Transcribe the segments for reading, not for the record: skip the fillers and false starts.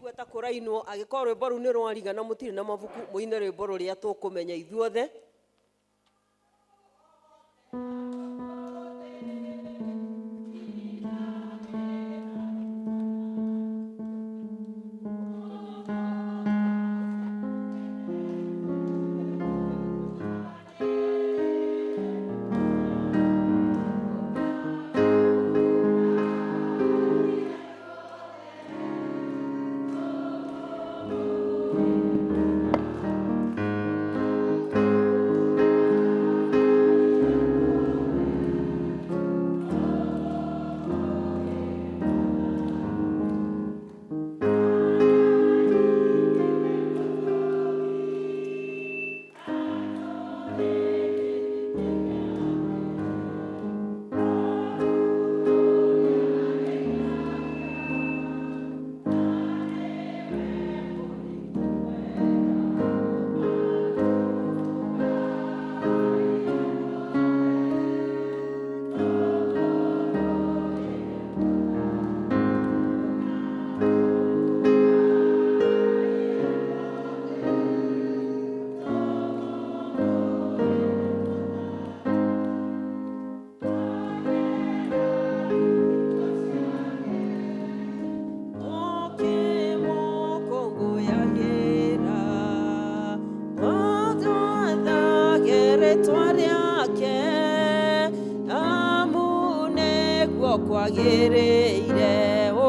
Ndaigua ta kũrainwo, angĩkorwo rwĩmbo rũu nĩ rwariga na mũtirĩ na mabuku, mũine rwĩmbo rũrĩa tũkũmenya ithuothe. Kwagĩrĩire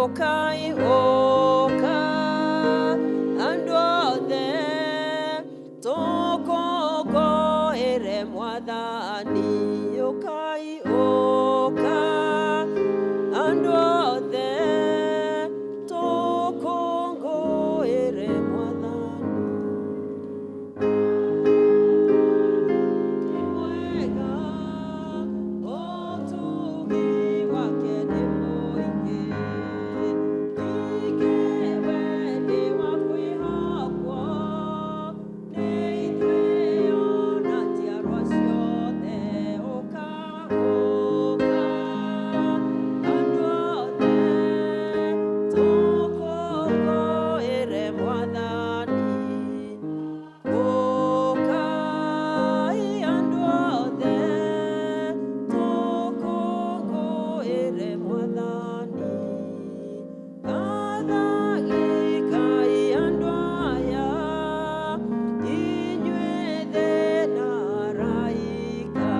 ũkai ũka andũ othe tũkũngũĩre mwathani ũkai ũka andũ othe tũkũngũĩre mwathani. Nĩ mwega, ũtugi wake nĩ mũingĩ, ningĩ we nĩ wa kwĩhokwo nĩ ithuĩ ona njiarwa ciothe. Ũka ũka andũ othe tũkũngũĩre mwathani. Ũkai andũ othe tũkũngũĩre mwathani. Gathagĩkai andũ aya inyuĩ thĩ na araika,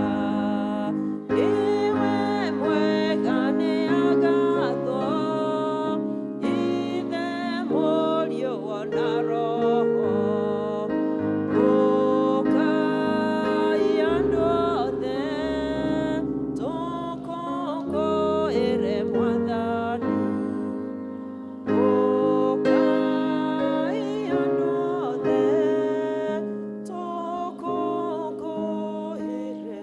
nĩwe mwega nĩagathwo, Ithe Mũriũ ona Roho. Ũkai andũ othe tũkũngũĩre mwathani. Ũkai andũ othe tũkũngũĩre.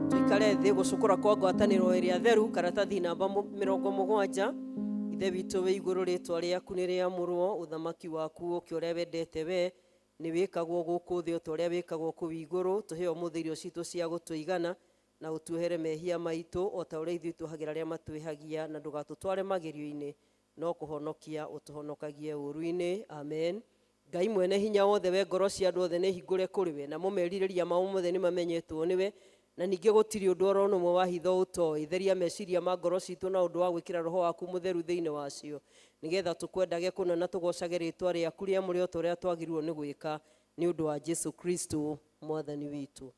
Tuikare thĩ gũcukũra kwa ngwatanĩro ĩrĩa theru, karatathi namba 70. Ithe witũ wĩ igũrũ, rĩtwa rĩaku nĩ rĩamũrwo, ũthamaki waku ũke, ũrĩa wendete we nĩ wĩkagwo gũkũ thĩ o ta ũrĩa wĩkagwo kũu igũrũ. Tũhe ũmũthĩ irio citũ cia gũtũigana, na ũtuohere mehia maitũ o ta ũrĩa ithuĩ tuohagĩra arĩa matwĩhagia, na ndũgatũtware magerio-inĩ, no kũhonokia ũtũhonokagie ũũru-inĩ. Amen. Ngai mwene hinya wothe, we ngoro cia andũ othe nĩ hingũre kũrĩ we, namo merirĩria mao mothe nĩ mamenyetwo nĩwe, na ningĩ gũtirĩ ũndũ oro na ũmwe wa hitho ũtoĩ. Theria meciria ma ngoro citũ na ũndũ wa gwĩkĩra roho waku mũtheru thĩinĩ wacio, nĩgetha tũkwendage kũna na tũgocage rĩtwa rĩaku rĩamũre o ta ũrĩa twagĩrĩirwo nĩ gwĩka, nĩ ũndũ wa Jesu Kristo mwathani witũ.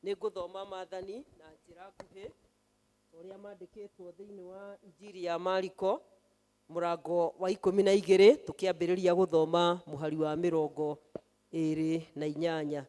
Nĩ ngũthoma maathani na njĩra nguhĩ ũrĩa mandĩkĩtwo thĩinĩ wa Injiri ya Mariko mũrango wa 12, tũkĩambĩrĩria gũthoma mũhari wa 28.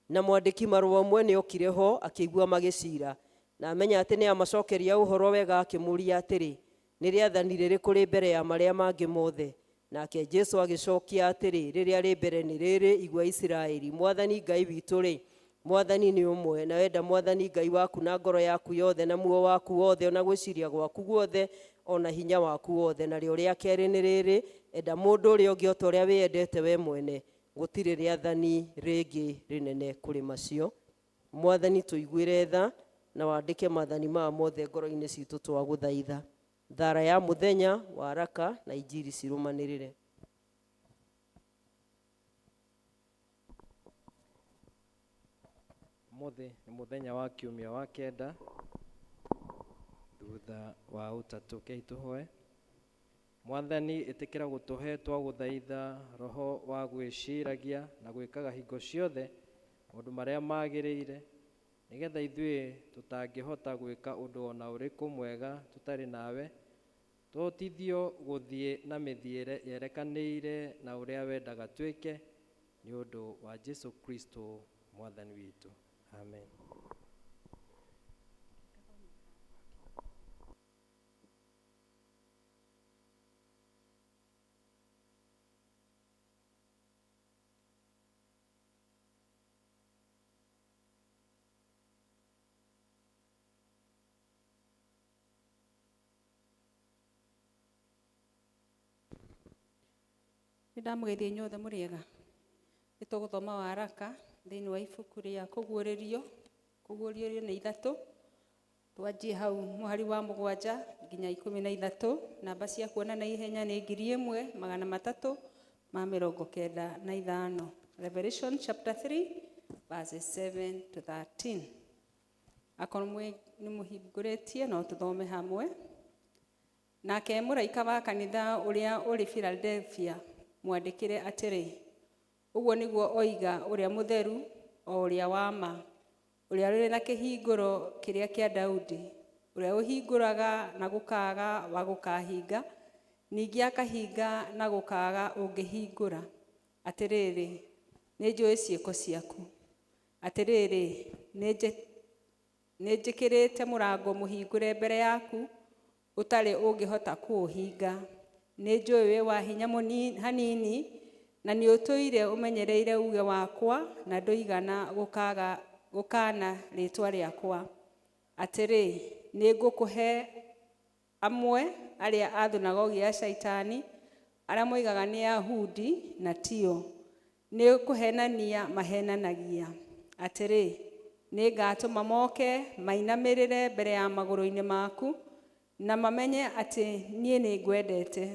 Na mwandĩki marũa ũmwe nĩ okire ho, akĩigua magĩcira, na amenya atĩ nĩ amacokeria ũhoro wega, akĩmũria atĩrĩ, nĩ rĩathani rĩrĩkũ rĩ mbere ya marĩa mangĩ mothe? Nake Jesu agĩcokia atĩrĩ, rĩrĩa rĩ mbere nĩ rĩrĩ, igua Isiraeli, Mwathani Ngai witũ rĩ, Mwathani nĩ ũmwe, na wenda Mwathani Ngai waku na ngoro yaku yothe na muoyo waku wothe ona gwĩciria gwaku guothe ona hinya waku wothe. Narĩo rĩa kerĩ nĩ rĩrĩ, enda mũndũ ũrĩa ũngĩ o ta ũrĩa wĩyendete we mwene. Gũtirĩ rĩathani rĩngĩ rĩnene kũrĩ macio. Mwathani, tũiguĩre tha na wandĩke maathani maya mothe ngoro-inĩ citũ, twagũthaitha. Thara ya mũthenya, waraka na injiri cirũmanĩrĩre. Ũmũthĩ nĩ mũthenya wa kiumia wa kenda thutha wa ũtatũ. Kei tũhoe. Mwathani, ĩtĩkĩra gũtũhe twagũthaitha roho wa gwĩciragia na gwĩkaga hingo ciothe maũndũ marĩa magĩrĩire, nĩgetha ithuĩ tũtangĩhota gwĩka ũndũ ona ũrĩkũ mwega tũtarĩ nawe, tũhotithio gũthiĩ na mĩthiĩre yerekanĩire na ũrĩa wendaga twĩke, nĩ ũndũ wa Jesu Kristo Mwathani witũ. Amen. Nĩ ndamũgeithia inyuothe mũrĩ ega. Nĩ tũgũthoma waraka thĩinĩ wa ibuku rĩa kũguũrĩrio, kũguũrĩrio nĩ ithatũ. Twanjie hau mũhari wa 7 nginya 13. Namba cia kuona na ihenya nĩ 1395. Revelation chapter 3 verses 7 to 13. Akorwo nĩ mũhingũrĩtie no tũthome hamwe. Nake mũraika wa kanitha ũrĩa ũrĩ Philadelphia mwandĩkĩre atĩrĩ, ũguo nĩguo oiga ũrĩa mũtheru o ũrĩa wa ma, ũrĩa ũrĩ na kĩhingũro kĩrĩa kĩa Daudi, ũrĩa ũhingũraga na gũkaaga wa gũkahinga, ningĩ akahinga na gũkaaga ũngĩhingũra. Atĩrĩrĩ, nĩnjũĩ ciĩko ciaku. Atĩrĩrĩ, nĩnjĩkĩrĩte mũrango mũhingũre mbere yaku, ũtarĩ ũngĩhota kũũhinga. Nĩnjũĩ wĩ wa hinya hanini, na nĩũtũire ũmenyereire uge wakwa, na ndũigana gũkaana rĩĩtwa rĩakwa. Atĩrĩ, nĩngũkũhe amwe arĩa a thunagogi ya Shaitani, arĩa moigaga nĩ Ayahudi na tio, nĩ kũhenania mahenanagia. Atĩrĩ, nĩngatũma moke mainamĩrĩre mbere ya magũrũ-inĩ maku, na mamenye atĩ niĩ nĩngwendete.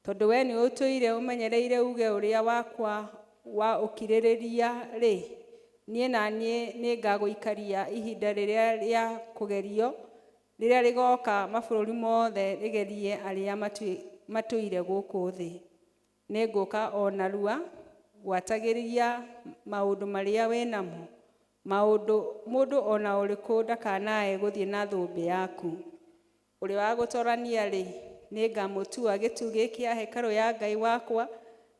Tondũ we nĩũtũire ũmenyereire uge ũrĩa wakwa wa ũkirĩrĩria rĩ, niĩ na niĩ nĩngagũikaria ihinda rĩrĩa rĩa kũgerio, rĩrĩa rĩgoka mabũrũri mothe rĩgerie arĩa matũire gũkũ thĩ. Nĩngũka o narua, gwatagĩria maũndũ marĩa wĩ namo. Mũndũ ona ũrĩkũ ndakanae gũthiĩ na thũmbĩ yaku. Ũrĩa wa gũtorania rĩ, nĩngamũtua gĩtugĩ kĩa hekarũ ya Ngai wakwa,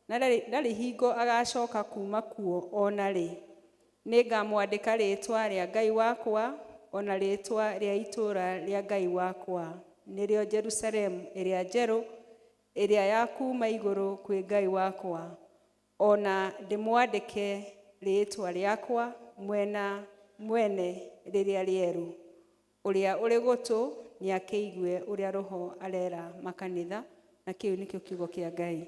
na ndarĩ hingo agacoka kuma kuo ona rĩ. Nĩngamwandĩka rĩĩtwa rĩa Ngai wakwa, ona rĩĩtwa rĩa itũũra rĩa Ngai wakwa, nĩrĩo Jerusalemu ĩrĩa njerũ, ĩrĩa ya kuma igũrũ kwĩ Ngai wakwa, ona ndĩmwandĩke rĩĩtwa rĩakwa mwene rĩrĩa rĩerũ. Ũrĩa ũrĩ gũtũ nĩakĩigue ũrĩa Roho arera makanitha, na kĩu nĩkĩo kiugo kĩa Ngai.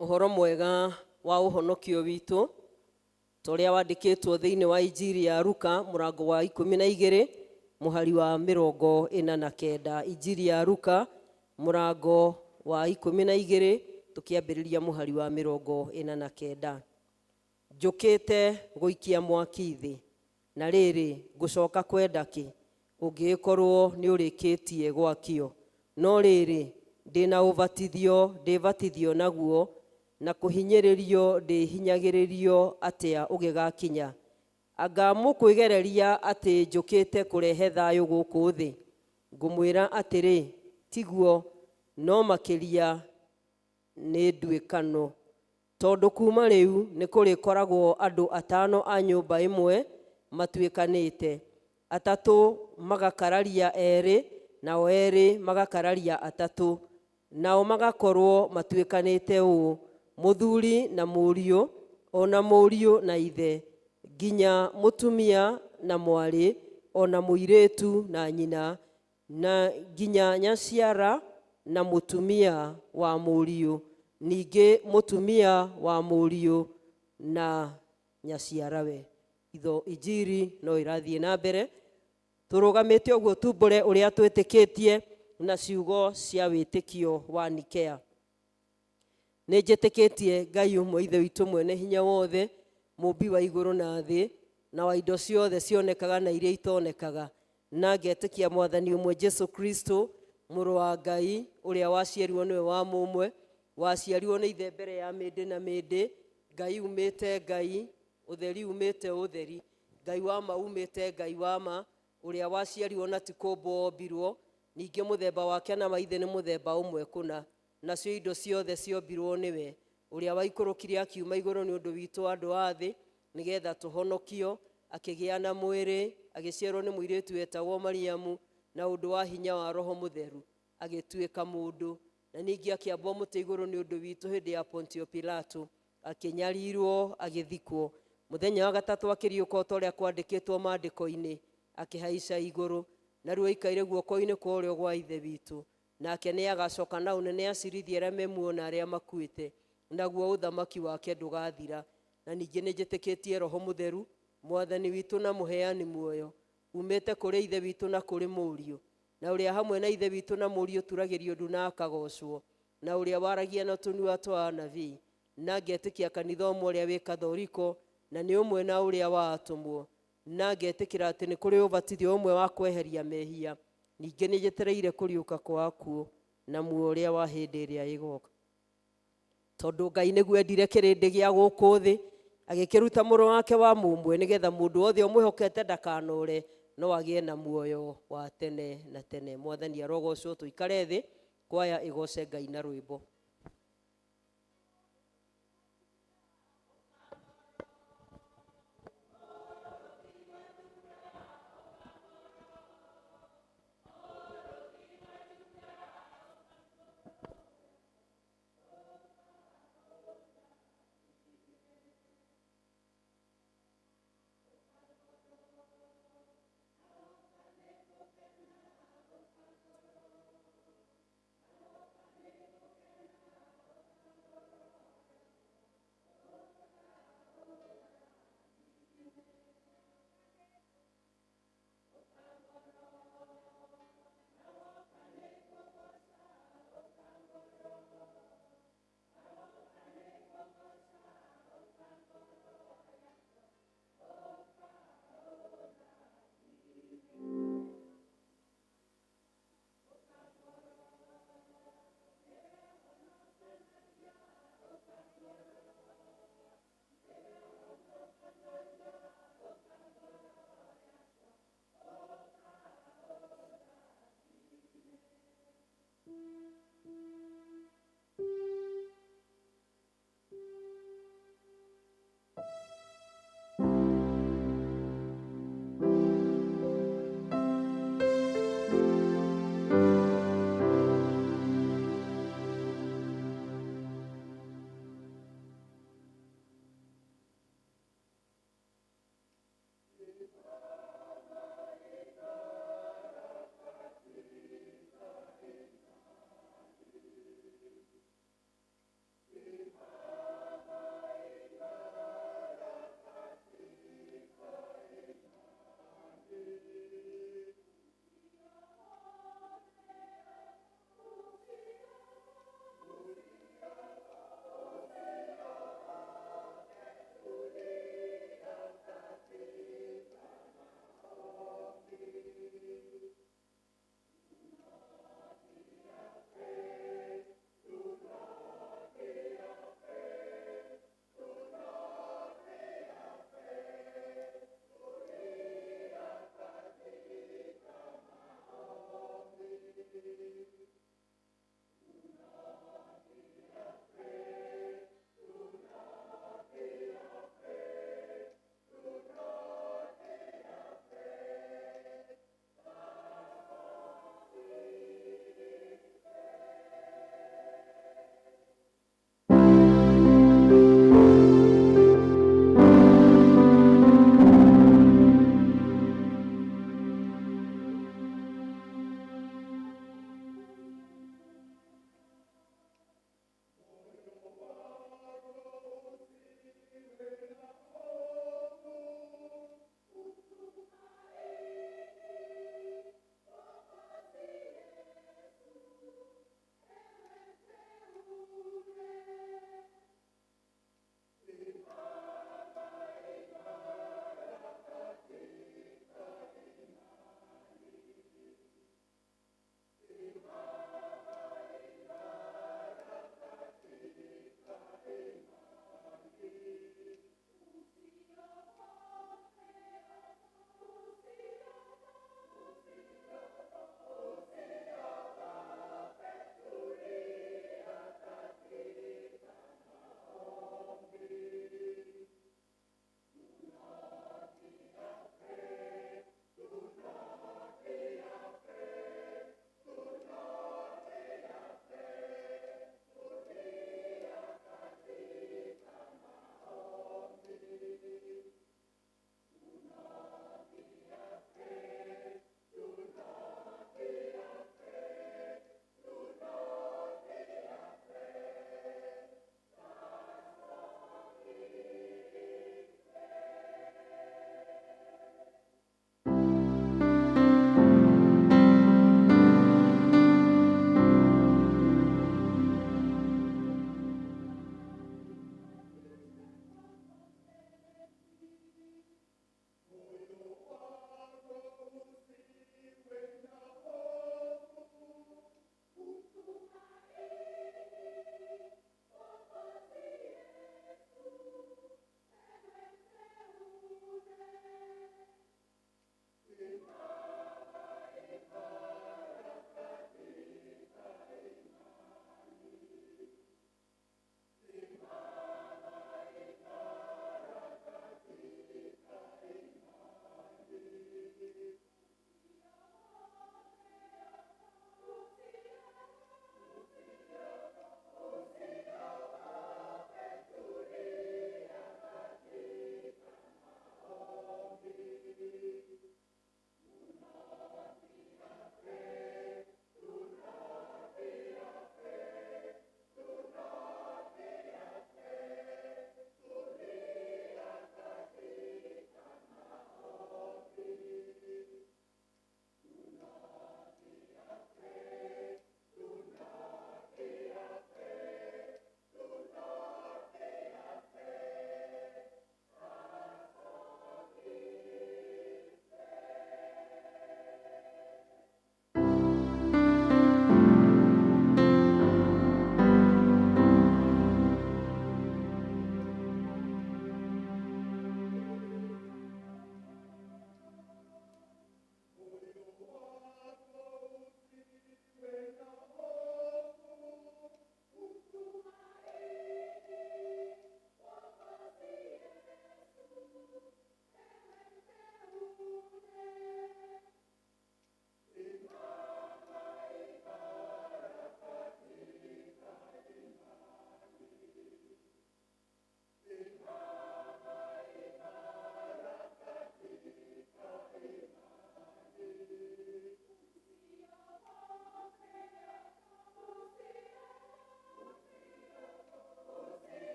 Ũhoro mwega wa ũhonokio witũ ta ũrĩa wandĩkĩtwo thĩinĩ wa Injiri ya Luka mũrango wa 12 mũhari wa 49. Injiri ya Luka mũrango wa 12 tũkĩambĩrĩria mũhari wa 49. Njũkĩte gũikia mwaki thĩ, na rĩrĩ ngũcoka kwenda kĩ ũngĩgĩkorwo nĩũrĩkĩtie gwakio. No rĩrĩ ndĩna ũbatithio ndĩbatithio naguo, na kũhinyĩrĩrio ndĩhinyagĩrĩrio atĩa ũgĩgakinya. Anga mũkwĩgereria atĩ njũkĩte kũrehe thayũ gũkũ thĩ? Ngũmwĩra atĩrĩ, tiguo, no makĩria nĩ nduĩkano. Tondũ kuma rĩu nĩ kũrĩkoragwo andũ 5 a nyũmba ĩmwe matuĩkanĩte, 3 magakararia 2, nao 2 magakararia 3, nao magakorwo matuĩkanĩte ũũ, mũthuri na mũriũ, ona mũriũ na ithe, nginya mũtumia na mwarĩ, ona mũirĩtu na nyina, na nginya nyaciara na mũtumia wa mũriũ, Ningĩ mũtumia wa mũriũ na nyaciarawe. Itho injiri no ĩrathiĩ na mbere. Tũrũgamĩte ũguo tumbũre ũrĩa twĩtĩkĩtie na ciugo cia wĩtĩkio wa Nikea. Nĩ njĩtĩkĩtie Ngai ũmwe Ithe witũ mwene hinya wothe, mũmbi wa igũrũ na thĩ, na wa indo ciothe cionekaga na iria itonekaga. Na ngetĩkia Mwathani ũmwe Jesu Kristo, mũrũ wa Ngai, ũrĩa waciarirwo nĩwe wa mũmwe, waciarirwo nĩ ithe mbere ya mĩndĩ na mĩndĩ, Ngai umĩte Ngai, ũtheri umĩte ũtheri, Ngai wa ma umĩte Ngai wa ma, ũrĩa waciarirwo na ti kũmbwo ombirwo, ningĩ mũthemba wake na wa ithe nĩ mũthemba ũmwe kũna, nacio indo ciothe ciombirwo nĩwe, ũrĩa waikũrũkire akiuma igũrũ nĩ ũndũ witũ andũ a thĩ, nĩgetha tũhonokio, akĩgĩa na mwĩrĩ, agĩciarwo nĩ mũirĩtu wetagwo Mariamu, na ũndũ wa hinya wa Roho Mũtheru, agĩtuĩka mũndũ, na ningĩ akĩambwo mũtĩ igũrũ nĩ ũndũ witũ hĩndĩ ya Pontio Pilato, akĩnyarirwo, agĩthikwo. Mũthenya wa gatatũ akĩriũka o ta ũrĩa kwandĩkĩtwo maandĩko-inĩ, akĩhaica igũrũ, naruo aikaire guoko-inĩ kwa ũrĩo gwa Ithe witũ. Nake nĩ agacoka na ũnene acirithie arĩa me muoyo na arĩa makuĩte, naguo ũthamaki wake ndũgathira. Na ningĩ nĩ njĩtĩkĩtie Roho Mũtheru, Mwathani witũ na mũheani muoyo, umĩte kũrĩ Ithe witũ na kũrĩ Mũriũ, na ũrĩa hamwe na Ithe witũ na Mũriũ turagĩrio ndu na akagocwo, na ũrĩa waragia na tũnua twa anabii. Na ngetĩkia kanitha ũmwe ũrĩa wĩ Kathoriko, na nĩ ũmwe na ũrĩa wa atũmwo. Na ngetĩkĩra atĩ nĩ kũrĩ ũbatithio ũmwe wa kweheria mehia. Ningĩ nĩ njetereire kũriũka kwa akuũ na muoyo ũrĩa wa hĩndĩ ĩrĩa ĩgoka. Tondũ Ngai nĩguo endire kĩrĩndĩ gĩa gũkũ thĩ, agĩkĩruta mũrũ wake wa mũmwe, nĩgetha mũndũ wothe ũmwĩhokete ndakanore, no agĩe na muoyo wa tene na tene. Mwathani arogocwo, tũikare thĩ, kwaya ĩgoce Ngai na rwĩmbo.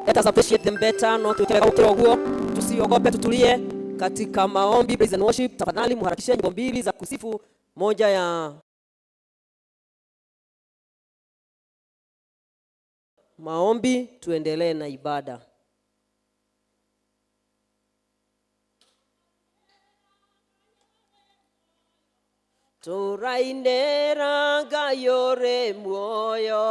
Let us appreciate them better. No tuweke gũkĩra ũguo, tusiogope, tutulie katika maombi, praise and worship. Tafadhali muharakishe nyimbo mbili za kusifu, moja ya maombi, tuendelee na ibada. Tũrainĩra Ngai ũrĩ muoyo,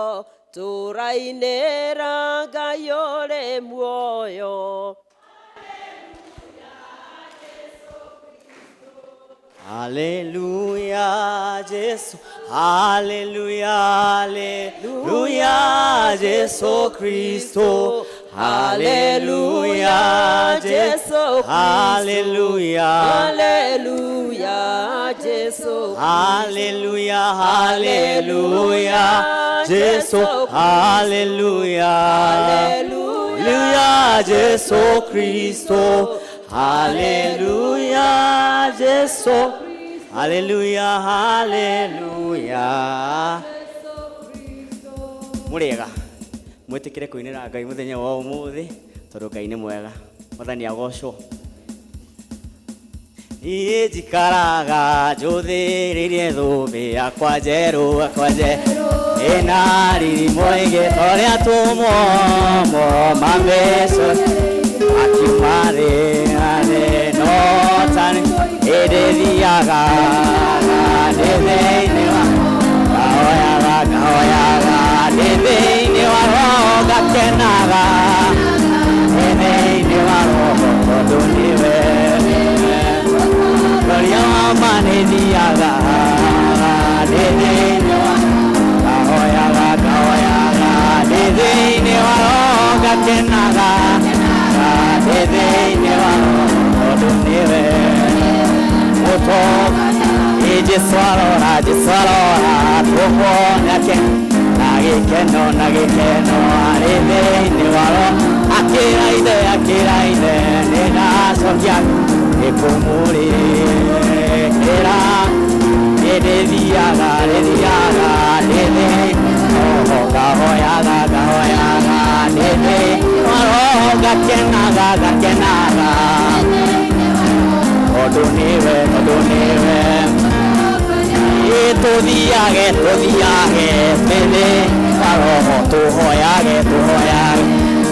tũrainĩra Ngai ũrĩ muoyo. Hallelujah, Jesu. Hallelujah, hallelujah, Jesu Kristo. Hallelujah, Jesu Kristo. Hallelujah. Hallelujah, Jesu. Hallelujah, hallelujah, Jesu. Hallelujah. Hallelujah, Hallelujah, Jesu Kristo. Hallelujah, Jesu. Hallelujah, hallelujah. Mũrĩega, mwĩtĩkĩre kũinĩra Ngai mũthenya wa ũmũthĩ tondũ Ngai nĩ mwega. Mwathani agocwo. Niĩ njikaraga njũthĩrĩirie thũmbĩ yakwa njerũ, yakwa njerũ ĩna riri mũingĩ ta ũrĩa atũmwo ma mbeca akiuma thĩ na thĩ no ta nĩ ĩndĩ thiaga ndĩ thĩinĩ wa ngahoyaga ngahoyaga ndĩ thĩinĩ wa roho ngakenaga ndĩ thĩinĩ wa roho tondũ nĩwe Gloria mama nĩ thiaga ndĩ thĩinĩ wa ngahoyaga ngahoyaga ndĩ thĩinĩ wa roho ngakenaga ndĩ thĩinĩ wa roho tondũ nĩwe mũtonga. Ĩ Jesũ arora, Jesũ arora tũkuona ke na gĩkeno na gĩkeno arĩ thĩinĩ wa roho akĩra ithe akĩra ithe nĩ ndacokia nĩkũmũrĩkĩra ĩndĩ thiaga ndĩ thiaga ndĩ thĩinĩ roho ngahoyaga ngahoyaga ndĩ thĩinĩ wa roho ngakenaga ngakenaga tondũ nĩwe tondũ nĩwe ĩ tũthiage tũthiage thĩinĩ wa roho tũhoyage tũhoyage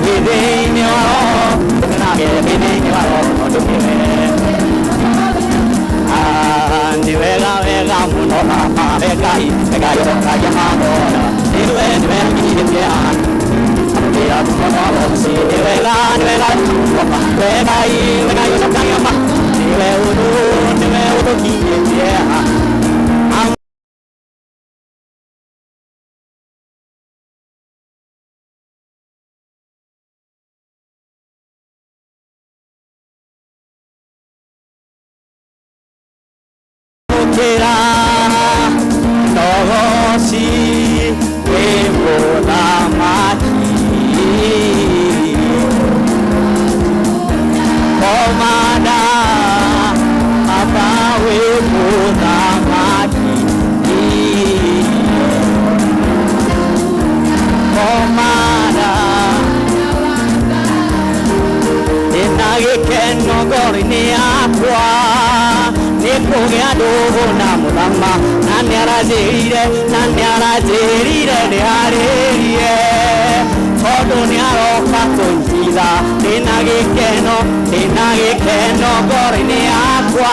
ndĩ thĩinĩ wa roho tũkenage ndĩ thĩinĩ wa roho tondũ nĩwe. Ah, nĩ wega wega mũno baba Ngai Ngai ũcokagia mahoya nĩwe nĩwe ũkinyĩtie ambĩra mũno mũciĩ nĩ wega nĩ wega wega wega ũcokagia ma nĩwe ũndũ nĩwe ũtũkinyĩtie. Amũkĩra nogoci wĩ mũthamaki komanda baba wĩ mũthamaki komanda ndĩna gĩkeno ngoro-inĩ yakwa nĩ kũgĩa ndũgũ na mũthama na nĩaranjĩrire na nĩaranjĩrire ndĩharĩrie tondũ nĩaroka kũnjitha ndĩna gĩkeno ngoro-inĩ yakwa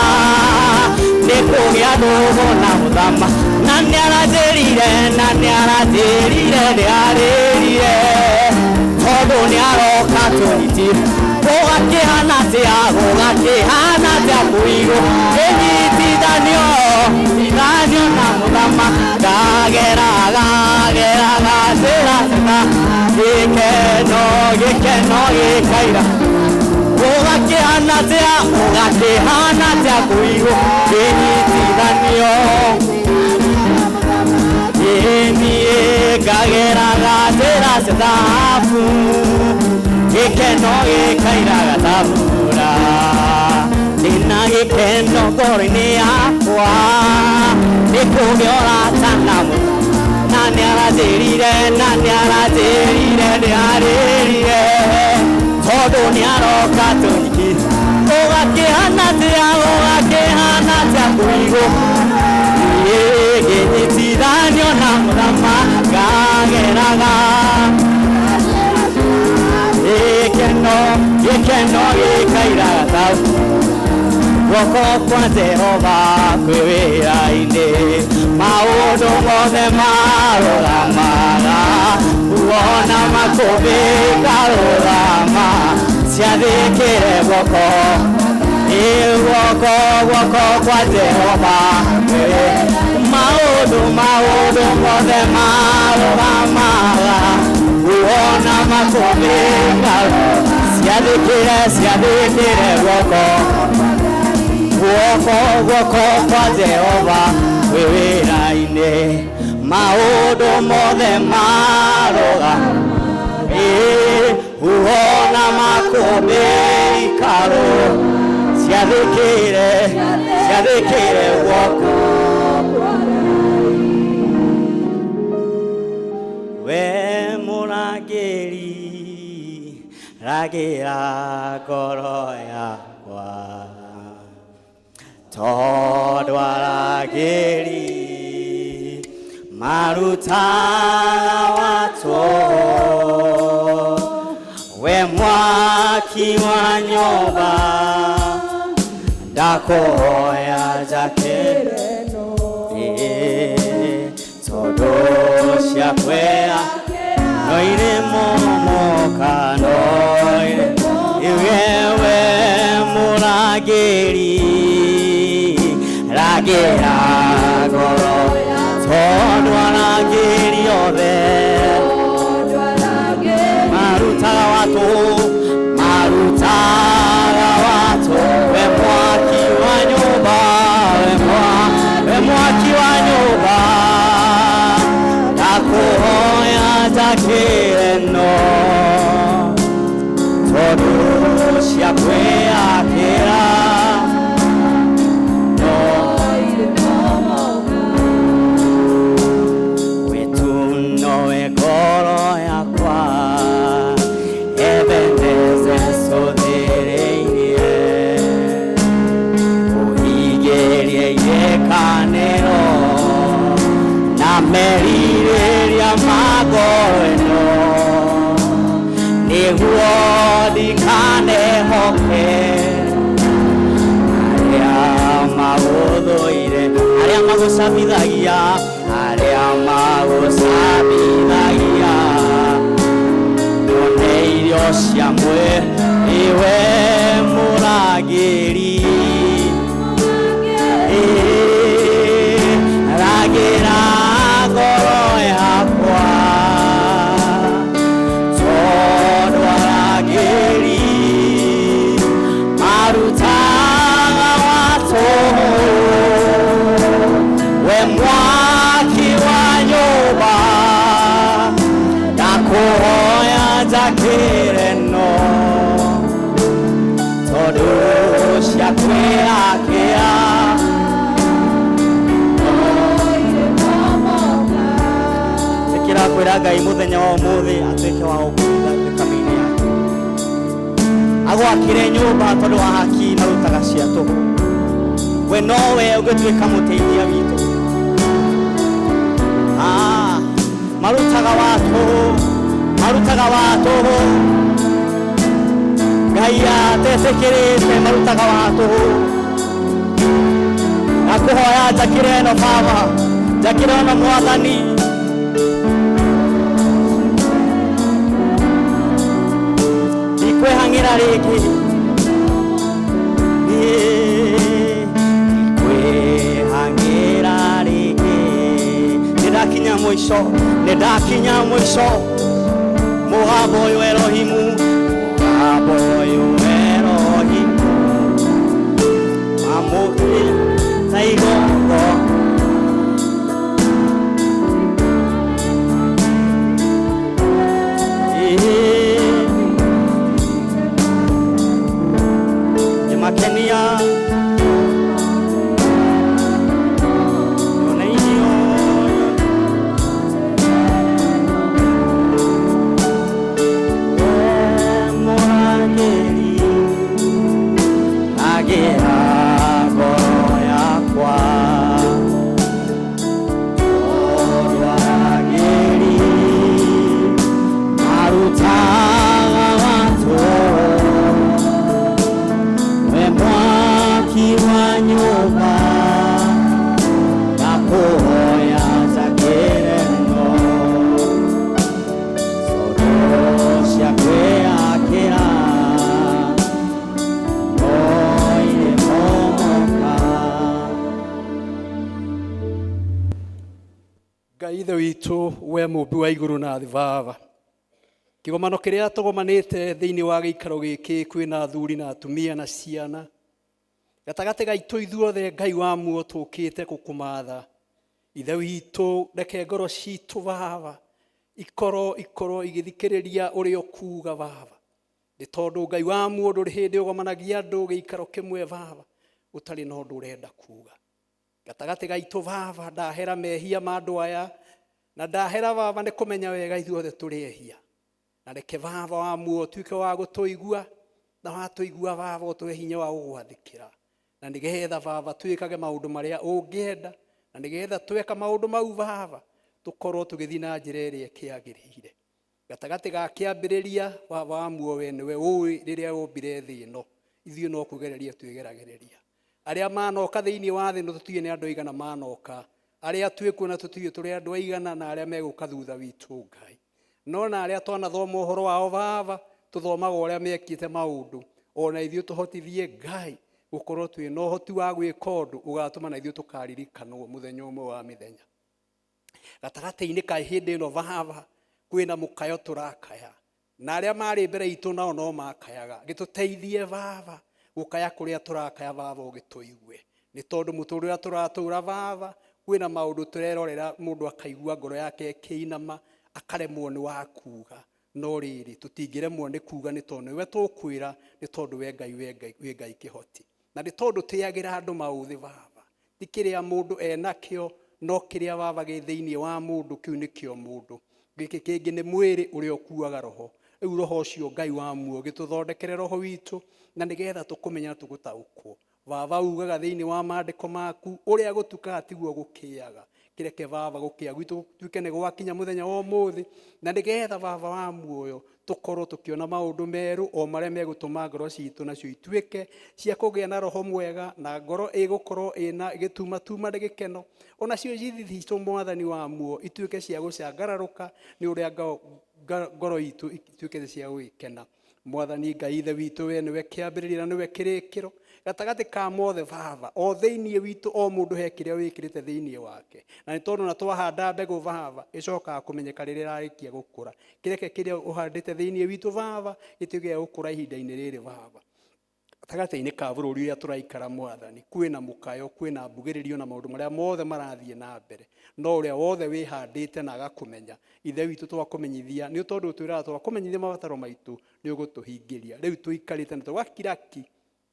nĩ kũgĩa ndũgũ na mũthama na nĩaranjĩrire na nĩaranjĩrire ndĩharĩrie tondũ nĩaroka kũnyitithia gũgakĩhana atĩa gũgakĩhana atĩa kũigũ kĩnyitithanio ithanio na mũthama ngageraga geraga njĩra njega gĩkeno gĩkeno gĩkaira gũgakĩhana atĩa gũgakĩhana atĩa kũigũ kĩnyitithanio ĩniĩ ngageraga njĩra cia thahabu gĩkeno gĩkaira gatabura ndĩna gĩkeno ngoro-inĩ yakwa nĩ kũgĩa ũrata na na nĩaranjĩrire na nĩaranjĩrire ndĩharĩrie Tondũ nĩaroka tũnyiki ũgakĩhana atĩa ũgakĩhana atĩa kũigũ ngĩnyitithanio na mũthamaka ngageraga gĩkeno gĩkeno gĩkairaga tau guoko kwa Jehova kwĩ wĩra-inĩ maũndũ mothe marũgamaga wona makũmbĩ karũgama ciathĩkĩre guoko ĩ guoko guoko kwa Jehova maũndũ maũndũ mothe marũgamaga wona makũmbĩ karũgama ciathĩkĩre ciathĩkĩre guoko guoko guoko kwa Jehova kwĩ wĩra-inĩ maũndũ mothe marũga huona makũmbĩ ikarũ ciathĩkĩre ciathĩkĩre guoko we mũrangĩri ragĩra ngoro yakwa tondũ arangĩri marutaga watũ we mwaki wa nyũmba ndakũhoya njakĩre tondũ ciakwea no irĩ momoka no irĩ iwe mũrangĩri ragĩra ngoro tondũ arangĩri othe marutaga watũ we mwaki wa nyũmba we mwaki wa nyũmba ndakũhoya njakĩre no tondũ ciakwĩakĩra no wetu nowe ngoro yakwa Ebeneze cũthĩrĩirie ũhingĩrie irĩkanĩro na merirĩria ma ngoro ĩno nĩguo ndikanehoke arĩa magũthũire arĩa magũcabithagia arĩa magũcabithagia none irio cia mwĩ iwe mũrangĩri ragĩra ngoro yakwa tondũ arangĩri marutaga watũ we mwaki wa nyũmba ndakũhoya njakĩre no tondũ ciakwĩakĩra ĩkĩra kwĩra Ngai mũthenya wa ũmũthĩ atuĩke wa gũkũhitha thakame-inĩ yake agwakĩre nyũmba tondũ wa haki marutaga cia tũhũ we nowe ũngĩtuĩka mũteithia witũ marutaga wa tũhũ marutaga wa tũhũ Ngai atetĩkĩrĩte marutaga wa tũhũ ndakũhoya njakĩre ĩno Baba njakĩre ĩno Mwathani ndikwĩhang'ĩra rĩngĩ ndikwĩhang'ĩra rĩngĩ nĩndakinya mũico nĩndakinya mũico mũgambo ũyũ Elohimu mũgambo ũyũ Elohimu mamũkĩre ta igongo Makenia nyone irio we mũrangĩri Ithe witũ, we mũmbi wa igũrũ na thĩ, Baba, kĩgomano kĩrĩa tũgomanĩte thĩinĩ wa gĩikaro gĩkĩ, kwĩna athuri na atumia na ciana gatagatĩ gaitũ ithuothe. Ngai wa muo, tũkĩte gũkũmatha. Ithe witũ, reke ngoro citũ, Baba, ikorwo igĩthikĩrĩria ũrĩa ũkuga, Baba, nĩ tondũ Ngai wa muo, ndũrĩ hĩndĩ ũgomanagia andũ gĩikaro kĩmwe, Baba, ũtarĩ na ũndũ ũrenda kuga gatagatĩ gaitũ. Baba, ndahera mehia ma andũ aya, na ndahera, Baba, nĩ kũmenya wega ithuothe tũrĩ ehia. Na reke, Baba wa muo, ũtuĩke wa gũtũigua, na watũigua, Baba, ũtũhe hinya wa gũgwathĩkĩra, na nĩgetha, Baba, twĩkage maũndũ marĩa ũngĩenda, na nĩgetha tweka maũndũ mau, Baba, tũkorwo tũgĩthiĩ na njĩra ĩrĩa ĩkĩagĩrĩire. Gatagatĩ ga kĩambĩrĩria, Baba wa muo, we nĩwe ũĩ rĩrĩa wombire thĩ ĩno. Ithuĩ no kwĩgereria twĩgeragĩrĩria. Arĩa manoka thĩinĩ wa thĩ ĩno, tũtiũĩ nĩ andũ aigana manoka. Arĩa twĩkuo na tũtiũĩ tũrĩ andũ aigana, na arĩa megũka thutha witũ, Ngai. No na arĩa twanathoma ũhoro wao, Baba, tũthomaga ũrĩa mekĩte maũndũ. Ona ithuĩ tũhotithie, Ngai, gũkorwo twĩ na ũhoti wa gwĩka ũndũ ũgatũma na ithuĩ tũkaririkanwo mũthenya ũmwe wa mĩthenya. Gatagatĩ-inĩ ka hĩndĩ ĩno, Baba, kwĩna mũkayo tũrakaya, na arĩa marĩ mbere itũ nao no makayaga. Gĩtũteithie, Baba, gũkaya kũrĩa tũrakaya, Baba, ũgĩtũigue, nĩ tondũ mũtũrĩre ũrĩa tũratũra, Baba, kwĩna maũndũ tũrerorera, mũndũ akaigua ngoro yake ĩkĩinama, akaremwo nĩ wa kuga. No rĩrĩ, tũtingĩremwo nĩ kuga, nĩ tondũ nĩwe tũkwĩra, nĩ tondũ we Ngai, we Ngai, wĩ Ngai kĩhoti, na nĩ tondũ tĩagĩra andũ maũthĩ, Baba. Ti kĩrĩa mũndũ enakĩo, no kĩrĩa, Baba, gĩ thĩinĩ wa mũndũ, kĩu nĩkĩo mũndũ. Gĩkĩ kĩngĩ nĩ mwĩrĩ ũrĩa ũkuaga roho. Rĩu roho ũcio, Ngai wa muo, gĩtũthondekere roho witũ, na nĩgetha tũkũmenya na tũgũtaũkwo. Baba, ugaga thĩinĩ wa maandĩko maku, ũrĩa gũtukaga tiguo gũkĩaga. Kĩreke, Baba, gũkĩa gwitũ gũtuĩke nĩ gwakinya mũthenya wa ũmũthĩ, na nĩgetha, Baba wa muoyo, tũkorwo tũkĩona maũndũ merũ o marĩa megũtũma ngoro citũ nacio ituĩke cia kũgĩa na roho mwega, na ngoro ĩgũkorwo ĩna gĩtumatuma nĩ gĩkeno. Onacio ithithi citũ, Mwathani wa muo, ituĩke cia gũcangararũka nĩ ũrĩa ngoro itũ ituĩke cia gũgĩkena. Mwathani Ngai Ithe witũ, we nĩwe kĩambĩrĩria na nĩwe kĩrĩkĩro gatagatĩ ka mothe. Baba, o thĩinĩ witũ, o mũndũ he kĩrĩa wĩkĩrĩte thĩinĩ wake, na nĩ tondũ na twahanda mbegũ, Baba, ĩcokaga kũmenyeka rĩrĩa ĩrarĩkia gũkũra. Kĩreke kĩrĩa ũhandĩte thĩinĩ witũ, Baba, gĩtuĩke gĩa gũkũra ihinda-inĩ rĩrĩ. Baba, gatagatĩ-inĩ ka bũrũri ũrĩa tũraikara, Mwathani, kwĩna mũkayo, kwĩna mbugĩrĩrio na maũndũ marĩa mothe marathiĩ na mbere. No ũrĩa wothe wĩhandĩte na agakũmenya, Ithe witũ, twakũmenyithia, nĩ tondũ twĩraga twakũmenyithia mabataro maitũ, nĩ ũgũtũhingĩria. Rĩu tũikarĩte na tũgakiraki.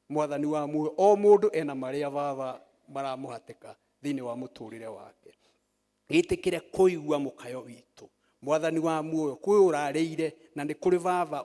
Mwathani wa muoyo, o mũndũ ena marĩa, Baba, maramũhatĩka thĩinĩ wa mũtũrĩre wake. Gĩtĩkĩre kũigua mũkayo witũ, Mwathani wa muoyo. Kwĩ ũrarĩire na nĩ kũrĩ, Baba,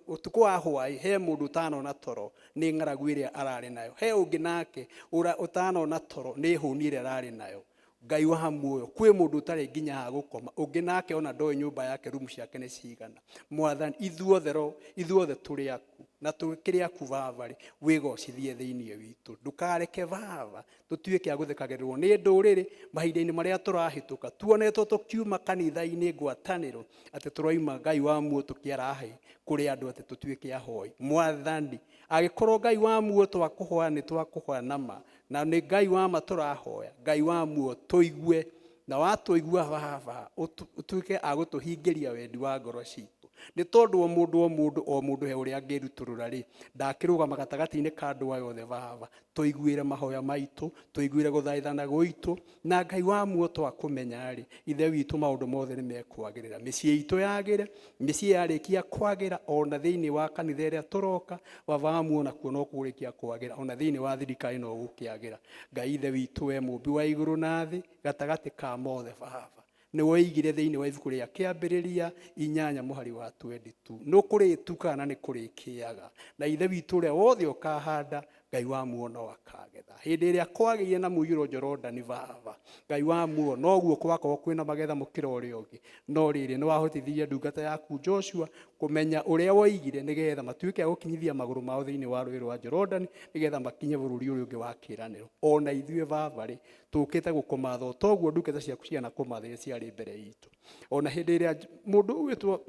ũtukũ wa hwaĩ. He mũndũ ũtanona toro nĩ ng'aragu ĩrĩa ararĩ nayo. He ũngĩ nake ũtanona toro nĩ hũni ĩrĩa ararĩ nayo. Ngai wa muoyo, kwĩ mũndũ ũtarĩ nginya ha gũkoma, ũngĩ nake ona ndoĩ nyũmba yake rumu ciake nĩ cigana. Mwathani, ithuothe ro ithuothe tũrĩ aku, na tũkĩrĩ aku, Baba rĩ, wĩgocithie thĩinĩ witũ. Ndũkareke, Baba, tũtuĩke a gũthekagĩrĩrwo nĩ ndũrĩrĩ mahinda-inĩ marĩa tũrahĩtũka, tuonetwo tũkiuma kanitha-inĩ ngwatanĩro atĩ tũroima, Ngai wa muoyo, tũkĩarahe kũrĩ andũ atĩ tũtuĩke ahoi. Mwathani, angĩkorwo, Ngai wa muoyo, twakũhoya nĩ twakũhoya nama, na nĩ Ngai wa ma tũrahoya, Ngai wa muoyo, tũigue, na watũigua, Baba, ũtuĩke a gũtũhingĩria wendi wa ngoro citũ, nĩ tondũ o mũndũ, o mũndũ, o mũndũ he ũrĩa angĩrutũrũra rĩ, ndakĩrũgama gatagatĩ-inĩ ka andũ aya othe. Baba, tũiguĩre mahoya maitũ, tũiguĩre gũthaithana gwitũ, na Ngai wa muoyo, twakũmenya rĩ, Ithe witũ, maũndũ mothe nĩ mekwagĩrĩra. Mĩciĩ itũ yagĩre, mĩciĩ yarĩkia kwagĩra, ona thĩinĩ wa kanitha ĩrĩa tũroka, Baba wa muoyo, nakuo no kũrĩkia kwagĩra, ona thĩinĩ wa thirikari no gũkĩagĩra. Ngai Ithe witũ, we mũmbi wa igũrũ na thĩ, gatagatĩ ka mothe, Baba, nĩ woigire thĩinĩ wa ibuku rĩa Kĩambĩrĩria 8 mũhari wa 22, nĩ kũrĩtukaga na nĩ kũrĩkĩaga, na Ithe witũ, ũrĩa wothe ũkahanda, Ngai wa muoyo, no akagetha. Hĩndĩ ĩrĩa kwagĩire na mũiyũro Jorodani, Baba, Ngai wa muoyo, noguo kwakorwo kwĩna magetha mũkĩra ũrĩa ũngĩ. No rĩrĩ, nĩ wahotithirie ndungata yaku Joshua kũmenya ũrĩa woigire, nĩgetha matuĩke a gũkinyithia magũrũ mao thĩinĩ wa rũĩ rwa Jorodani, nĩgetha makinye bũrũri ũrĩa ũngĩ wa kĩĩranĩro. Ona ithuĩ, Baba rĩ, tũkĩte gũkũmatha o toguo ndungata ciaku ciana kũmatha iria ciarĩ mbere itũ. Ona hĩndĩ ĩrĩa mũndũ ũgwĩtwo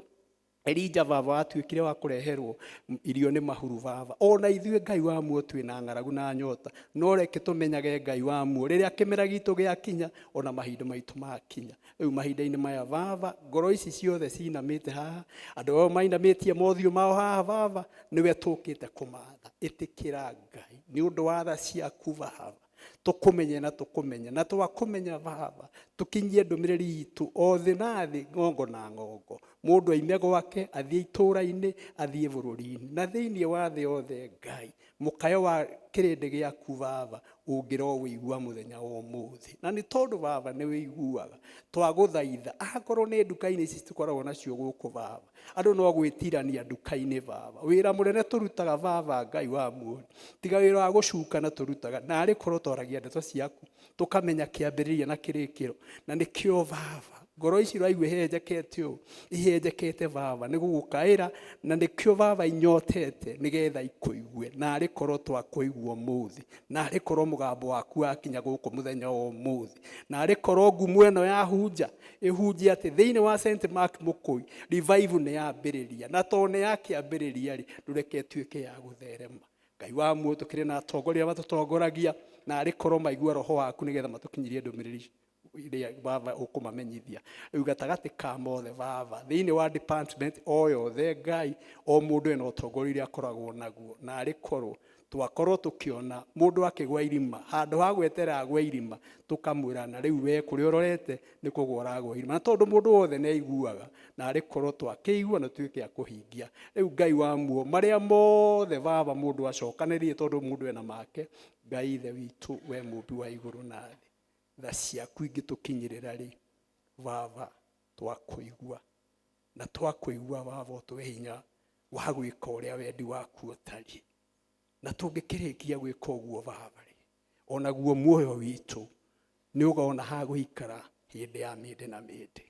Elija baba atuĩkire wa kũreherwo irio nĩ mahuru baba. Ona ithuĩ Ngai wa muoyo twĩ na ng'aragu na nyota, no reke tũmenyage Ngai wa muoyo rĩrĩa kĩmera gitũ gĩakinya, ona mahinda maitũ makinya. Rĩu mahinda-inĩ maya baba, ngoro ici ciothe cinamĩte haha, andũ ao mainamĩtie mothiũ mao haha baba, nĩwe tũkĩte kũmatha. Ĩtĩkĩra Ngai nĩ ũndũ wa tha ciaku baba, tũkũmenye na tũkũmenye na twakũmenya baba, tũkinyie ndũmĩrĩri itũ o thĩ na thĩ, ng'ongo na ng'ongo, mũndũ aime gwake athiĩ itũũra-inĩ, athiĩ bũrũri-inĩ na thĩinĩ wa thĩ yothe. Ngai, mũkayo wa kĩrĩndĩ gĩaku baba ũngĩrowĩigua mũthenya wa ũmũthĩ, na nĩ tondũ baba nĩ wĩiguaga, twagũthaitha akorwo nĩ nduka-inĩ ici tũkoragwo nacio gũkũ baba, andũ no gwĩtirania nduka-inĩ baba, wĩra mũnene tũrutaga baba Ngai wa muoyo, tiga wĩra wa gũcukana tũrutaga, na arĩ korwo twaragia ndeto ciaku tũkamenya kĩambĩrĩria na kĩrĩkĩro, na nĩkĩo baba ngoro ici ũraigua ihehenjekete ũũ, ihehenjekete baba nĩ gũgũkaĩra, na nĩkĩo baba inyotete nĩgetha ikũigue, na arĩ korwo twakũigua ũmũthĩ, na arĩ korwo mũgambo waku wakinya gũkũ mũthenya wa ũmũthĩ, na arĩ korwo ngumo ĩno yahunja ĩhunjie atĩ thĩinĩ wa St Mark Mũkũi revival nĩ yambĩrĩria, na tondũ nĩ yakĩambĩrĩria rĩ, ndũreke ĩtuĩke ya gũtherema. Ngai wa muoyo, tũkĩrĩ na atongoria matũtongoragia, na arĩ korwo maigua roho waku nĩgetha matũkinyĩrie ndũmĩrĩri ĩrĩa baba ũkũmamenyithia. Rĩu gatagatĩ ka mothe baba, thĩinĩ wa department o yothe Ngai, o mũndũ ena ũtongoria ũrĩa akoragwo naguo, na arĩ korwo twakorwo tũkĩona mũndũ akĩgwa irima, handũ ha gweterera agwe irima, tũkamwĩra na rĩu we kũrĩa ũrorete nĩ kũgwa ũragwa irima, na tondũ mũndũ wothe nĩ aiguaga, na arĩ korwo twakĩigua na tuĩke a kũhingia. Rĩu Ngai wa muoyo, marĩa mothe baba mũndũ acokanĩrĩrie, tondũ mũndũ ena make, Ngai ithe witũ, we mũmbi wa igũrũ na thĩ, tha ciaku ingĩtũkinyĩrĩra rĩ baba, twakũigua na twakũigua baba, ũtũhe hinya wa gwĩka ũrĩa wendi waku ũtariĩ, na tũngĩkĩrĩkia gwĩka ũguo baba rĩ, onaguo muoyo witũ nĩ ũgona ha gũikara hĩndĩ ya mĩndĩ na mĩndĩ.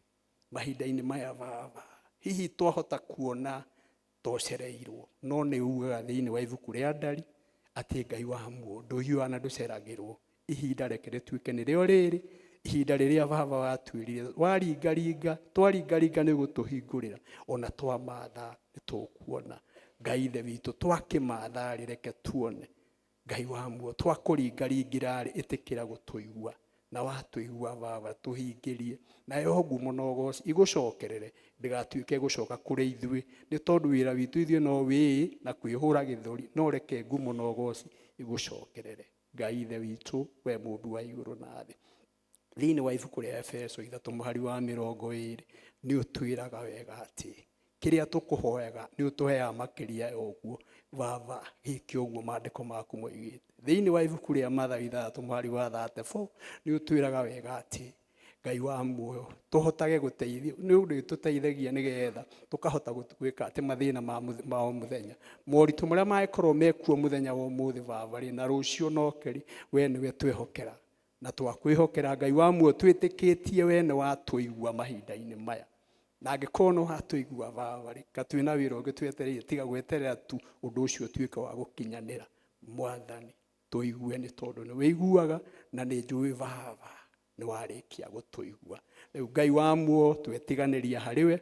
Mahinda-inĩ maya baba, hihi twahota kuona tocereirwo, no nĩ ugaga thĩinĩ wa ibuku rĩa Ndari atĩ Ngai wa muoyo ndũhiũhaga na ndũceragĩrwo. Ihinda reke rĩtuĩke nĩrĩo rĩrĩ, ihinda rĩrĩa baba watuĩrire, waringaringa, twaringaringa nĩ ũgũtũhingũrĩra, ona twamatha nĩ tũkuona. Ngai ithe witũ, twakĩmatha rĩ, reke tuone. Ngai wa muoyo, twakũringaringĩra rĩ, ĩtĩkĩra gũtũigua, na watũigua baba tũhingĩrie, nayo ngumo na ũgoci igũcokerere, ndĩgatuĩke gũcoka kũrĩ ithuĩ, nĩ tondũ wĩra witũ ithuĩ no wĩĩ na kwĩhũra gĩthũri, no reke ngumo na ũgoci igũcokerere. Ngai ithe witũ, we mũmbi wa igũrũ na thĩ, thĩinĩ wa ibuku rĩa Efeso 3 mũhari wa 20 nĩ ũtwĩraga wega atĩ kĩrĩa tũkũhoyaga nĩ ũtũheaga makĩria ya ũguo. Baba, gĩke ũguo maandĩko maku moigĩte. Thĩinĩ wa ibuku rĩa Mathayo 6 mũhari wa 34 nĩ ũtwĩraga wega atĩ Ngai wa muoyo tũhotage gũteithio, nĩ ũndũ tũteithagia nĩgetha tũkahota gwĩka atĩ mathĩna ma o mũthenya, moritũ marĩa mangĩkorwo mekuo mũthenya wa ũmũthĩ baba rĩ, na rũciũ noke rĩ, we nĩwe twehokera, na twakwĩhokera Ngai wa muoyo twĩtĩkĩtie we nĩ watũigua mahinda-inĩ maya, na angĩkorwo nĩ watũigua baba rĩ, ka twĩna wĩra ũngĩ twetereire tiga gweterera tu ũndũ ũcio ũtuĩke wa gũkinyanĩra. Mwathani, tũigue nĩ tondũ nĩ wĩiguaga, na nĩ njũĩ baba nĩ warĩkia gũtũigua. Rĩu Ngai wa muoyo, twetiganĩria harĩ we,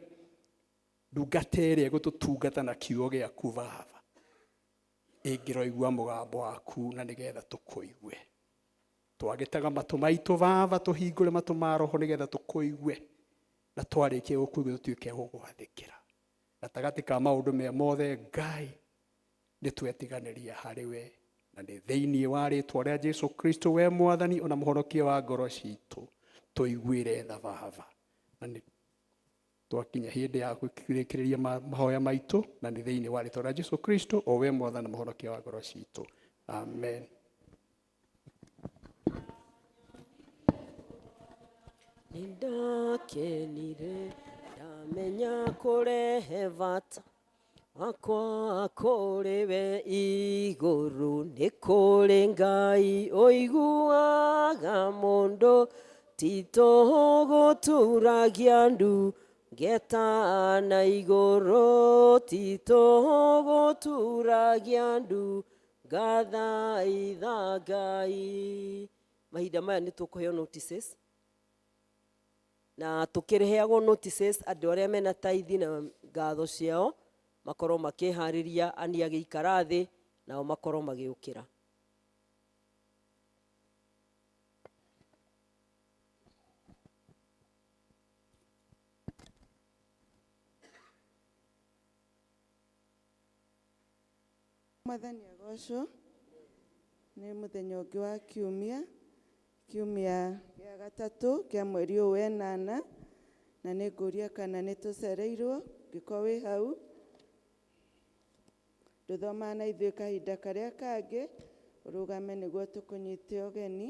ndungata ĩrĩa ĩgũtũtungata na kiugo gĩaku baba, ĩngĩroigua mũgambo waku na nĩgetha tũkũigue. Twagĩtega matũ maitũ baba, tũhingũre matũ ma roho nĩgetha tũkũigue, na twarĩkia gũkũigua tũtuĩke a gũgwathĩkĩra. Gatagatĩ ka maũndũ maya mothe Ngai, nĩ twetiganĩria harĩ we, na nĩ thĩinĩ wa rĩtwa rĩa Jesu Kristo, we mwathani ona mũhonokia wa ngoro citũ, tũiguĩre tha baba. Na nĩ twakinya hĩndĩ ya gũkĩrĩkĩrĩria mahoya maitũ, na nĩ thĩinĩ wa rĩtwa rĩa Jesu Kristo, o we mwathani na mũhonokia wa ngoro citũ. Amen. Nĩndakenire ndamenya kũrehe bata wakwa kũrĩ we igũrũ, nĩ kũrĩ Ngai ũiguaga mũndũ, ti tũgũturagia ndu ngeta na igũrũ, ti tũgũturagia ndu ngathaitha Ngai. Mahinda maya nĩ tũkũheo notices. Na tũkĩrĩheagwo notices andũ arĩa mena taithi na ngatho ciao makorwo makĩharĩria ani agĩikara thĩ nao makorwo magĩũkĩra. Mwathani agocwo. Nĩ mũthenya ũngĩ wa kiumia, kiumia gĩa gatatũ kĩa mweri ũyũ wenana, na nĩ ngũria kana nĩ tũcereirwo. Ngĩkorwo wĩ hau ndũthomaga na ithuĩ kahinda karĩa kangĩ, ũrũgame nĩguo tũkũnyite ũgeni.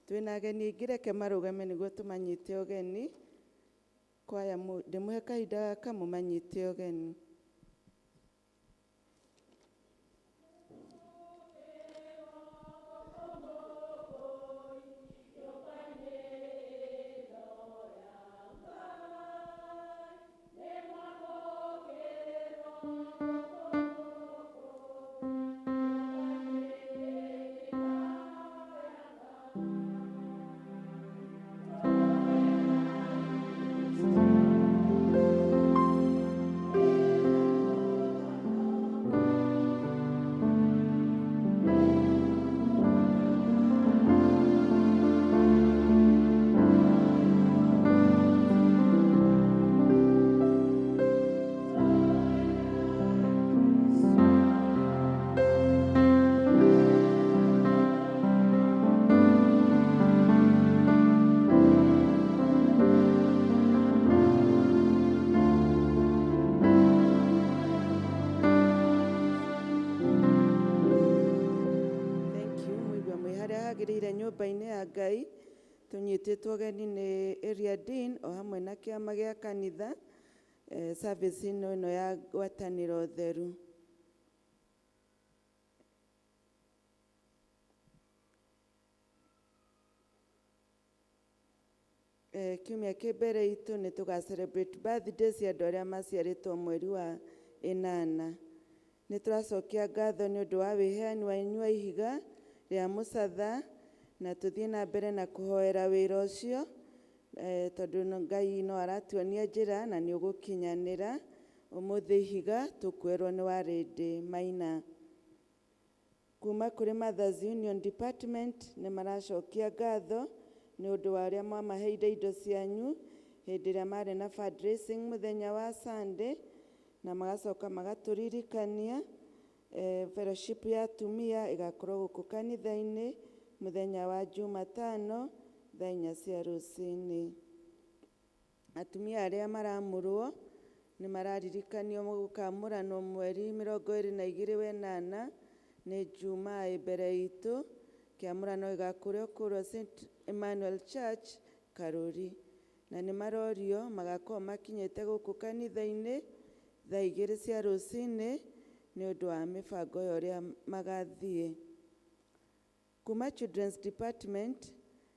Twĩna ageni aingĩ, reke marũgame nĩguo tũmanyite ũgeni. Kwaya, ndĩmũhe kahinda gaka mũmanyite ũgeni. Thank you. Mũigua mwĩ harĩa hagĩrĩire nyũmba-inĩ ya Ngai. Tũnyitĩtwo ũgeni nĩ Area Dean o hamwe na kĩama gĩa kanitha, service ĩno ya ngwatanĩro theru. Kiumia kĩ mbere itũ nĩ tũga celebrate birthday cia andũ arĩa maciarĩtwo mweri wa ĩnana. Nĩ tũracokia ngatho nĩ ũndũ wa wĩheani wanyu wa ihiga rĩa mũcatha, na tũthiĩ na mbere na kũhoera wĩra ũcio, tondũ Ngai no aratuonia njĩra na nĩ ũgũkinyanĩra. Ũmũthĩ ihiga tũkuerwo nĩ wa Lady Maina. Kuma kũrĩ Mothers Union Department nĩ maracokia ngatho nĩ ũndũ wa ũrĩa mwamaheire indo cianyu hĩndĩ ĩrĩa marĩ na fundraising mũthenya wa Sunday, na magacoka magatũririkania fellowship ya atumia ĩgakorwo gũkũ kanitha-inĩ mũthenya wa Jumatano thaa inya cia rũcinĩ. Atumia arĩa maramũrwo nĩ mararirikanio gũkamũranwo mweri 22 wenana, nĩ Jumaa ĩ mbere itũ. Kĩamũrano gĩgakorwo kũrĩa St Emmanuel Church Karuri, na nĩ marorio magakorwo makinyĩte gũkũ kanitha-inĩ thaa igĩrĩ cia rũcinĩ nĩ ũndũ wa mĩbango ya ũrĩa magathiĩ. Kuma Children's Department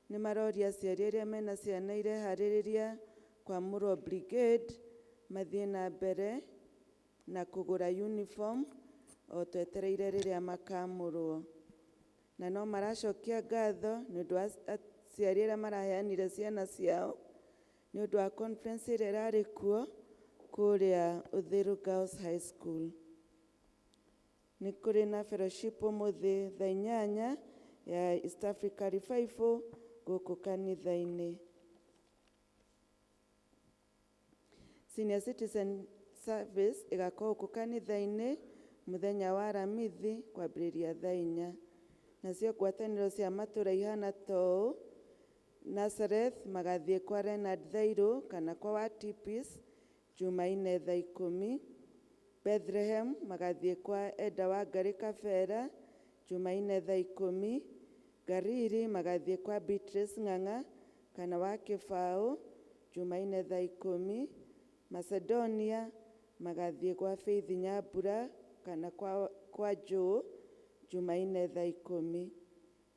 nĩ maroria aciari arĩa mena ciana ireharĩrĩria kwamũrwo brigade mathiĩ na mbere na kũgũra uniform o twetereire rĩrĩa makamũrwo. Na no maracokia ngatho nĩ ũndũ wa aciari arĩa maraheanire ciana ciao nĩ ũndũ wa conference ĩrĩa ĩrarĩ kuo kũrĩa Uthiru Girls High School. Nĩ kũrĩ na fellowship ũmũthĩ thaa inyanya ya East Africa Revival gũkũ kanitha-inĩ. Senior Citizen Service ĩgakorwo gũkũ kanitha-inĩ mũthenya wa Aramithi kwambĩrĩria thaa inya. Nacio ngwatanĩro cia matũra ihana ta ũũ: Nazareth magathiĩ kwa Leonard Thairũ kana kwa wa Peace Jumaine thaa 10. Bethlehem magathiĩ kwa Eda wa Ngarĩ Kabera Jumaine thaa 10. Gariri magathiĩ kwa Beatrice Ng'ang'a kana wa Kĩbaũ Jumaine thaa 10. Macedonia magathiĩ kwa Faith Nyambura kana kwa Joe Jumaine thaa 10.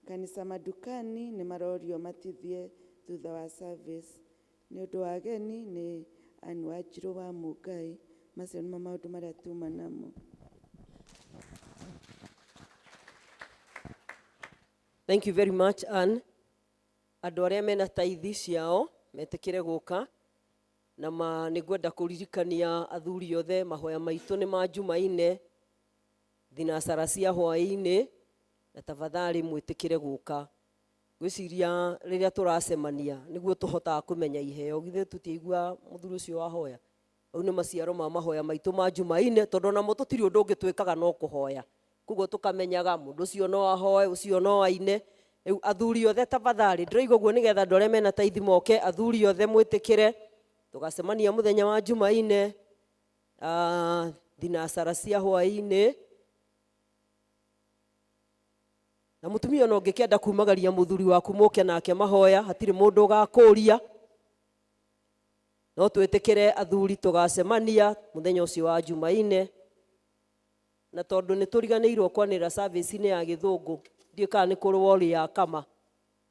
Kanitha madukani nĩ marorio matithie thutha wa service. Nĩ ũndũ wa ageni nĩ Ann Wanjirũ wa Mũngai. Macio nĩmo maũndũ marĩa tuma namo. Thank you very much, Ann. Andũ arĩa mena taithi ciao metĩkĩre gũka na ma nĩ ngwenda kũririkania athuri othe mahoya maitũ nĩ ma Jumaine thinacara cia hwaĩ-inĩ, na tafadhali mwĩtĩkĩre gũka. Ngwĩciria rĩrĩa tũracemania nĩguo tũhotaga kũmenya iheo, githĩ tũtiaigua mũthuri ũcio wahoya? Au nĩ maciaro ma mahoya maitũ ma Jumaine, tondũ onamo tũtirĩ ũndũ ũngĩ twĩkaga no kũhoya. Koguo tũkamenyaga mũndũ ũcio no ahoe, ũcio no aine. Rĩu athuri othe tafadhali, ndĩroiga ũguo nĩgetha andũ arĩa mena taithi moke, athuri othe mwĩtĩkĩre tũgacemania mũthenya wa Jumaine thinacara cia hwaĩ-inĩ. Na mũtumia ona ũngĩkĩenda kumagaria mũthuri waku mũke nake mahoya, hatirĩ mũndũ ũgakũria. No twĩtĩkĩre athuri tũgacemania mũthenya ũcio wa Jumaine. Na tondũ nĩ tũriganĩirwo kwanĩrĩra service-inĩ ya gĩthũngũ, ndiũĩ kana nĩ kũrĩ wall ya kama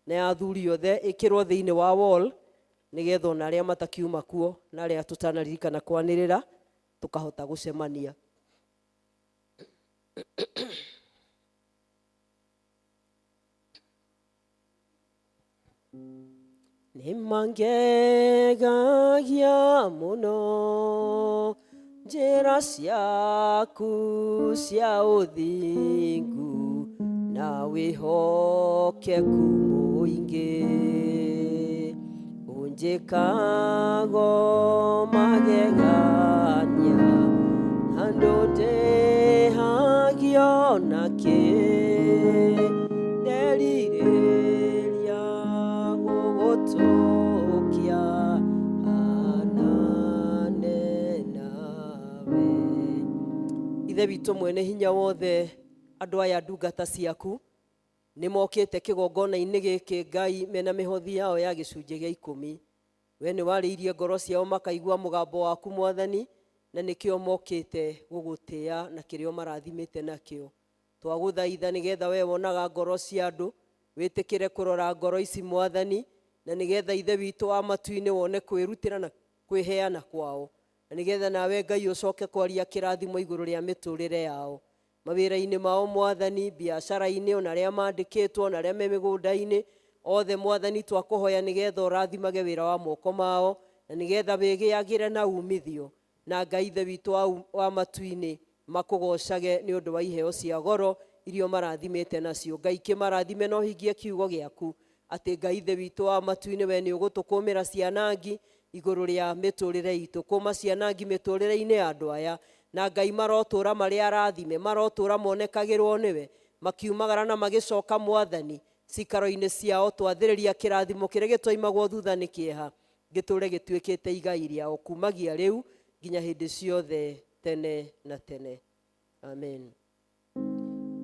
na ya athuri othe ĩkĩrwo thĩinĩ wa wall, nĩgetha ona arĩa matakiuma kuo na arĩa tũtanaririkana kwanĩrĩra tũkahota gũcemania. Nĩ mangegagia mũno njĩra ciaku cia ũthingu na wĩhokeku mũingĩ, ũnjĩkago magegania na ndũndĩhagio nakĩ, nderirĩria gũgũtũkia hanane nawe. Ithe witũ mwene hinya wothe, andũ aya ndungata ciaku nĩ mokĩte kĩgongona-inĩ gĩkĩ Ngai mena mĩhothi yao ya gĩcunjĩ gĩa 10. We nĩ warĩirie ngoro ciao makaigua mũgambo waku Mwathani, na nĩkĩo mokĩte gũgũtĩa na kĩrĩa marathimĩte nakĩo. Twagũthaitha nĩgetha we wonaga ngoro cia andũ wĩtĩkĩre kũrora ngoro ici Mwathani, na nĩgetha Ithe witũ wa matu-inĩ wone kwĩrutĩra na kwĩheana kwao, na nĩgetha nawe Ngai ũcoke kwaria kĩrathimo igũrũ rĩa mĩtũrĩre yao mawĩra-inĩ mao Mwathani, biacara-inĩ, ona arĩa mandĩkĩtwo, ona arĩa me mĩgũnda-inĩ othe Mwathani, twakũhoya nĩgetha ũrathimage wĩra wa moko mao, na nĩgetha wĩgĩagĩre na umithio, na Ngai Ithe witũ wa matu-inĩ makũgocage nĩ ũndũ wa iheo cia goro iria marathimĩte nacio. Ngai kĩmarathime na ũhingie kiugo gĩaku atĩ Ngai Ithe witũ wa matu-inĩ we nĩ ũgũtũkũmĩra cianangi igũrũ rĩa mĩtũrĩre itũ, kũma cianangi mĩtũrĩre-inĩ ya andũ aya, na Ngai marotũra marĩ arathime, marotũra monekagĩrwo nĩwe makiumagara na magĩcoka Mwathani cikaro-inĩ ciao. Twathĩrĩria kĩrathimo kĩrĩa gĩtoimagwo thutha nĩ kĩeha gĩtũre gĩtuĩkĩte igai rĩao kumagia rĩu nginya hĩndĩ ciothe tene na tene. Amen.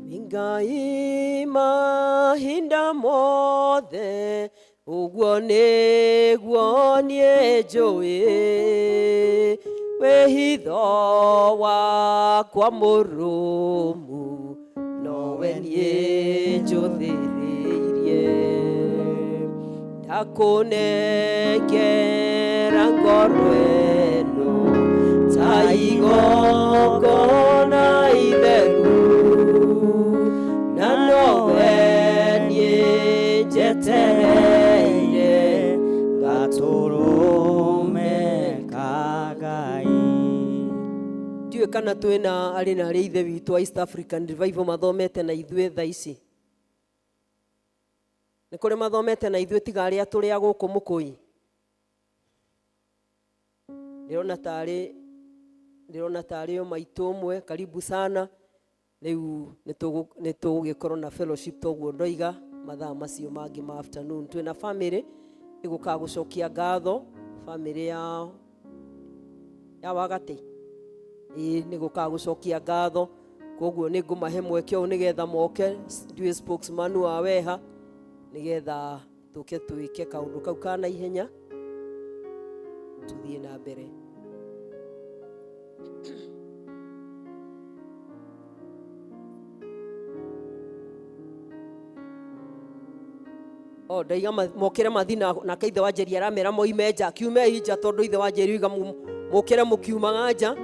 Ngai mahinda mothe ũguo nĩguo niĩ njũĩ, wĩhitho wakwa mũrũmu nowe niĩ njũthĩrĩirie, ndakũnengera ngoro ĩno ta igongona itheru, na nowe niĩ njetereire gatũrũme ka Ngai. Ndiũĩ kana twĩna arĩ na arĩ ithe witũ wa East African Revival mathomete na ithuĩ thaa ici. Nĩ kũrĩ mathomete na ithuĩ tiga arĩa tũrĩ a gũkũ Mũkũi? Ndĩrona tarĩ o maitũ ũmwe, karibu sana. Rĩu nĩ tũgũgĩkorwo na fellowship toguo ndoiga mathaa macio mangĩ ma afternoon. Twĩna family ĩgũkaga gũcokia ngatho, family ya Wagatĩ. Ĩĩ nĩ gũkaga gũcokia ngatho, koguo nĩ ngũmahe mweke ũyũ nĩgetha moke, ndiũĩ spokesman wa Weha, nĩgetha tũke twĩke kaũndũ kau ka naihenya tũthiĩ na mbere. O ndaiga mokĩre mathi nake ithe wa Njeri aramera moime nja, kiumei nja tondũ ithe wa Njeri oiga mũkĩre mũkiumaga nja.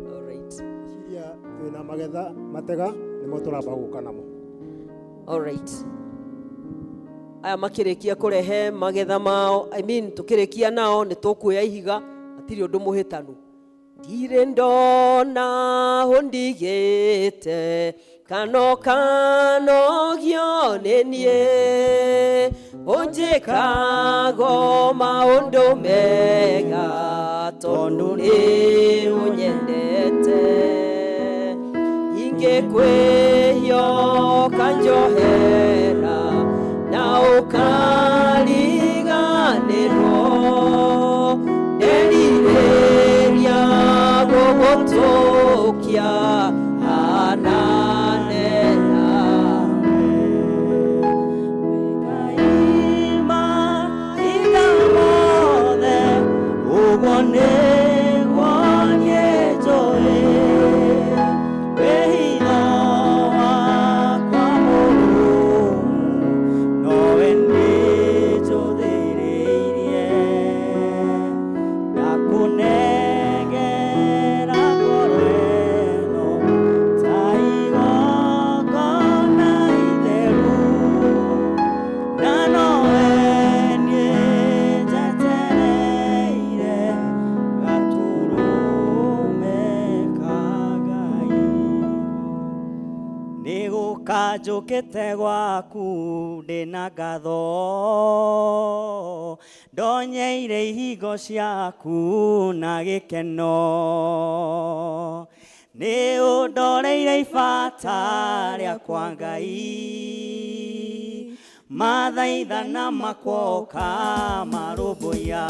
All right. Ciria twĩna magetha matega nĩmo tũramba gũka namo. All right. Aya makĩrĩkia kũrehe magetha mao, I mean tũkĩrĩkia nao nĩ tũkuoya ihiga, hatirĩ ũndũ mũhĩtanu. Ndirĩ ndona ũndigĩte kano kanogio nĩ niĩ, ũnjĩkago maũndũ mega tondũ nĩ ũnyendete. Ingĩkwĩhia ũkanjohera na ũkariganĩrwo, nderirĩria gũgũtũkia hanane nawe. Mahinda mothe ũguo nĩguo niĩ njũĩ, wĩhitho wakwa mũrũmu nowe nĩnjũthĩrĩirie. Ndakũnengera ngoro ĩno ta igongona itheru, na nowe niĩ njetereire gatũrũme ka Ngai. Nĩgũka njũkĩte gwaku ndĩna ngatho, ndonyeire ihingo ciaku na gĩkeno. Nĩ ũndoreire ibata rĩakwa Ngai, mathaithana makwa ũkamarũmbũiya.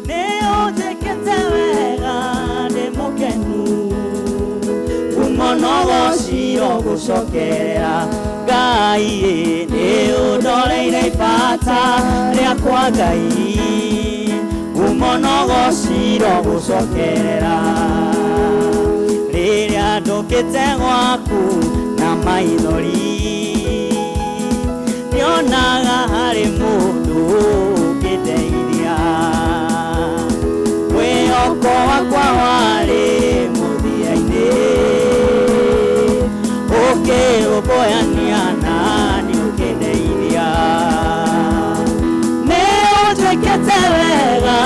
Nĩ ũnjĩkĩte wega ndĩ mũkenu, mũno gũcokerera Ngai. Nĩ ũndoreire ibata rĩakwa Ngai, mũno gũcokerera. Rĩrĩa ndũkĩte gwaku na maithori, nĩonaga harĩ mũndũ ũngĩndeithia. Mwĩhoko wakwa warĩ mũthia-inĩ, ũkĩũmbũyania na nĩ ũkĩndeithia. Nĩ ũnjĩkĩte wega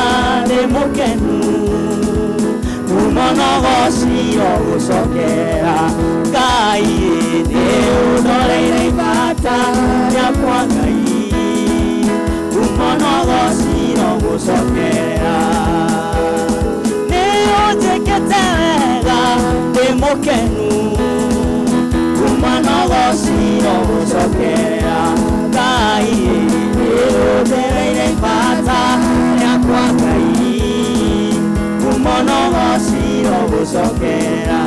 ndĩ mũkenu, mũno gũcokerera Ngai. Nĩ ũndoreire ibata rĩakwa Ngai, mũno gũcokerera. Nĩ ũnjĩkĩte wega ndĩ mũkenu, mũno gũcokerera Ngai. Nĩ ũndoreire ibata rĩakwa Ngai, mũno gũcokerera.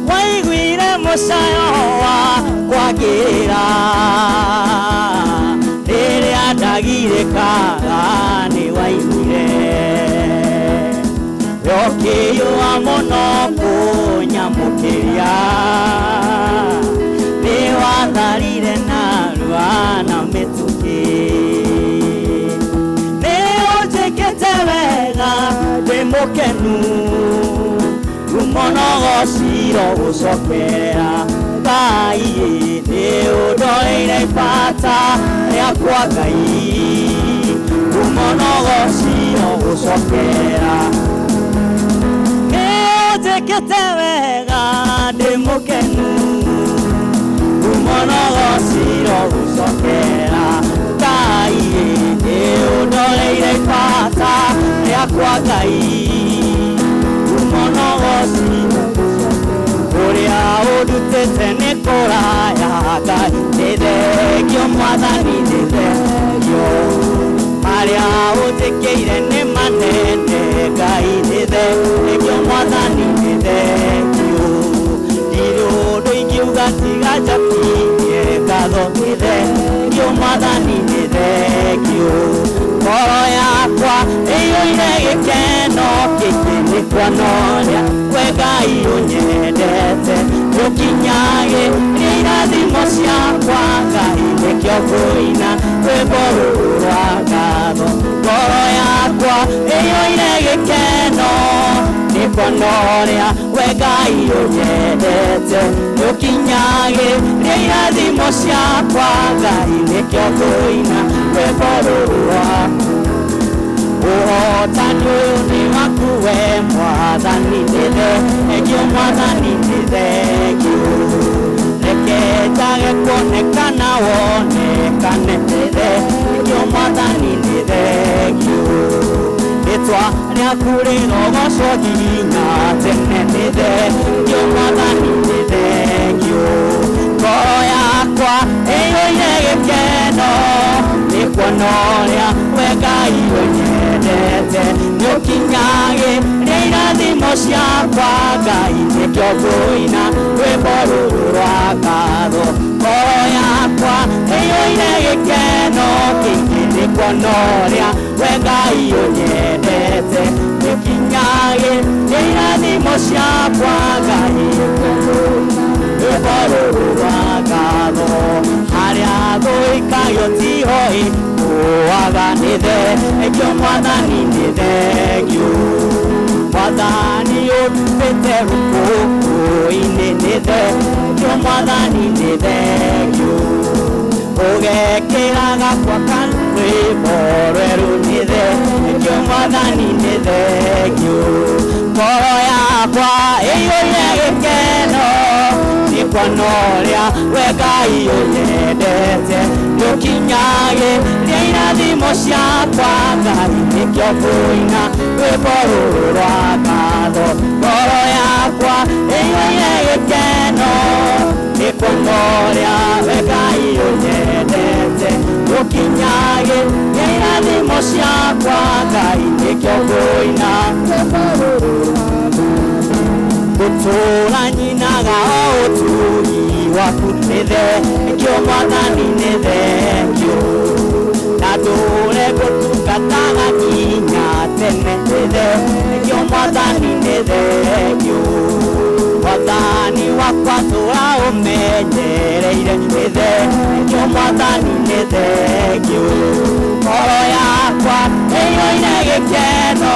Waiguire mũcayo wakwa ngĩrĩra, rĩrĩa ndagirĩkaga nĩ waiguire. Ũkĩiyũa mũno kũnyamũkĩria, nĩ watharire narua na mĩtũkĩ. Nĩ ũnjĩkĩte wega ndĩ mũkenu, mũno gũcokerera Ngai. Nĩ ũndoreire ibata rĩakwa Ngai, mũno gũcokerera. Nĩ ũnjĩkĩte wega ndĩ mũkenu, mũno gũcokerera Ngai. Nĩ ũndoreire ibata rĩakwa Ngai, mũno ũrĩa ũndutĩte nĩ kũraya Ngai. Nĩ thengio Mwathani, nĩ thengio, marĩa ũnjĩkĩire nĩ manene Ngai. Nĩ thengio Mwathani, nĩ thengio, ndirĩ ũndũ ingiuga tiga njokie ngatho. Nĩ thengio Mwathani, nĩ thengio, ngoro yakwa ĩiyũire gĩkeno kĩingĩ nĩ kwa kuona ũrĩa we Ngai ũnyendete nĩũkinyagĩria irathimo ciakwa Ngai nĩkĩo ngũina rwĩmbo rũrũ rwa ngatho ngoro yakwa ĩiyũire gĩkeno nĩ kuona ũrĩa we Ngai ũnyendete nĩũkinyagĩria irathimo ciakwa Ngai nĩkĩo ngũina rwĩmbo rũrũ rwa ũhotani ũyũ nĩ waku we mwathani nĩ thengio mwathani nĩ thengio reke njage kuonekana wonekane nĩ thengio mwathani nĩ thengio rĩtwa rĩaku rĩrogocwo nginya tene nĩ thengio mwathani nĩ thengio ngoro yakwa ĩiyũire gĩkeno nĩ kuona ũrĩa we Ngai ũnyendete nĩũkinyagĩria irathimo ciakwa Ngai nĩkĩo ngũina rwĩmbo rũrũ rwa ngatho ngoro yakwa ĩiyũire gĩkeno kĩingĩ nĩ kuona ũrĩa we Ngai ũnyendete nĩũkinyagĩria irathimo ciakwa Ngai nĩkĩo ngũina rwĩmbo rũrũ rwa ngatho harĩa thũikagio tiho ĩkũaga nĩ thengio mwathani nĩ thengio mwathani ũrutĩte rũkũngũ-inĩ nĩ thengio mwathani nĩ thengio ũgekĩra gakwa rwĩmbo rwerũ nĩ thengio mwathani nĩ thengio ngoro yakwa ĩiyũire gĩkeno nĩ kuona ũrĩa we Ngai ũnyendete nĩũkinyagĩria irathimo ciakwa Ngai nĩkĩo ngũina rwĩmbo rũrũ rwa ngatho ngoro yakwa ĩiyũire gĩkeno nĩ kuona ũrĩa we Ngai ũnyendete nĩũkinyagĩria irathimo ciakwa Ngai nĩkĩo ngũina rwĩmbo rũrũ rwa gũtũũra nyinaga o ũtugi waku nĩ thengio mwathani nĩ thengio na ndũũre ngũtungataga nginya tene nĩ thengio mwathani nĩ thengio mwathani wakwa tũra ũmenyereire nĩ thengio mwathani nĩ thengio ngoro yakwa ĩiyũire gĩkeno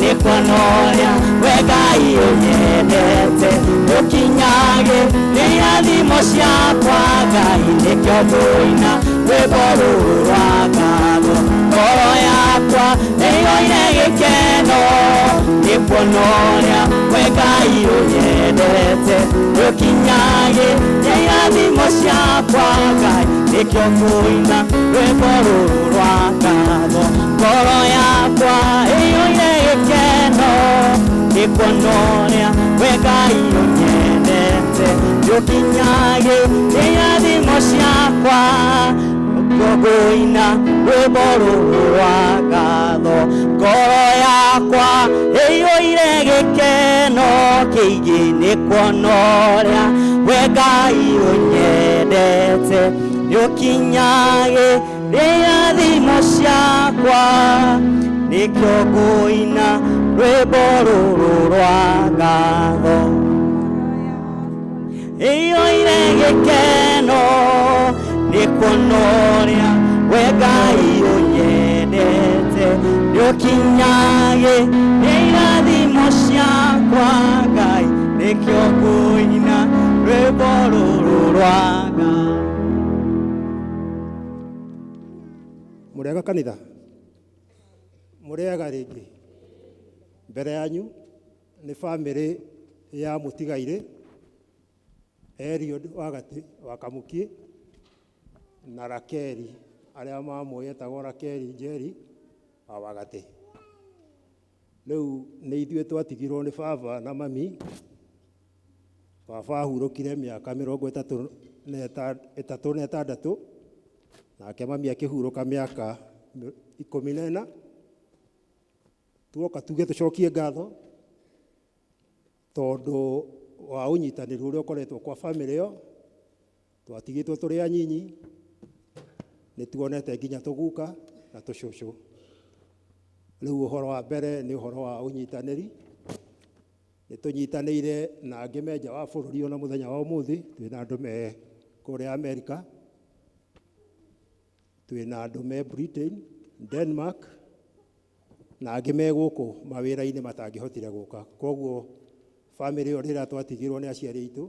nĩ kuona ũrĩa we Ngai ũnyendete nĩũkinyagĩria irathimo ciakwa Ngai nĩkĩo ngũina rwĩmbo rũrũ rwa ngatho ngoro yakwa ĩiyũire gĩkeno nĩ kuona ũrĩa we Ngai ũnyendete nĩũkinyagĩria irathimo ciakwa Ngai nĩkĩo ngũina rwĩmbo rũrũ rwa ngatho ngoro yakwa ĩiyũire gĩkeno nĩ kuona ũrĩa we Ngai ũnyendete nĩũkinyagĩria irathimo ciakwa nĩkĩo ngũina rwĩmbo rũrũ rwa ngatho ngoro yakwa ĩiyũire gĩkeno kĩingĩ nĩ kuona ũrĩa we Ngai ũnyendete nĩũkinyagĩria irathimo ciakwa nĩkĩo ngũina rwĩmbo rũrũ rwa ngatho ĩiyũire gĩkeno nĩ kuona ũrĩa we Ngai ũnyendete nĩũkinyagĩria irathimo ciakwa Ngai nĩkĩo ngũina rwĩmbo rũrũ rwa ngatho. Mũrĩega kanitha mũrĩega rĩngĩ mbere yanyu nĩ bamĩrĩ ya mũtigairĩ Eliud Wagati wa Kamuki na Rakeli arĩa mamũĩ etagwo Rakeli Njeri wa Wagati. Rĩu nĩ ithuĩ twatigirwo nĩ baba na mami. Baba ahurũkire mĩaka mĩrongo ĩtatũ na ĩtandatũ nake mami akĩhurũka mĩaka 14. Tuoka tuge tũcokie ngatho tondũ wa ũnyitanĩri ũrĩa ũkoretwo kwa bamĩrĩ ĩyo. Twatigĩtwo tũrĩ anyinyi, nĩ tuonete nginya tũguka na tũcũcũ. Rĩu ũhoro wa mbere nĩ ũhoro wa ũnyitanĩri. Nĩ tũnyitanĩire na angĩ me nja wa bũrũri ona mũthenya wa ũmũthĩ, twĩna andũ me kũrĩa Amerika, twĩna andũ me Britain, Denmark, na angĩ me gũkũ mawĩra-inĩ matangĩhotire gũka. Koguo bamĩrĩ ĩyo rĩrĩa twatigirwo nĩ aciari aitũ,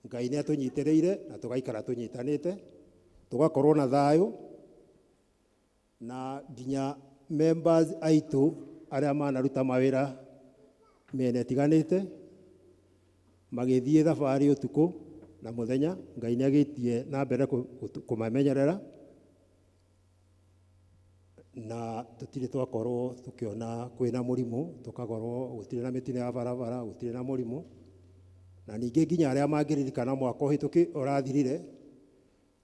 Ngai nĩ atũnyitĩrĩire na tũgaikara tũnyitanĩte, tũgakorwo na thayũ, na nginya members aitũ arĩa manaruta mawĩra mĩena ĩtiganĩte magĩthiĩ thabarĩ ũtukũ na mũthenya, Ngai nĩ agĩtie na mbere kũmamenyerera, na tũtirĩ twakorwo tũkĩona kwĩna mũrimũ, tũkakorwo gũtirĩ na mĩtino ya barabara, gũtirĩ na mũrimũ. Na ningĩ nginya arĩa mangĩririkana mwaka ũhĩtũki ũrathirire,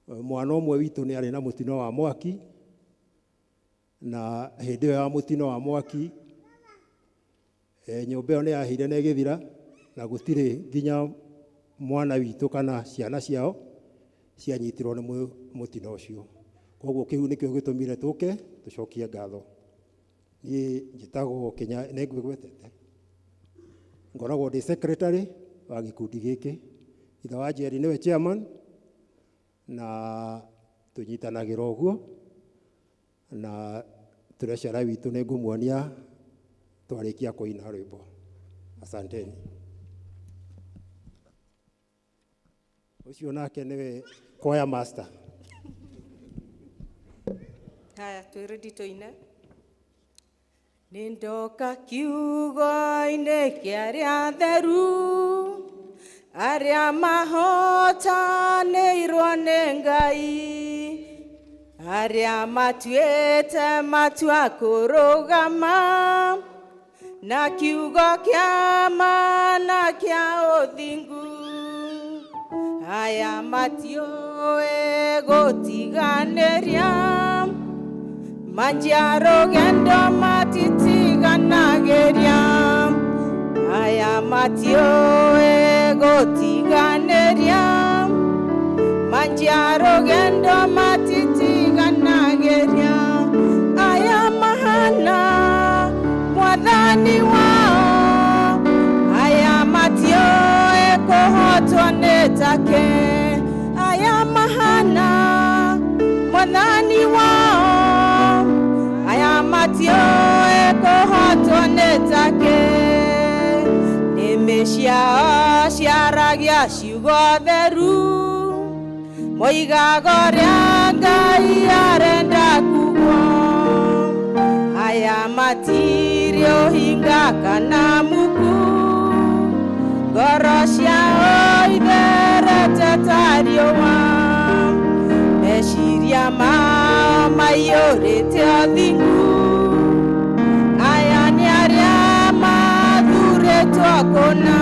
mwana ũmwe witũ nĩ arĩ na mũtino wa mwaki, na hĩndĩ ĩyo ya mũtino wa mwaki, nyũmba ĩyo nĩ yahĩire na ĩgĩthira, na gũtirĩ nginya mwana witũ kana ciana ciao cianyitirwo nĩ mũtino ũcio. Koguo kĩu nĩkĩo gĩtũmire tũke tũcokie ngatho. Niĩ njĩtagwo Kĩnya, nĩ ngwĩgwetete, ngoragwo ndĩ secretary wa gĩkundi gĩkĩ. Ithe wa Njeri nĩwe chairman, na tũnyitanagĩra ũguo, na treasurer witũ nĩ ngũmuonia twarĩkia kũina rwĩmbo. Asanteni. Ũcio nake nĩwe choir master. Haya, twĩ ready tũine. Nĩ ndoka kiugo-inĩ kĩa arĩa atheru, arĩa mahotanĩirwo nĩ Ngai, arĩa matuĩte matua kũrũgama na kiugo kĩa ma na kĩa ũthingu. Aya matiũĩ gũtiganĩria, manjia rũgendo matitiganagĩria. Aya matiũĩ gũtiganĩria, manjia rũgendo matitiganagĩria. Aya mahana mwathani wao, aya matiũĩ kũhotwo nĩ take. Aya mahana mwathani wao, aya matiũĩ kũhotwo nĩ take. Nĩmĩ ciao ciaragia ciugo theru, moigaga ũrĩa Ngai arenda kugwo. Aya matirĩ ũhinga kana muku, ngoro ciao itherete ta riũa. Meciria mao maiyũrĩte ũthingu, aya nĩ arĩa mathurĩtwo kũna.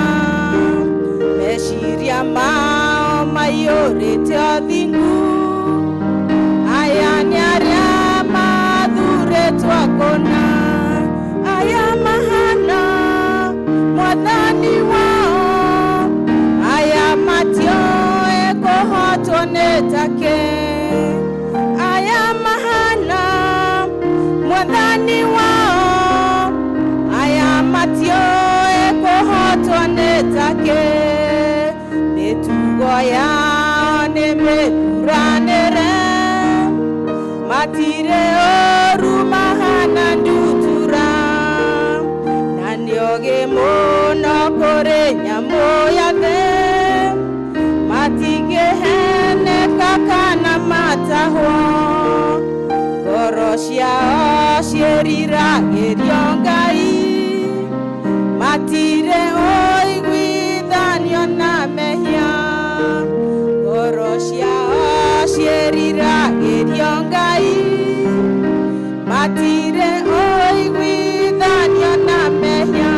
Meciria mao maiyũrĩte ũthingu, aya nĩ arĩa mathurĩtwo kũna. Aya mahana mwathani wao, aya matiũĩ kũhotwo nĩ take. Aya mahana mwathani wao, aya matiũĩ kũhotwo nĩ take. Mĩtugo yao nĩ mĩthuranĩre, matirĩ ũru mahana ndutura, na nĩ ogĩ mũno kũrĩ nyamũ yothe. Matingĩheneka kana matahwo, ngoro ciao ciĩriragĩrio Ngai. Matirĩ ũiguithanio na mehia, ngoro ciao ciĩriragĩrio Ngai. Matirĩ ũiguithanio na mehia.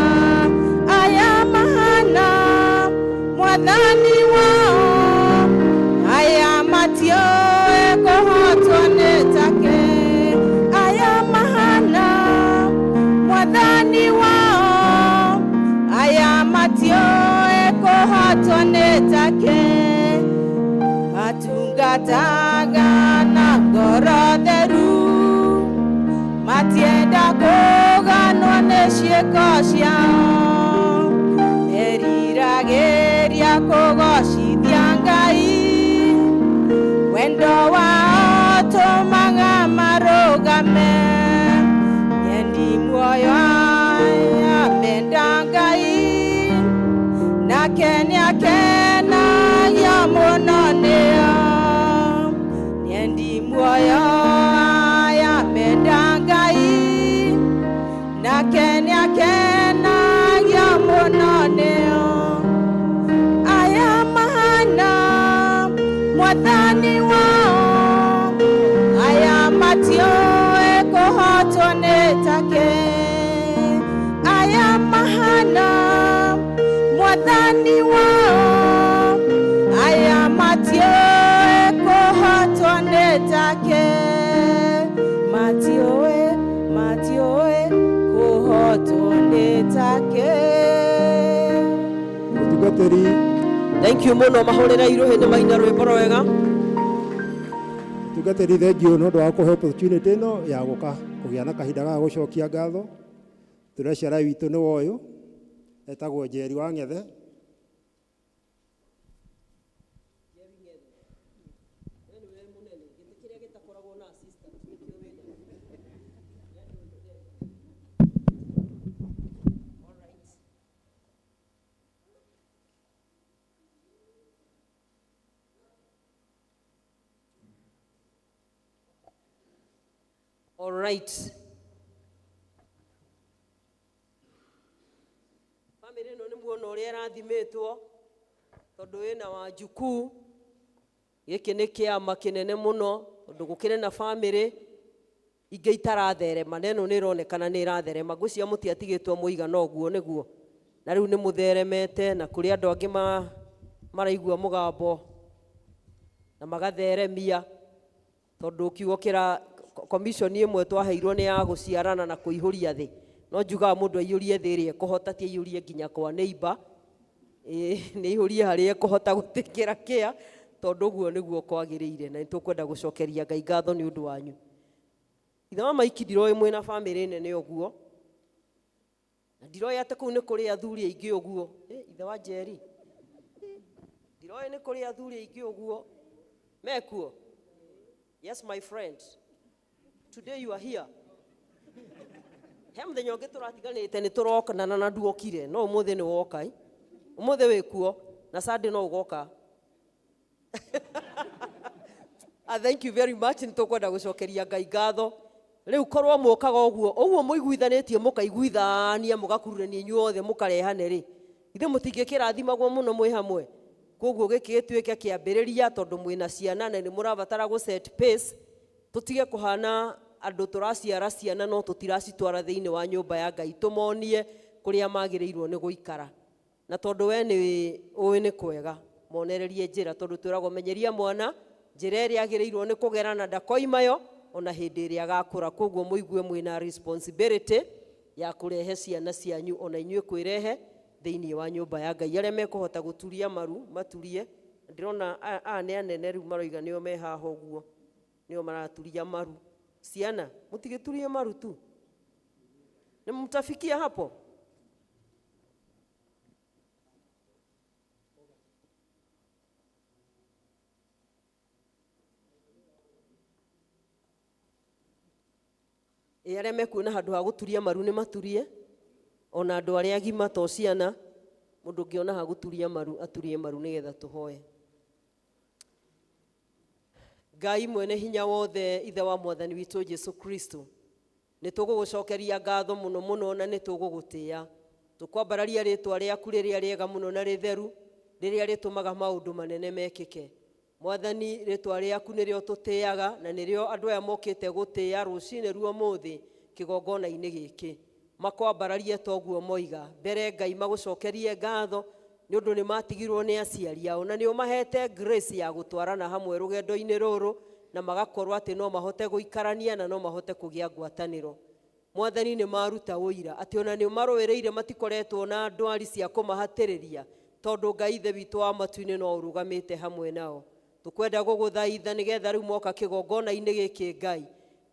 Aya mahana mwathani wao, aya matiũĩ kũhotwo nĩ take. Aya mahana mwathani wao, aya matiũĩ kũhotwo nĩ take. Matungataga na ngoro theru, matienda kũganwo nĩ ciĩko ciao. Wendo wao tũmaga marũgame. Nyendi muoyo aya menda Ngai, nake nĩakenagio mũno nĩo. Nyendi muoyo aya menda Ngai, nake nĩakenagio mũno nĩo. Aya mahana mwathani wao, aya matiũĩ kũhotwo nĩ take. Aya mahana mwathani wao, aya matiũĩ kũhotwo nĩ take. Matiũĩ, matiũĩ kũhotwo nĩ take. Mũtungatĩri. Thank you mũno, mahũrĩre iruhĩ nĩ maina rwĩmbo rwega. Mũtungatĩri, thengiũ nĩ ũndũ wa kũhe opportunity ĩno ya gũka kũgĩa na kahinda ga gũcokia ngatho. Tũreciara witũ nĩ woyũ etagwo Njeri wa Ng'ethe. All right. Famĩlĩ ĩno nĩ muona ũrĩa ĩrathimĩtwo tondũ wĩna wanjukuu. Gĩkĩ nĩ kĩama kĩnene mũno tondũ gũkĩrĩ na famĩlĩ ingĩ itaratherema, na ĩno nĩ ĩronekana nĩ ĩratherema. Ngwĩciria mũtiatigĩtwo mũigana ũguo nĩguo, na rĩu nĩ mũtheremete, na kũrĩ andũ angĩ maraigua mũgambo na magatheremia, tondũ kiugo kĩra commission ĩmwe twaheirwo nĩ ya gũciarana na kũihũria thĩ. No njugaga mũndũ aiyũrie thĩ ĩrĩa ekũhota, ti aiyũrie nginya kwa neighbor. Nĩ aihũrie harĩa ekũhota gũtĩkĩra kĩa, tondũ ũguo nĩguo kwagĩrĩire, na nĩ tũkwenda gũcokeria Ngai ngatho nĩ ũndũ wanyu. Ithe wa Maiki, ndiroĩ mwĩna bamĩrĩ nene ũguo, na ndiroĩ atĩ kũu nĩ kũrĩ athuri aingĩ ũguo. Ithe wa Njeri, ndiroĩ nĩ kũrĩ athuri aingĩ ũguo mekuo. Yes, my friend, today you are here. He mũthenya ũngĩ tũratiganĩte nĩ tũrokanana na nduokire, no ũmũthĩ nĩ woka. Ũmũthĩ wĩkuo na Sunday no ũgoka. Thank you very much. Nĩ tũkwenda gũcokeria Ngai ngatho. Rĩu korwo mũkaga ũguo ũguo mũiguithanĩtie, mũkaiguithania, mũgakururania inyuothe, mũkarehane rĩ, ithe mũtingĩkĩrathimagwo mũno mwĩ hamwe. Koguo gĩkĩ gĩtuĩke kĩambĩrĩria, tondũ mwĩna ciana na nĩ mũrabatara gũ set pace. Tũtige kũhana andũ tũraciara ciana no tũtiracitwara thĩinĩ wa nyũmba ya Ngai, tũmonie kũrĩa magĩrĩirwo nĩ gũikara. Na tondũ we nĩ ũĩ nĩ kwega monererie njĩra, tondũ twĩragwo menyeria mwana njĩra ĩrĩa agĩrĩirwo nĩ kũgera na ndakoimayo ona hĩndĩ ĩrĩa agakũra. Koguo mũigue mwĩna responsibility ya kũrehe ciana cianyu ona inyuĩ kwĩrehe thĩinĩ wa nyũmba ya Ngai. Arĩa mekũhota gũturia maru maturie. Ndĩrona aya nĩ anene rĩu maroiga nĩo me haha ũguo, nĩo maraturia maru. Ciana mũtigĩturie maru tu, nĩ mtafikia hapo. Ĩ arĩa mekuona handũ ha gũturia maru nĩ maturie, ona andũ arĩa agima to ciana. Mũndũ ũngĩona ha gũturia maru aturie maru nĩgetha tũhoe. Ngai mwene hinya wothe, ithe wa mwathani witũ Jesu Kristo, nĩ tũgũgũcokeria ngatho mũno mũno na nĩ tũgũgũtĩĩa. Tũkwambararia rĩtwa rĩaku rĩrĩa rĩega mũno na rĩtheru, rĩrĩa rĩtũmaga maũndũ manene mekĩke. Mwathani, rĩtwa rĩaku nĩrĩo tũtĩaga na nĩrĩo andũ aya mokĩte gũtĩĩa rũcinĩ ruo mũthĩ kĩgongona-inĩ gĩkĩ. Makwambararie toguo moiga mbere Ngai, magũcokerie ngatho nĩ ũndũ nĩ matigirwo nĩ aciari ao na nĩ ũmahete grace ya gũtwarana hamwe rũgendo-inĩ rũrũ, na magakorwo atĩ no mahote gũikarania na no mahote kũgĩa ngwatanĩro. Mwathani, nĩ maruta ũira atĩ ona nĩ ũmarũĩrĩire, matikoretwo na ndwari cia kũmahatĩrĩria, tondũ Ngai ithe witũ wa matu-inĩ no ũrũgamĩte hamwe nao. Tũkwenda gũgũthaitha nĩgetha rĩu moka kĩgongona-inĩ gĩkĩ, Ngai,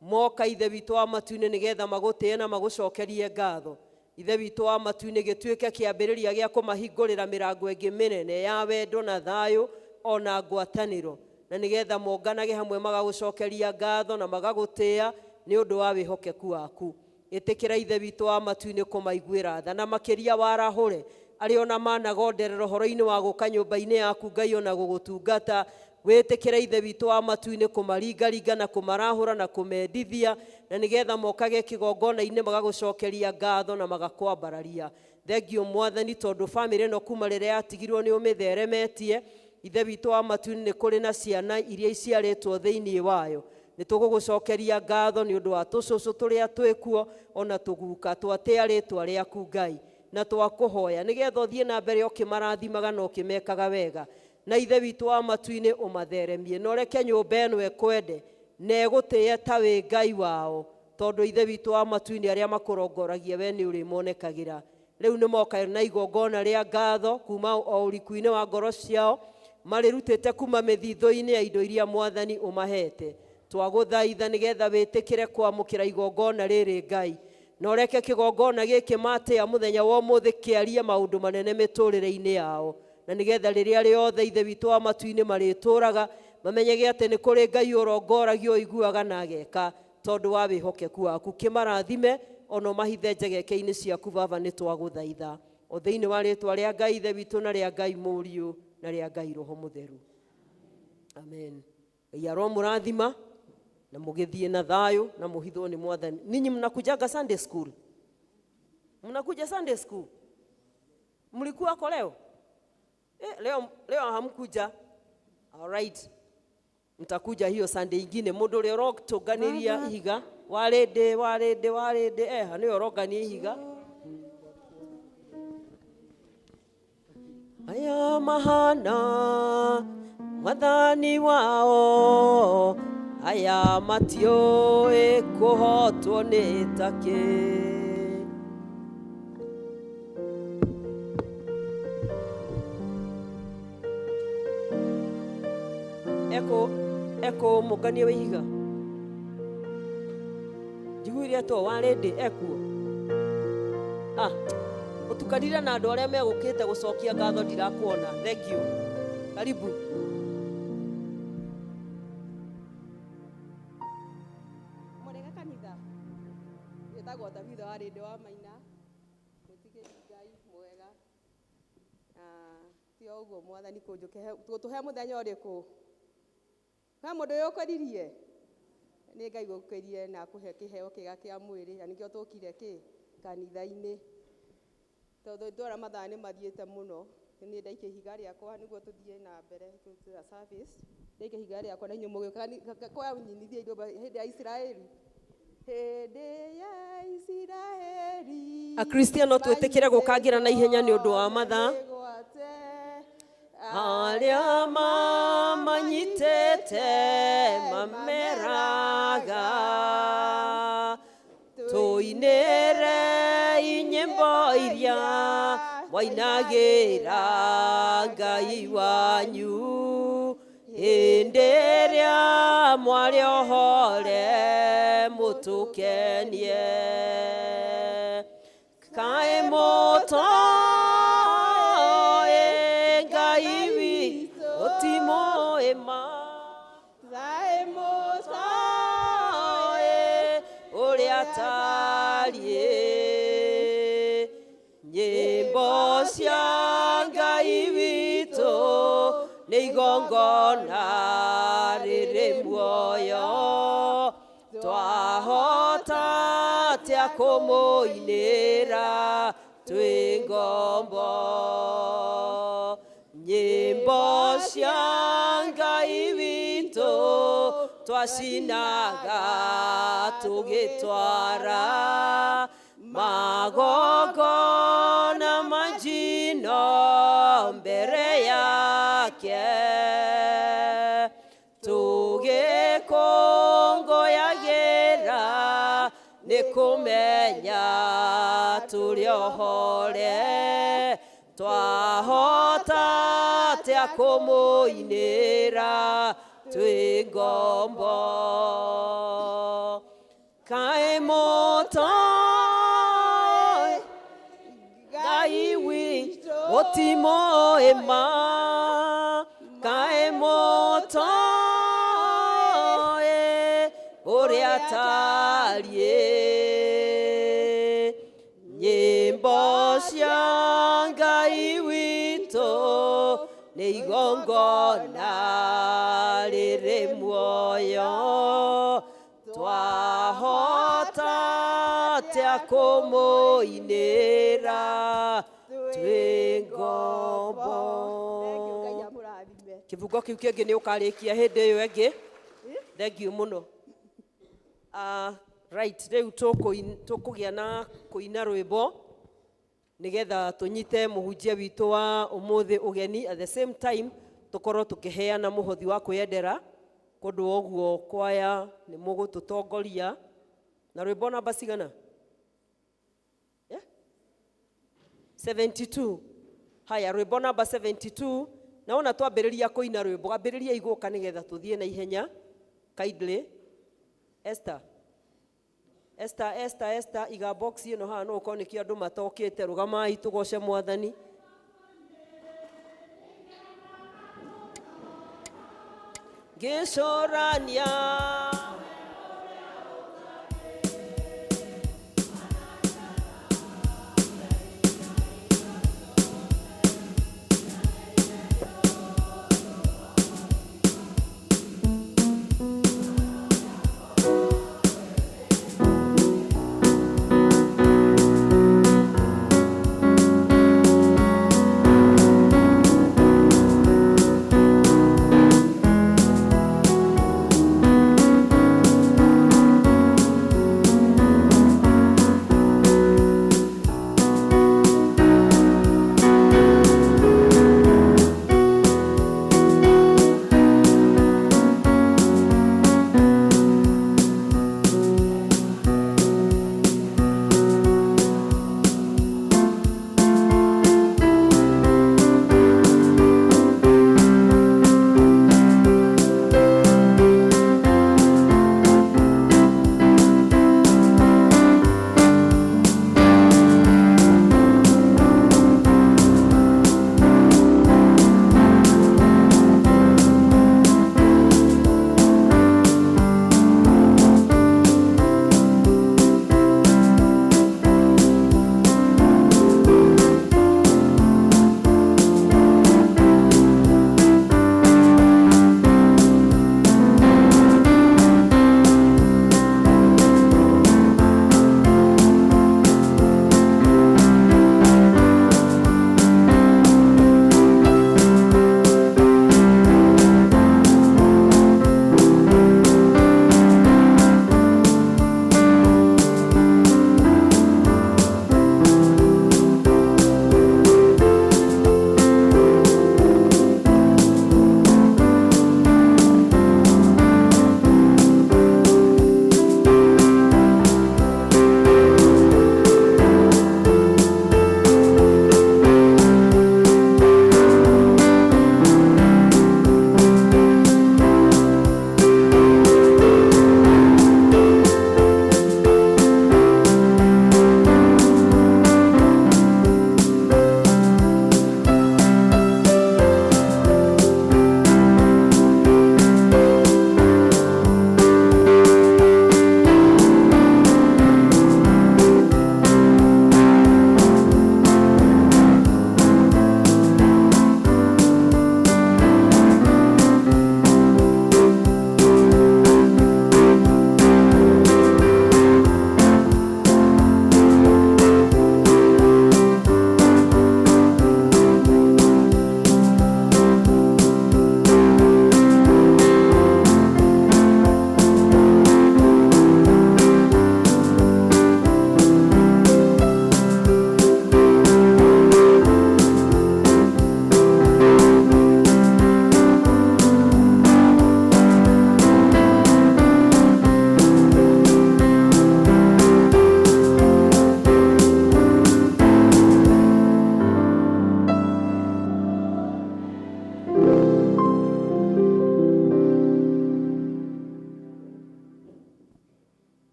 moka ithe witũ wa matu-inĩ nĩgetha magũtĩe na magũcokerie ngatho. Ithe witũ wa matu-inĩ, gĩtuĩke kĩambĩrĩria gĩa kũmahingũrĩra mĩrango ĩngĩ mĩnene ya wendo na thayũ ona ngwatanĩro. Na nĩgetha monganage hamwe magagũcokeria ngatho na magagũtĩa nĩ ũndũ wa wĩhokeku waku. Ĩtĩkĩra Ithe witũ wa matu-inĩ kũmaiguĩra tha, na makĩria warahũre arĩa ona managonderera ũhoro-inĩ wa gũka nyũmba-inĩ yaku Ngai ona gũgũtungata. Wĩtĩkĩre Ithe witũ wa matu-inĩ kũmaringaringa na kũmarahũra na kũmendithia, na nĩgetha mokage kĩgongona-inĩ magagũcokeria ngatho na magakwambararia. Thengio Mwathani, tondũ bamĩrĩ ĩno kuma rĩrĩa yatigirwo nĩ ũmĩtheremetie. Ithe witũ wa matu-inĩ, nĩ kũrĩ na ciana iria iciarĩtwo thĩinĩ wayo. Nĩ tũgũgũcokeria ngatho nĩ ũndũ wa tũcũcũ tũrĩa twĩkuo ona tũguka twatĩa rĩtwa rĩaku Ngai, na twakũhoya nĩgetha ũthiĩ na mbere ũkĩmarathimaga na ũkĩmekaga wega. Na Ithe witũ wa matu-inĩ ũmatheremie, na ũreke nyũmba ĩno ĩkwende na ĩgũtĩe ta wĩ Ngai wao, tondũ Ithe witũ wa matu-inĩ arĩa makũrongoragia we nĩ ũrĩmonekagĩra. Rĩu nĩ moka na igongona rĩa ngatho kuma o ũriku-inĩ wa ngoro ciao, marĩrutĩte kuma mĩthithũ-inĩ ya indo iria Mwathani ũmahete. Twagũthaitha nĩgetha wĩtĩkĩre kwamũkĩra igongona rĩrĩ Ngai, na ũreke kĩgongona gĩkĩ matĩa mũthenya wa ũmũthĩ kĩarie maũndũ manene mĩtũrĩre-inĩ yao, na nĩgetha rĩrĩa rĩothe Ithe witũ wa matu-inĩ marĩtũraga mamenyage atĩ nĩ kũrĩ Ngai ũrongoragio ũiguaga na ageka, tondũ wa wĩhokeku waku. Kĩmarathime ona ũmahithe njegeke-inĩ ciaku Baba, nĩ twagũthaitha o thĩinĩ wa rĩtwa rĩa Ngai Ithe witũ na rĩa Ngai Mũriũ na rĩa Ngai Roho Mũtheru, amen. Ngai aromũrathima na mũgĩthiĩ na thayũ na mũhithwo nĩ Mwathani. Ninyi mnakujaga Sunday school? Mnakuja Sunday school? Mlikuwako leo? Leo, leo hamkuja. All right, mtakuja hiyo Sunday ingine. Mũndũ ũrĩa ũrotũnganĩria ihiga warĩndĩ warĩndĩ warĩndĩ eha nĩwe ũrongania ihiga. Aya mahana Mwathani wao, aya matiũĩ kũhotwo nĩ takĩ. Eko eko mũngania wa ihiga njiguire atwo warĩndĩ ekuo. Ah, ũtukanire na andũ arĩa megũkĩte gũcokia ngatho, ndirakuona. Thank you, karibu. Mũrega kanitha, wĩtagwo Tabitha wa Rĩndĩ wa Maina, mwĩtigĩri Ngai mwega. Na ti o ũguo Mwathani gũtũhe mũthenya ũrĩkũ? He mũndũ ũyũkĩririe? Nĩ Ngai gũkĩrie na akũhe kĩheo kĩega kĩa mwĩrĩ, na nĩkĩo tũkire kĩ kanitha-inĩ, tondũ ndora mathaa nĩ mathiĩte mũno. Niĩ ndaikia ihiga rĩakwa nĩguo tũthiĩ na mbere tũtira service. Ndaikia ihiga rĩakwa na inyuĩ mũgĩũka kwanyinithia indo hĩndĩ ya Isiraeli, hĩndĩ ya Isiraeli. Akristiano, twĩtĩkĩre gũkangĩra na ihenya nĩ ũndũ wa mathaa. Mĩgwate arĩa mamanyitĩte mameraga, tũinĩre inyĩmbo iria mwainagĩra Ngai wanyu hĩndĩ ĩrĩa mwarĩ ohore mũtũkenie. Kaĩ mũtoĩ Ngai witũ ũtimũĩ ma Kaĩ mũtoĩ ũrĩa tariĩ. Nyĩmbo cia Ngai witũ nĩ igongona rĩrĩ muoyo, twahota atĩa kũmũinĩra twĩ ngombo? Nyĩmbo cia Ngai witũ twacinaga tũgĩtwara magongona manjino mbere yake, tũgĩkũngũyagĩra nĩ kũmenya tũrĩ ohore. Twahota atĩa kũmũinĩra twĩ ngombo? Kaĩ mũtoĩ Ngai witũ ũtimũĩ ma? Kaĩ mũtoĩ atariĩ. Nyĩmbo cia Ngai witũ nĩ igongona rĩrĩ muoyo, twahota atĩa kũmũinĩra twĩ ngombo. Kĩbungo kĩu kĩngĩ nĩ ũkarĩkia hĩndĩ ĩyo ĩngĩ. Thengiũ mũno. Right, rĩu tũkũgĩa na kũina rwĩmbo nĩgetha tũnyite mũhunjia witũ wa ũmũthĩ ũgeni, at the same time tũkorwo tũkĩheana mũhothi wa kwĩyendera. Kũndũ ũguo kwaya nĩ mũgũtũtongoria na rwĩmbo namba cigana? Yeah? 72. Haya, rwĩmbo namba 72. Naona twambĩrĩria kũina rwĩmbo, ambĩrĩria igũka nĩgetha tũthiĩ na ihenya. Kindly Esther, Esther, Esther, Esther, iga box ĩno haha no ũkorwo nĩkĩo andũ matokĩte. Rũgamai tũgoce Mwathani. Ngĩcũrania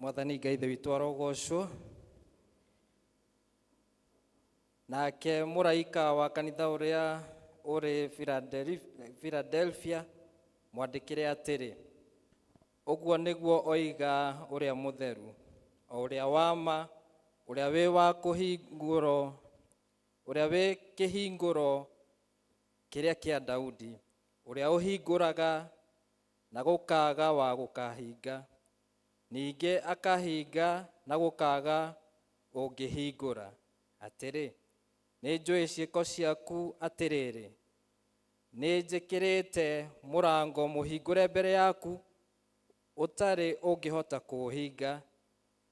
Mwathani Ngai Ithe witũ arogocwo. Nake mũraika wa kanitha ũrĩa ũrĩ Philadelphia mwandĩkĩre atĩrĩ, Ũguo nĩguo oiga ũrĩa mũtheru, o ũrĩa wa ma, ũrĩa wĩ wa kũhingũro, ũrĩa wĩ kĩhingũro kĩrĩa kĩa Daudi, ũrĩa ũhingũraga na gũkaaga wa gũkahinga, ningĩ akahinga na gũkaaga ũngĩhingũra. Atĩrĩ, nĩnjũĩ ciĩko ciaku, atĩrĩrĩ, nĩnjĩkĩrĩte mũrango mũhingũre mbere yaku ũtarĩ ũngĩhota kũũhinga.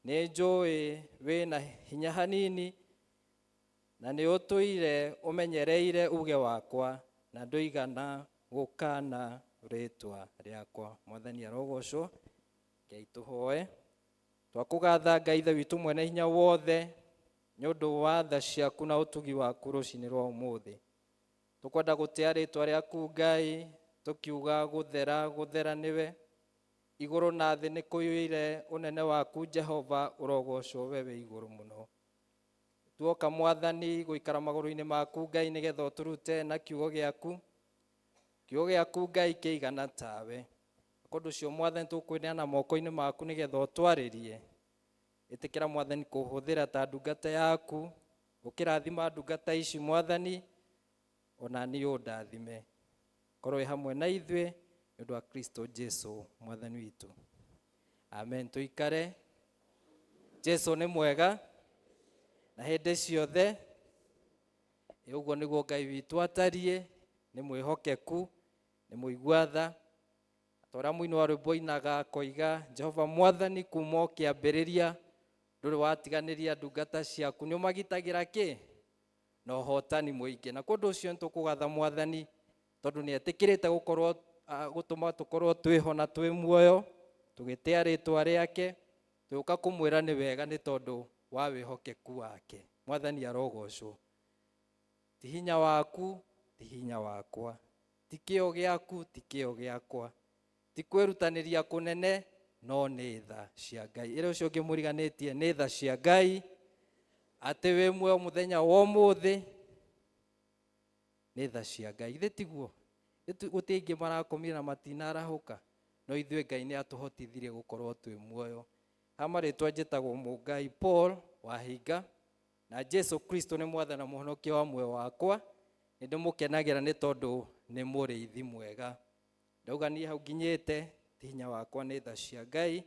Nĩnjũĩ wĩna hinya hanini, na nĩũtũire ũmenyereire uge wakwa, na ndũigana gũkana rĩtwa rĩakwa. Mwathani arogocwo. Ngai tũhoe. Twakũgatha Ngai Ithe witũ mwene hinya wothe nĩ ũndũ wa tha ciaku na ũtugi waku rũcinĩ rwa ũmũthĩ. Tũkwenda gũtĩa rĩtwa rĩaku Ngai, tũkiuga gũthera gũthera nĩwe. Igũrũ na thĩ nĩ kũiyũire ũnene waku Jehova, ũrogocwo we wĩ igũrũ mũno. Tuoka Mwathani gũikara magũrũ-inĩ maku Ngai, nĩgetha ũtũrute na kiugo gĩaku. Kiugo gĩaku Ngai kĩigana tawe. Kũndũ ũcio Mwathani tũkwĩneana moko-inĩ maku nĩgetha ũtwarĩrie. Ĩtĩkĩra Mwathani kũhũthĩra ta ndungata yaku, ũkĩrathima ndungata ici Mwathani, ona niĩ ũndathime. Korwo wĩ hamwe na ithuĩ nĩ ũndũ wa Kristo Jesu Mwathani witũ. Amen. Tũikare. Jesu nĩ mwega na hĩndĩ ciothe. Ĩ ũguo nĩguo Ngai witũ atariĩ, nĩ mwĩhokeku, nĩ mũigua tha. Ta ũrĩa mũini wa rwĩmbo ainaga akoiga, Jehova Mwathani kuma o kĩambĩrĩria ndũrĩ watiganĩria ndungata ciaku, nĩ ũmagitagĩra kĩ na ũhotani mũingĩ. Na kũndũ ũcio nĩtũkũgatha Mwathani tondũ nĩ etĩkĩrĩte gũkorwo gũtũma tũkorwo twĩho na twĩ muoyo, tũgĩtĩa rĩtwa rĩake, tũgĩũka kũmwĩra nĩ wega nĩ tondũ wa wĩhokeku wake. Mwathani arogocwo. Ti hinya waku, ti hinya wakwa, ti kĩo gĩaku, ti kĩo gĩakwa, ti kwĩrutanĩria kũnene, no nĩ tha cia Ngai. Ĩrĩa ũcio ũngĩ mũriganĩtie nĩ tha cia Ngai, atĩ wĩ muoyo mũthenya wa ũmũthĩ nĩ tha cia Ngai. Githĩ tiguo? Gũtirĩ aingĩ marakomire na matinarahũka, no ithuĩ Ngai nĩ atũhotithirie gũkorwo twĩ muoyo. Ha marĩtwa njĩtagwo Mũngai Paul Wahinga, na Jesu Kristo nĩ Mwathani na Mũhonokia wa muoyo wakwa. Nĩ ndĩmũkenagĩra nĩ tondũ nĩ mũrĩithi mwega. Ndauga niĩ hau nginyĩte ti hinya wakwa, nĩ tha cia Ngai.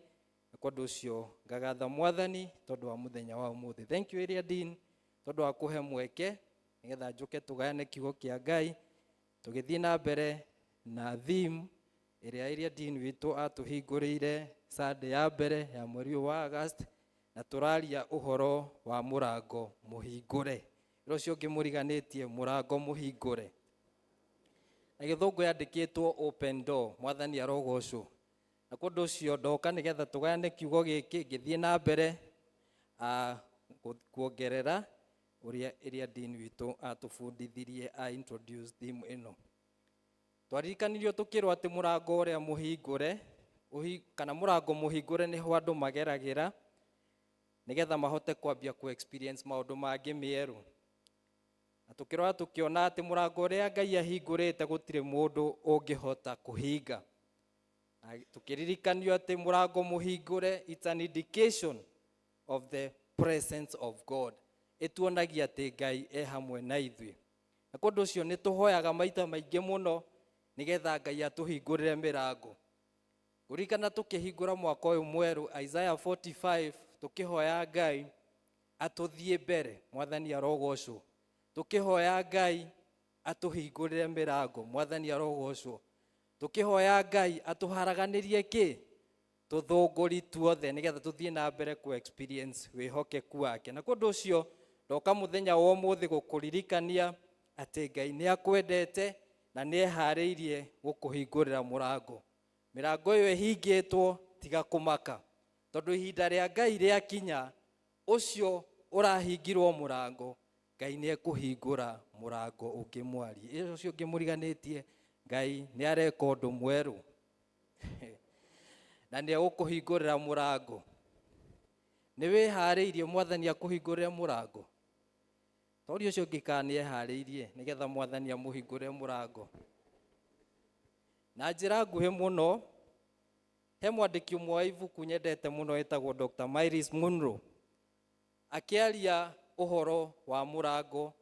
Na kwa ũndũ ũcio ngagatha Mwathani tondũ wa mũthenya wa ũmũthĩ. Thank you Area Dean tondũ wa kũhe mweke nĩgetha njũke tũgayane kiugo kĩa Ngai, tũgĩthiĩ na mbere na theme ĩrĩa Area Dean witũ atũhingũrĩire Sunday ya mbere ya mweri ũyũ wa August, na tũraria ũhoro wa mũrango mũhingũre. Ĩrĩa ũcio ũngĩ mũriganĩtie, mũrango mũhingũre. Na gĩthũngũ yandĩkĩtwo open door. Mwathani arogocwo. Na kũndũ ũcio ndoka nĩgetha tũgayane kiugo gĩkĩ, ngĩthiĩ na mbere kuongerera ũrĩa Area Dean witũ atũbundithirie a introduce theme ĩno. Twaririkanirio tũkĩrwo atĩ mũrango ũrĩa mũhingũre, kana mũrango mũhingũre nĩho andũ mageragĩra nĩgetha mahote kwambia ku experience maũndũ mangĩ mĩerũ. Na tũkĩrora tũkĩona atĩ mũrango ũrĩa Ngai ahingũrĩte gũtirĩ mũndũ ũngĩhota kũhinga. Na tũkĩririkanio atĩ mũrango mũhingũre, it's an indication of the presence of God. Ĩtuonagia atĩ Ngai e hamwe na ithuĩ. Na kũndũ ũcio nĩ tũhoyaga maita maingĩ mũno nĩgetha Ngai atũhingũrĩre mĩrango. Ngũririkana tũkĩhingũra mwaka ũyũ mwerũ Isaiah 45, tũkĩhoya Ngai atũthiĩ mbere. Mwathani arogocwo. Tũkĩhoya Ngai atũhingũrĩre mĩrango. Mwathani arogocwo. Tũkĩhoya Ngai atũharaganĩrie kĩ tũthũngũri tuothe nĩgetha tũthiĩ na mbere ku experience wĩhokeku wake. Na kũndũ ũcio ndoka mũthenya wa ũmũthĩ gũkũririkania atĩ Ngai nĩ akwendete na nĩ eharĩirie gũkũhingũrĩra mũrango. Mĩrango ĩyo ĩhingĩtwo, tiga kũmaka, tondũ ihinda rĩa Ngai rĩakinya, ũcio ũrahingirwo mũrango, Ngai nĩ ekũhingũra mũrango ũngĩ mwariĩ. Ĩyo ũcio ũngĩ mũriganĩtie, Ngai nĩ areka ũndũ mwerũ na nĩ egũkũhingũrĩra mũrango. Nĩ wĩharĩirie Mwathani akũhingũrĩre mũrango? Tori ũcio ũngĩ kana nĩ eharĩirie nĩgetha Mwathani amũhingũrĩre mũrango. Na njĩra nguhĩ mũno, He mwandĩki ũmwe wa ibuku nyendete mũno wĩtagwo Dr. Myles Munroe, akĩaria ũhoro wa mũrango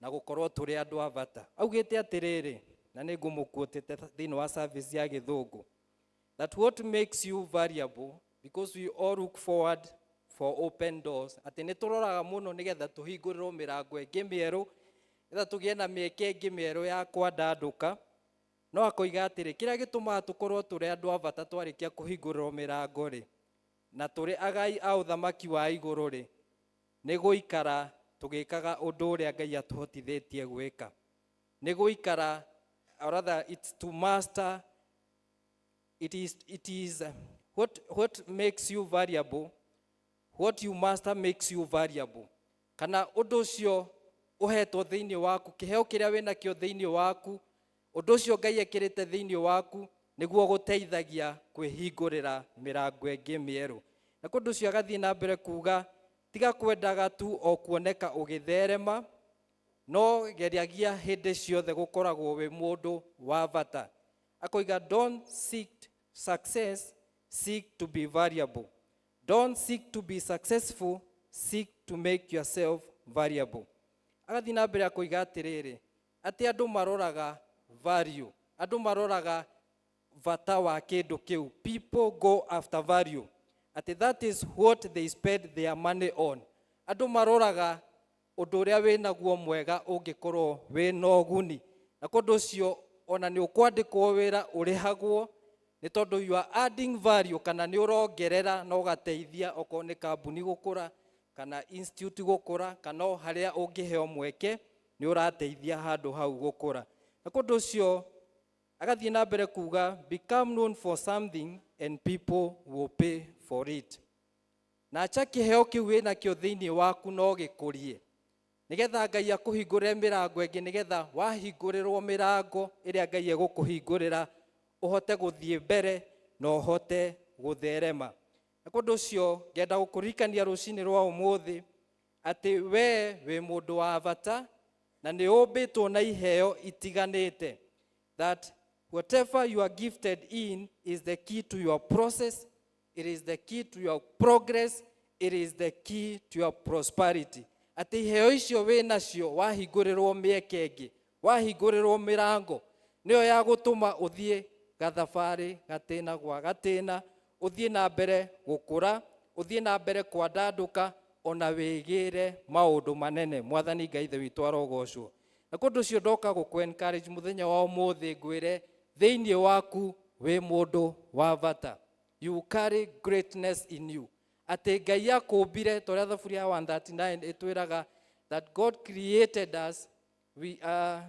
na gũkorwo tũrĩ andũ a bata. Augĩte atĩrĩrĩ, na nĩ ngũmũquotĩte thĩinĩ wa service ya Gĩthũngũ, that what makes you valuable, because we all look forward for open doors, atĩ nĩ tũroraga mũno nĩgetha tũhingũrĩrwo mĩrango ĩngĩ mĩerũ, nĩgetha tũgĩe na mĩeke ĩngĩ mĩerũ ya kwandandũka. No akoiga atĩrĩ, kĩrĩa gĩtũmaga tũkorwo tũrĩ andũ a bata twarĩkia kũhingũrĩrwo mĩrango rĩ, na tũrĩ agai a ũthamaki wa igũrũ rĩ, nĩ gũikara tũgĩkaga ũndũ ũrĩa Ngai atũhotithĩtie gwĩka. Nĩ gũikara, or rather it's to master, it is what makes you valuable, what you master makes you valuable. Kana ũndũ ũcio ũhetwo thĩinĩ waku, kĩheo kĩrĩa wĩnakĩo thĩinĩ waku, ũndũ ũcio Ngai ekĩrĩte thĩinĩ waku, nĩguo gũteithagia kwĩhingũrĩra mĩrango ĩngĩ mĩerũ. Na ũndũ ũcio agathiĩ na mbere kuga, tiga kwendaga tu o kuoneka ũgĩtherema, no geragia hĩndĩ ciothe gũkoragwo wĩ mũndũ wa bata. Akoiga, don't seek success, seek to be valuable. Don't seek to be successful, seek to make yourself valuable. Agathiĩ na mbere akoiga atĩrĩrĩ, atĩ andũ maroraga value, andũ maroraga bata wa kĩndũ kĩu. People go after value, atĩ that is what they spend their money on. Andũ maroraga ũndũ ũrĩa wĩnaguo mwega ũngĩkorwo wĩna ũguni, na kũndũ ũcio ona nĩ ũkwandĩkwo wĩra ũrĩhagwo nĩ tondũ you are adding value, kana nĩ ũrongerera na ũgateithia okorwo nĩ kambuni gũkũra, kana institute gũkũra, kana o harĩa ũngĩheo mweke nĩ ũrateithia handũ hau gũkũra. Na kũndũ ũcio agathiĩ na mbere kuga, become known for something and people will pay for it. Na acha kĩheo kĩu wĩnakĩo thĩinĩ waku no gĩkũrie, nĩgetha Ngai akũhingũrĩre mĩrango ĩngĩ, nĩgetha wahingũrĩrwo mĩrango ĩrĩa Ngai egũkũhingũrĩra, ũhote gũthiĩ mbere na ũhote gũtherema. Na kũndũ ũcio ngenda gũkũririkania rũcinĩ rwa ũmũthĩ atĩ we wĩ mũndũ wa bata na nĩ ũmbĩtwo na iheo itiganĩte, that whatever you are gifted in is the key to your process, it is the key to your progress, it is the key to your prosperity. Atĩ iheo icio wĩ nacio, wahingũrĩrwo mĩeke ĩngĩ, wahingũrĩrwo mĩrango, nĩyo ya gũtũma ũthiĩ gathabarĩ gatĩna gwa gatĩna, ũthiĩ na mbere gũkũra, ũthiĩ na mbere kwandandũka, ona wĩgĩre maũndũ manene. Mwathani Ngai Ithe witũ arogocwo. Na kũndũ ũcio ndoka gũkũ encourage mũthenya wa ũmũthĩ, ngwĩre thĩinĩ waku wĩ mũndũ wa bata. You carry greatness in you, atĩ Ngai akũmbire ta ũrĩa Thaburia ya 139 ĩtwĩraga, that God created us, we are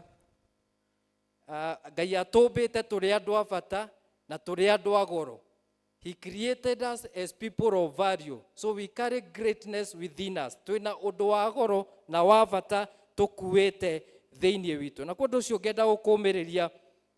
Ngai atũmbĩte tũrĩ andũ a bata na tũrĩ andũ a goro. He created us as people of value, so we carry greatness within us. Twĩna ũndũ wa goro na wa bata tũkuĩte thĩinĩ witũ. Na kũndũ ũcio ngenda gũkũmĩrĩria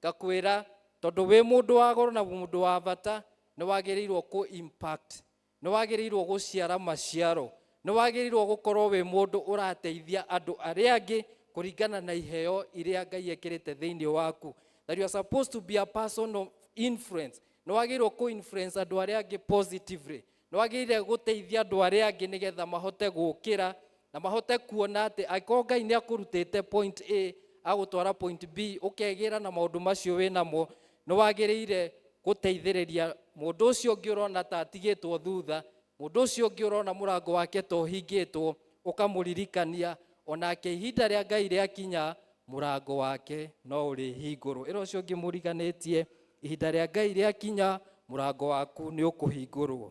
ngakwĩra, tondũ wĩ mũndũ wa goro na mũndũ wa bata, nĩ wagĩrĩirwo kũ impact, nĩ wagĩrĩirwo gũciara maciaro, nĩ wagĩrĩirwo gũkorwo wĩ mũndũ ũrateithia andũ arĩa angĩ kũringana na iheo iria Ngai ekĩrĩte thĩinĩ waku, that you are supposed to be a person of influence. Nĩ wagĩrĩirwo kũ influence andũ arĩa angĩ positively, nĩ wagĩrĩire gũteithia andũ arĩa angĩ nĩgetha mahote gũkĩra na mahote kuona atĩ angĩkorwo Ngai nĩ akũrutĩte point A agũtwara point B, ũkegĩra na maũndũ macio wĩ namo, nĩ wagĩrĩire gũteithĩrĩria mũndũ ũcio ũngĩ ũrona ta atigĩtwo thutha, mũndũ ũcio ũngĩ ũrona mũrango wake ta ũhingĩtwo, ũkamũririkania onake ihinda rĩa Ngai rĩakinya mũrango wake no ũrĩhingũrwo. Ĩra ũcio ũngĩ mũriganĩtie, ihinda rĩa Ngai rĩakinya mũrango waku nĩ ũkũhingũrwo.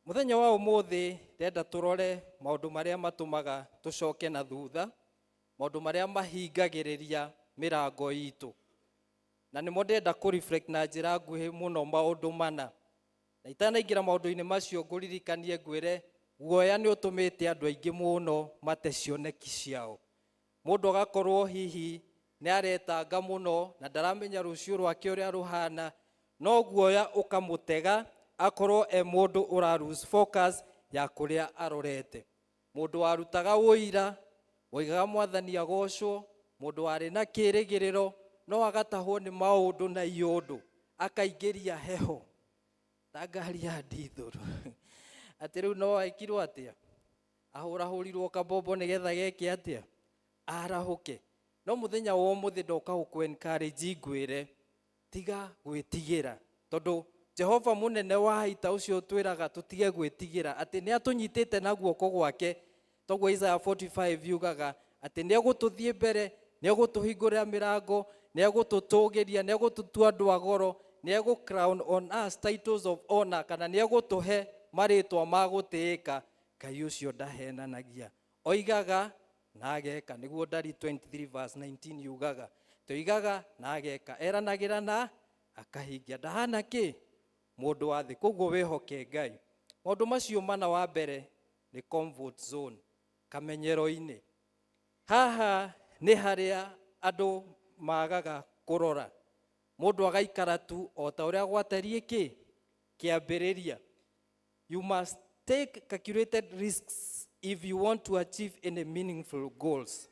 Mũthenya wa ũmũthĩ ndĩrenda tũrore maũndũ marĩa matũmaga tũcoke na thutha, maũndũ marĩa mahingagĩrĩria mĩrango itũ, na nĩmo ndĩrenda kũ reflect na njĩra nguhĩ mũno, maũndũ mana. Na itanaingĩra maũndũ-inĩ macio, ngũririkanie ngwĩre guoya nĩ ũtũmĩte andũ aingĩ mũno mate cioneki ciao. Mũndũ agakorwo hihi nĩ aretanga mũno na ndaramenya rũciũ rwake ũrĩa rũhana, no guoya ũkamũtega akorwo e mũndũ ũra lose focus ya kũrĩa arorete. Mũndũ warutaga ũira, woigaga Mwathani agocwo, mũndũ warĩ na kĩrĩgĩrĩro, No agatahwo nĩ maũndũ na iũndũ, akaingĩria heho ta ngari ya ndithũrũ, atĩ rĩu no ekirwo atĩa, ahũrahũrirwo kabombo nĩgetha geke atĩa, arahũke. No mũthenya wa ũmũthĩ ndoka gũkũ encourage, ngwĩre tiga gwĩtigĩra, tondũ Jehova mũnene wa ita ũcio twĩraga tũtige gwĩtigĩra, atĩ nĩ atũnyitĩte na guoko gwake. Toguo Isaiah 45 yugaga atĩ nĩ egũtũthiĩ mbere, nĩ egũtũhingũrĩra mĩrango, nĩ egũtũtũgĩria, nĩ egũtũtua andũ a goro, nĩ egũ crown on us titles of honor, kana nĩ egũtũhe marĩtwa ma gũtĩĩka. Ngai ũcio ndahenanagia, oigaga na ageka. Nĩguo Ndari 23 verse 19 yugaga, toigaga na ageka, eranagĩra na akahingia, ndahana kĩ mũndũ wa thĩ. Koguo wĩhoke Ngai. Maũndũ macio mana, wa mbere nĩ comfort zone, kamenyero-inĩ. Haha nĩ harĩa andũ magaga kũrora, mũndũ agaikara tu o ta ũrĩa gwatariĩ kĩ kĩambĩrĩria. You must take calculated risks if you want to achieve any meaningful goals.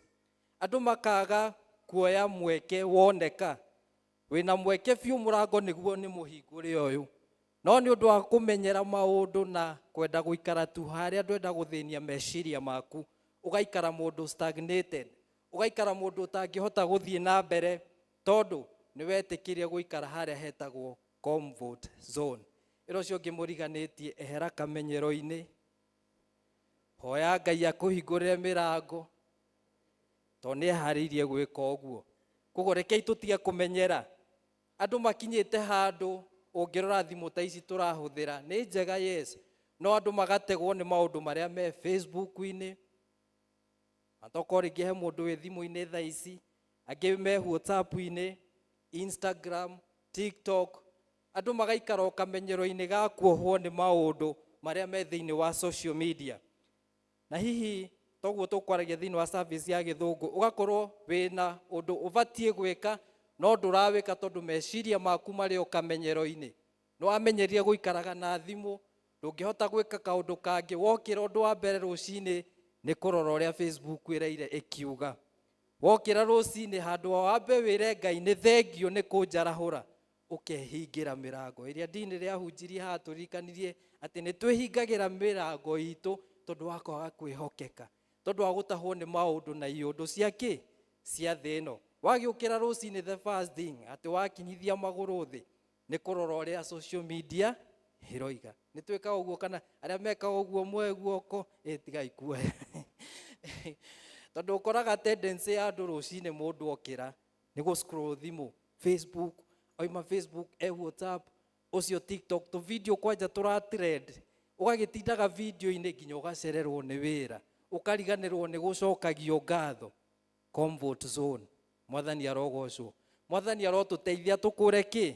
Andũ makaga kuoya mweke woneka. Wĩna mweke biũ, mũrango nĩguo nĩ mũhingũre ũyũ, no nĩ ũndũ wa kũmenyera maũndũ na kwenda gũikara tu harĩa ndwenda gũthĩnia meciria maku, ũgaikara mũndũ stagnated, ũgaikara mũndũ ũtangĩhota gũthiĩ na mbere, tondũ nĩ wetĩkĩrie gũikara harĩa hetagwo comfort zone. Ĩro ũcio ũngĩ mũriganĩtie, ehera kamenyero-inĩ, hoya Ngai akũhingũrĩre mĩrango, tondũ nĩ eharĩirie gwĩka ũguo. Koguo rekei tũtige kũmenyera. Andũ makinyĩte handũ ũngĩrora thimũ ta ici tũrahũthĩra nĩ njega, yes, no andũ magategwo nĩ maũndũ marĩa me Facebook-inĩ. Atokorwo rĩngĩ he mũndũ wĩ thimũ-inĩ thaa ici, angĩ me WhatsApp-inĩ, Instagram, TikTok. Andũ magaikara o kamenyero-inĩ ga kuohwo nĩ maũndũ marĩa me thĩinĩ wa social media. Na hihi toguo tũkwaragia thĩinĩ wa service ya gĩthũngũ, ũgakorwo wĩna ũndũ ũbatiĩ gwĩka no ndũrawĩka, tondũ meciria maku marĩ o kamenyero-inĩ. Nĩ wamenyerire gũikaraga na thimũ, ndũngĩhota gwĩka kaũndũ kangĩ. Wokĩra, ũndũ wa mbere rũcinĩ nĩ kũrora ũrĩa Facebook ĩraire ĩkiuga. Wokĩra rũcinĩ, handũ wa wambe wĩre Ngai nĩ thengio nĩ kũnjarahũra, ũkehingĩra mĩrango ĩrĩa ndini rĩahunjirie haha. Tũririkanirie atĩ nĩ twĩhingagĩra mĩrango itũ tondũ wa kwaga kwĩhokeka, tondũ wa gũtahwo nĩ maũndũ na iũndũ cia kĩ cia thĩ ĩno. Wagĩũkĩra rũcinĩ, the first thing atĩ wakinyithia magũrũ thĩ nĩ kũrora ũrĩa social media ĩroiga. Nĩ twĩkaga ũguo, kana arĩa mekaga ũguo moe guoko? Ĩ tigai kuoya, tondũ ũkoraga tendency ya andũ rũcinĩ, mũndũ okĩra nĩ gũ scroll thimũ, Facebook, oima Facebook e WhatsApp, ũcio TikTok, tũ video kwanja tũra trend, ũgagĩtindaga video-inĩ nginya ũgacererwo nĩ wĩra, ũkariganĩrwo nĩ gũcokagio ngatho. Comfort zone. Mwathani arogocwo, Mwathani arotũteithia tũkũre kĩ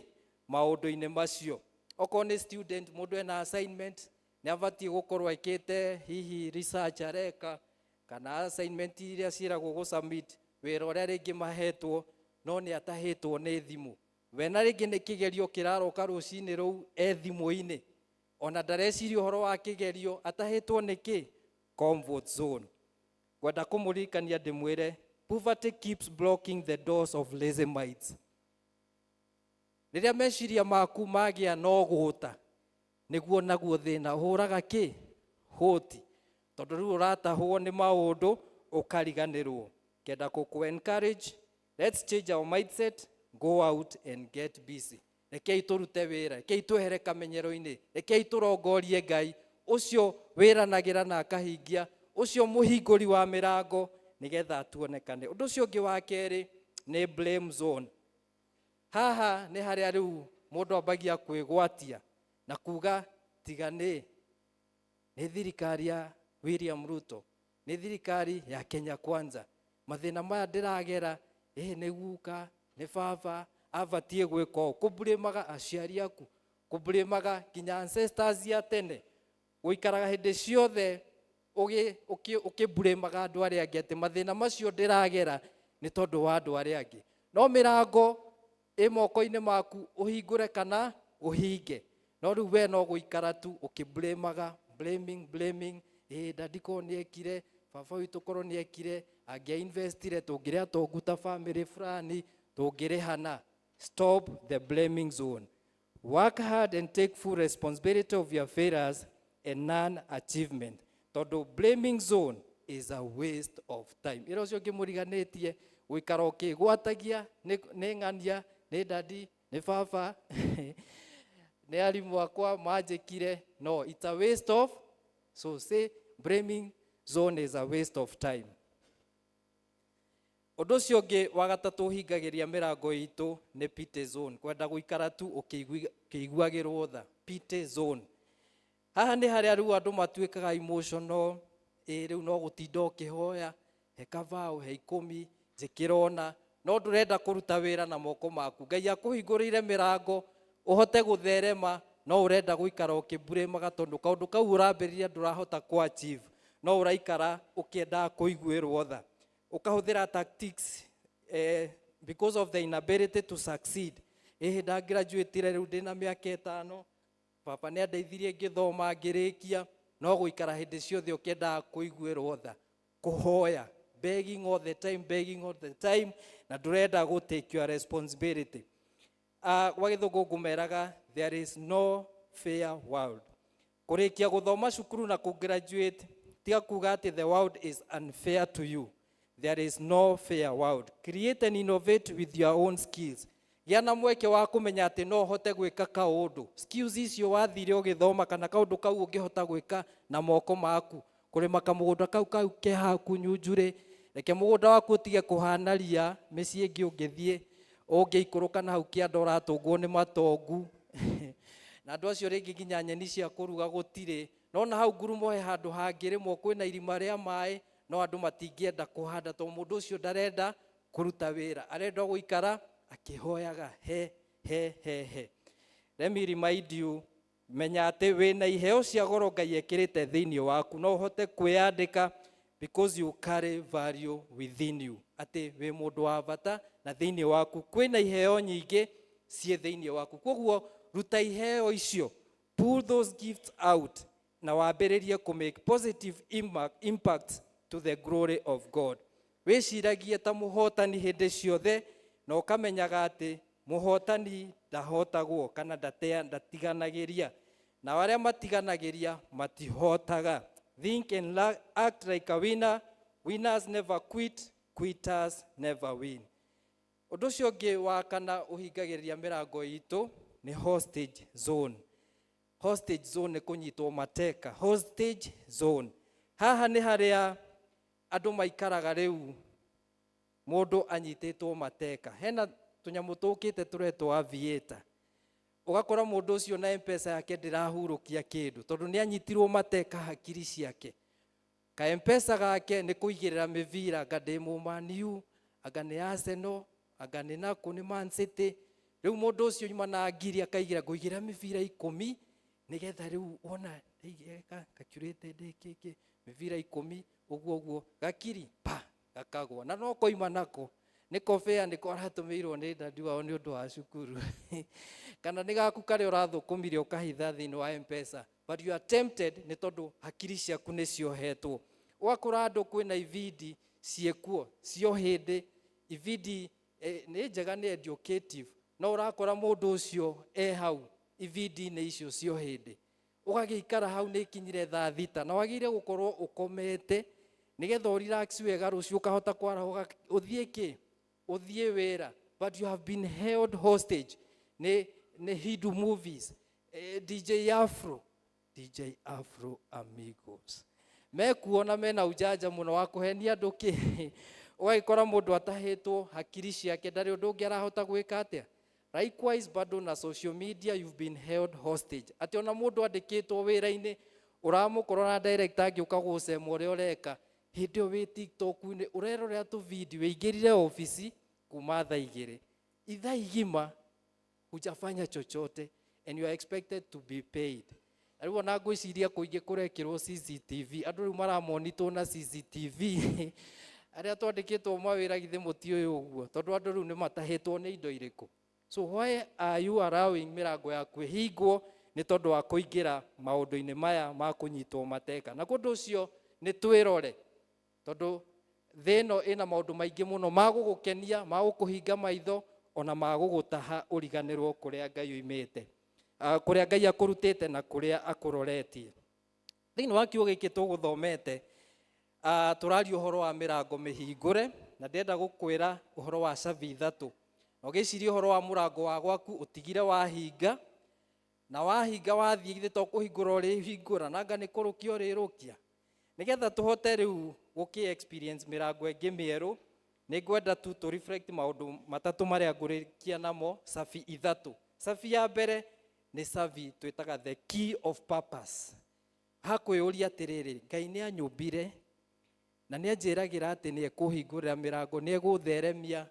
maũndũ-inĩ macio. Okorwo nĩ student, mũndũ ena assignment, nĩ abatiĩ gũkorwo ekĩte hihi research areka, kana assignment iria ciĩragwo gũ submit, wĩra ũrĩa rĩngĩ mahetwo, no nĩ atahĩtwo nĩ thimũ. Wena rĩngĩ nĩ kĩgerio kĩraroka rũcinĩ rũu, e thimũ-inĩ, ona ndareciria ũhoro wa kĩgerio, atahĩtwo nĩ kĩ comfort zone. Ngwenda kũmũririkania ndĩmwĩre, poverty keeps blocking the doors of lazy minds. Rĩrĩa meciria maku magĩa no gũta, nĩguo naguo thĩna ũhũraga kĩ hũti, tondũ rĩu ũratahwo nĩ maũndũ ũkariganĩrwo. Ngenda gũkũ encourage, let's change our mindset, go out and get busy. Rekei tũrute wĩra, rekei twehere kamenyero-inĩ, rekei tũrongorie Ngai ũcio wĩranagĩra na akahingia, ũcio mũhingũri wa mĩrango, nĩgetha tuonekane. Ũndũ ũcio ũngĩ wa kerĩ nĩ blame zone. Haha nĩ harĩa rĩu mũndũ ambagia kwĩgwatia na kuga, tiga nĩ thirikari ya William Ruto, nĩ thirikari ya Kenya Kwanza, mathĩna maya ndĩragera, ĩ nĩ guka, nĩ baba abatiĩ gwĩka ũũ. Kũmburĩmaga aciari aku, kũmburĩmaga nginya ancestors ya tene, gũikaraga hĩndĩ ciothe ũkĩmburĩmaga andũ arĩa angĩ atĩ mathĩna macio ndĩragera nĩ tondũ wa andũ arĩa angĩ. No mĩrango ĩ moko-inĩ maku, ũhingũre kana ũhinge. No rĩu we no gũikara tu ũkĩmburĩmaga, blaming, blaming. Ĩ dadi korwo nĩ ekire, baba witũ korwo nĩ ekire, angĩa investire, tũngĩrĩa tongu ta family fulani. Tũngĩrĩhana. Stop the blaming zone. Work hard and take full responsibility of your failures and non-achievement. Tondũ blaming zone is a waste of time. Ĩra ũcio ũngĩ mũriganĩtie gũikara ũkĩgwatagia nĩ nĩ ng'ania, nĩ daddy, nĩ baba, nĩ arimũ akwa manjĩkire. No, it's a waste of, so say blaming zone is a waste of time. Ũndũ ũcio ũngĩ wa gatatũ ũhingagĩria mĩrango itũ nĩ pity zone, kwenda gũikara tu ũkĩiguagĩrwo tha. Pity zone. Haha nĩ harĩa rĩu andũ matuĩkaga emotional, ĩ rĩu no gũtinda ũkĩhoya, he kabaũ, he 10, njĩkĩra ũna, no ndũrenda kũruta wĩra na moko maku. Ngai akũhingũrĩire mĩrango ũhote gũtherema, no ũrenda gũikara ũkĩmburĩmaga tondũ kaũndũ kau ũrambĩrĩria ndũrahota kũ achieve, no ũraikara ũkĩendaga kũiguĩrwo tha. Ũkahũthĩra tactics because of the inability to succeed. Ĩhĩ ndangraduatire rĩu ndĩna mĩaka 5, baba nĩ andeithirie ngĩthoma ngĩrĩkia, no gũikara hĩndĩ ciothe ũkĩendaga kũiguĩrwo tha, kũhoya, begging all the time, begging all the time, na ndũrenda gũ take your responsibility. Gwa gĩthũngũ ngũmeraga there is no fair world. Kũrĩkia gũthoma cukuru na kũgraduate tiga kuga atĩ the world is unfair to you. There is no fair world. Create and innovate with your own skills. Gĩa na mweke wa kũmenya atĩ no ũhote gwĩka kaũndũ. Skills icio wathire ũgĩthoma kana kaũndũ kau ũngĩhota gwĩka na moko maku. Kũrĩma kamũgũnda kau kau ke haku nyunjurĩ. Reke mũgũnda waku ũtige kũhana ria mĩciĩ ĩngĩ ũngĩthiĩ ũngĩikũrũka na hau kĩanda ũratũngwo nĩ matongu. Na andũ acio rĩngĩ nginya nyeni cia kũruga gũtirĩ. No na hau ngurumo he handũ hangĩrĩmwo kwĩna irima rĩa maĩ, no andũ matingĩenda kũhanda tondũ mũndũ ũcio ndarenda kũruta wĩra. Arenda gũikara akĩhoyaga he he he he. Let me remind you, menya atĩ wĩna iheo cia goro Ngai ekĩrĩte thĩinĩ waku, no ũhote kwĩyandĩka because you carry value within you. Atĩ wĩ mũndũ wa bata na thĩinĩ waku kwĩna iheo nyingĩ ciĩ thĩinĩ waku. Koguo ruta iheo icio, pull those gifts out na wambĩrĩrie kũ make positive impact to the glory of God. Wĩciragie ta mũhotani hĩndĩ ciothe na ũkamenyaga atĩ mũhotani ndahotagwo kana ndatiganagĩria, na arĩa matiganagĩria matihotaga. Think and act like a winner. Winners never quit, quitters never win. Ũndũ ũcio ũngĩ wa kana ũhingagĩrĩria mĩrango itũ nĩ hostage zone. Hostage zone nĩ kũnyitwo mateka. Hostage zone. Haha nĩ harĩa andũ maikaraga rĩu mũndũ anyitĩtwo mateka. Hena tũnyamũ tũkĩte tũretwo aviator. Ũgakora mũndũ ũcio na M-Pesa yake ndĩrahurũkia kĩndũ tondũ nĩ anyitirwo mateka hakiri ciake. Ka M-Pesa gake nĩ kũigĩrĩra mĩbira, anga ndĩ mũ Man U, anga nĩ Arsenal, anga nĩ nakũ nĩ Man City. Rĩu mũndũ ũcio nyuma na ngiri akaigĩra ngũigĩrĩra mĩbira 10 nĩgetha rĩu wona kakiurĩte ndĩkĩkĩ mĩbira 10 ũguo ũguo gakiri pa gakagwa na no koima nako nĩko fair nĩko aratũmĩirwo nĩ daddy wao nĩ ũndũ wa cukuru kana nĩ gaku karĩa ũrathũkũmire ũkahitha thĩinĩ wa M-Pesa, but you are tempted nĩ tondũ hakiri ciaku nĩ ciohetwo. Ũgakora andũ kwĩna ibindi ciĩkuo cio hĩndĩ ibindi nĩ njega nĩ educative, no ũrakora mũndũ ũcio e hau ibindi-inĩ icio cio hĩndĩ ũgagĩikara hau nĩ ikinyire thaa 6 na wagĩrĩire gũkorwo ũkomete nĩgetha ũ relax wega rũciũ ũkahota kwarahũka ũthiĩ kĩ ũthiĩ wĩra, but you have been held hostage nĩ Hindu movies, DJ Afro, DJ Afro Amigos mekuona mena ujanja mũno wa kũhenia andũ kĩ ũgagĩkora mũndũ atahĩtwo hakiri ciake ndarĩ ũndũ ũngĩ arahota gwĩka atĩa. Likewise bado na social media you've been held hostage, atĩ ona mũndũ andĩkĩtwo wĩra-inĩ ũramũkora na director angĩũka gũcema ũrĩa ũreka hĩndĩ ĩyo wĩ TikTok-inĩ ũrerorera tũ video wĩingĩrire obici kuma thaa 2 ithaa igima hujafanya chochote and you are expected to be paid. Na rĩu ona ngwĩciria kũingĩ kũrekĩrwo CCTV, andũ rĩu maramonitwo na CCTV arĩa twandĩkĩtwo mawĩra githĩ mũtiũĩ ũguo tondũ andũ rĩu nĩ matahĩtwo nĩ indo irĩkũ. So why are you allowing mĩrango yaku ĩhingwo nĩ tondũ wa kũingĩra maũndũ-inĩ maya ma kũnyitwo mateka? Na ũndũ ũcio nĩ twĩrore tondũ Thĩ ĩno ĩna maũndũ maingĩ mũno ma gũgũkenia, ma gũkũhinga maitho, ona ma gũgũtaha ũriganĩrwo kũrĩa Ngai oimĩte, kũrĩa Ngai akũrutĩte na kũrĩa akũroretie. Thĩinĩ wa kiugo gĩkĩ tũgũthomete, tũraria ũhoro wa mĩrango mĩhingũre, na ndĩrenda gũkwĩra ũhoro wa cabi ithatũ. Na ũgĩciria ũhoro wa mũrango wa gwaku ũtigire wahinga, na wahinga wathiĩ githĩ to kũhingũra ũrĩhingũra, nanga nĩ kũrũkia ũrĩrũkia. Nĩgetha tũhote rĩu gũkĩ experience mĩrango ĩngĩ mĩerũ, nĩ ngwenda tu tũ reflect maũndũ matatũ marĩa ngũrĩkia namo, cabi ithatũ. Cabi ya mbere nĩ cabi twĩtaga the key of purpose. Hakwĩyũria atĩrĩrĩ, Ngai nĩ anyũmbire na nĩ anjĩragĩra atĩ nĩ ekũhingũrĩra mĩrango, nĩ egũtheremia,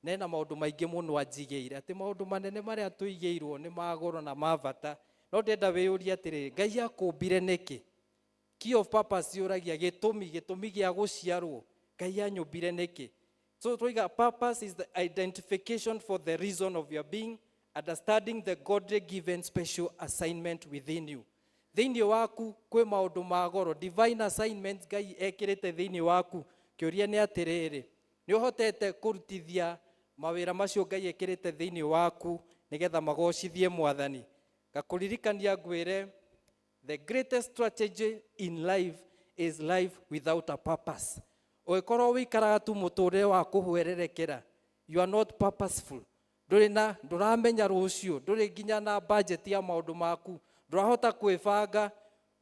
na ena maũndũ maingĩ mũno anjigĩire, atĩ maũndũ manene marĩa tũigĩirwo nĩ ma goro na ma bata. No ndĩrenda wĩyũrie atĩrĩrĩ, Ngai akũmbire nĩkĩ? Key of purpose yũragia gĩtũmi, gĩtũmi gĩa gũciarwo. Ngai anyũmbire nĩkĩ? So tũiga purpose is the identification for the reason of your being, understanding the godly given special assignment within you. Thĩinĩ waku kwĩ maũndũ ma goro, divine assignments Ngai ekĩrĩte thĩinĩ waku. Kĩũria nĩ atĩrĩrĩ, nĩ ũhotete kũrutithia mawĩra macio Ngai ekĩrĩte thĩinĩ waku nĩgetha magocithie Mwathani? Ngakũririkania ngwĩre, the greatest strategy in life is life without a purpose. Ũngĩkorwo wĩikaraga tu mũtũrĩre wa kũhwererekera, you are not purposeful. Ndũrĩ na ndũramenya rũciũ, ndũrĩ nginya na budget ya maũndũ maku, ndũrahota kwĩbanga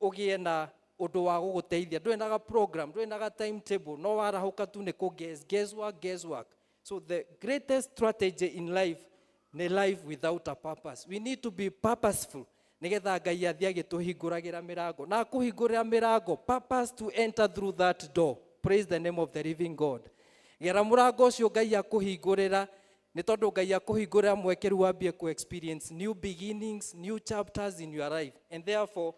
ũgĩe na ũndũ wa gũgũteithia, ndũrĩ na ga program, ndũrĩ na ga timetable, no warahũka tu nĩ kũ guess, guess work, guess work. So the greatest strategy in life nĩ life without a purpose. We need to be purposeful nĩgetha Ngai athiĩ agĩtũhingũragĩra mĩrango na akũhingũrĩra mĩrango, purpose to enter through that door. Praise the name of the living God. Gera mũrango ũcio Ngai akũhingũrĩra, nĩ tondũ Ngai akũhingũrĩra mweke rĩu wambie ku experience new beginnings, new chapters in your life, and therefore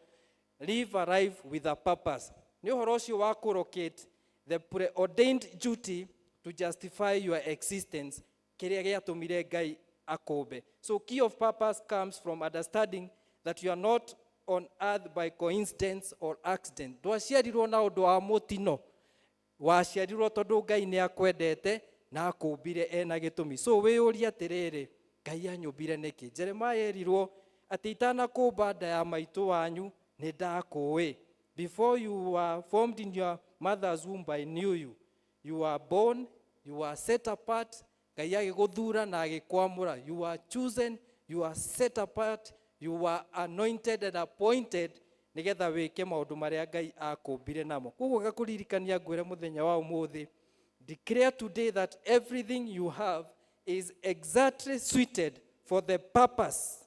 live a life with a purpose. Nĩ ũhoro ũcio wa kũlocate the preordained duty to justify your existence, kĩrĩa gĩatũmire Ngai akũmbe. So key of purpose comes from understanding that you are not on earth by coincidence or accident. Ndwaciarirwo na ũndũ wa mũtino, waciarirwo tondũ Ngai nĩ akwendete na akũmbire ena gĩtũmi. So wĩyũrie atĩrĩrĩ, Ngai anyũmbire nĩkĩ? Jeremiah erirwo atĩ itanakũmba nda ya maitũ wanyu nĩ ndakũĩ. Before you were formed in your mother's womb, I knew you. You were born, you were set apart. Ngai agĩgũthura na agĩkwamũra. You were chosen, you are set apart, you were anointed and appointed nĩgetha wĩke maũndũ marĩa Ngai akũmbire namo. Koguo gakũririkania ngwĩre mũthenya wa ũmũthĩ, declare today that everything you have is exactly suited for the purpose.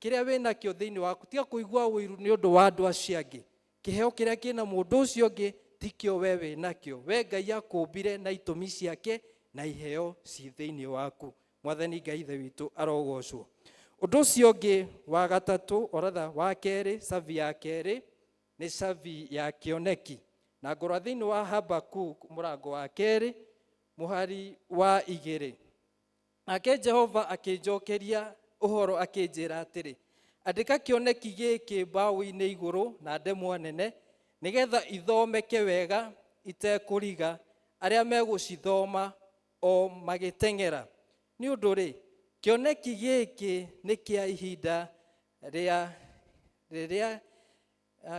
Kĩrĩa wĩnakĩo thĩinĩ waku, tiga kũigua ũiru nĩ ũndũ wa andũ acio angĩ. Kĩheo kĩrĩa kĩna mũndũ ũcio ũngĩ tikĩo we wĩnakĩo. We Ngai akũmbire na itũmi ciake na iheo ci thĩinĩ waku. Mwathani Ngai Ithe witũ arogocwo. Ũndũ ũcio ũngĩ wa gatatũ, oratha wa kerĩ, cabi ya kerĩ nĩ cabi ya kĩoneki. Na ngorwa thĩinĩ wa Habakuk mũrango wa kerĩ mũhari wa 2. Nake Jehova akĩnjokeria ũhoro akĩnjĩra atĩrĩ, andĩka kĩoneki gĩkĩ mbaũ-inĩ igũrũ na ndemwa nene, nĩgetha ithomeke wega itekũriga arĩa megũcithoma o magĩteng'era. Nĩ ũndũ rĩ, kĩoneki gĩkĩ nĩ kĩa ihinda rĩa rĩrĩa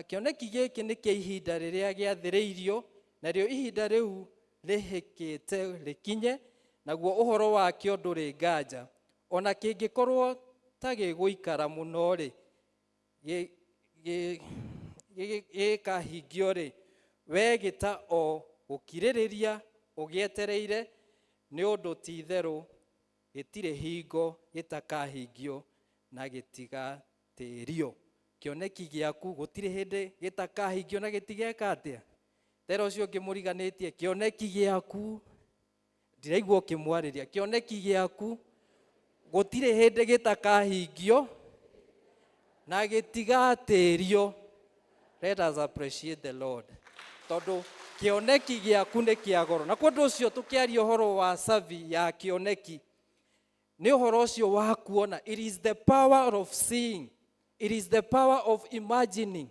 kĩoneki gĩkĩ nĩ kĩa ihinda rĩrĩa gĩathĩrĩirio, narĩo ihinda rĩu rĩhĩkĩte rĩkinye, naguo ũhoro wakĩo ndũrĩ nganja. Ona kĩngĩkorwo ta gĩgũikara mũno rĩ, gĩkahingio rĩ, we gĩta o gũkirĩrĩria ũgĩetereire, nĩ ũndũ ti-itherũ gĩtirĩ hingo gĩtakahingio na gĩtigatĩrio. Kĩoneki gĩaku gũtirĩ hĩndĩ gĩtakahingio na gĩtigeka atĩa? Tera ũcio ũngĩ mũriganĩtie, kĩoneki gĩaku ndiraigua ũkĩmwarĩria, kĩoneki gĩaku gũtirĩ hĩndĩ gĩtakahingio na gĩtigatĩrio. Let us appreciate the Lord, tondũ kĩoneki gĩaku nĩ kĩa goro. Na kwa ũndũ ũcio tũkĩaria ũhoro wa cabi ya kĩoneki, nĩ ũhoro ũcio wa kuona. It is the power of seeing, it is the power of imagining.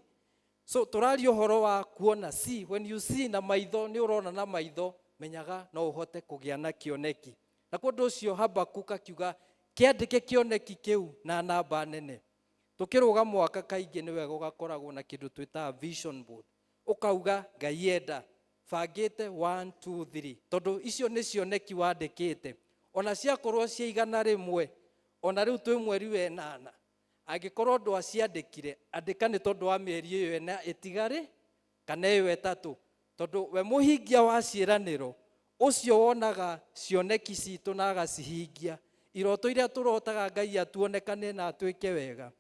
So tũraria ũhoro wa kuona. See, when you see na maitho, nĩ ũrona na maitho. Menyaga no ũhote kũgĩa na kĩoneki. Na kwa ũndũ ũcio Habakuk akiuga kĩandĩke kĩoneki kĩu na namba nene. Tũkĩrũga mwaka kaingĩ nĩ wega ũgakoragwo na kĩndũ twĩtaga vision board. Ũkauga Ngai enda bangĩte 1 2 3, tondũ icio nĩ cioneki wandĩkĩte, ona ciakorwo cia 100. Ona rĩu twĩ mweri wa 8, angĩkorwo ndwaciandĩkire, andĩka nĩ tondũ wa mĩeri ĩyo 4 ĩtigarĩ kana ĩyo 3, tondũ we mũhingia wa ciĩranĩro ũcio wonaga cioneki citũ na agacihingia. Iroto iria tũrotaga Ngai atuonekane na atwĩke wega,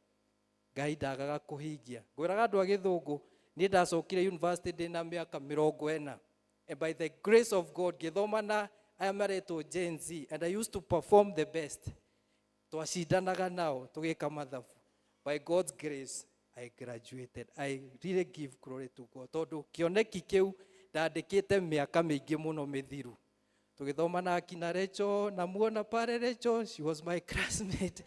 Ngai ndagaga kũhingia. Ngwĩraga andũ a gĩthũngũ, niĩ ndacokire university ndĩna mĩaka 40, and by the grace of God ngĩthoma na aya maretwo Gen Z, and I used to perform the best. Twacindanaga nao tũgĩka mathabu. By God's grace I graduated. I really give glory to God, tondũ kĩoneki kĩu ndandĩkĩte mĩaka mĩingĩ mũno mĩthiru. Tũgĩthoma na akina Rachel, na muona pale Rachel, she was my classmate.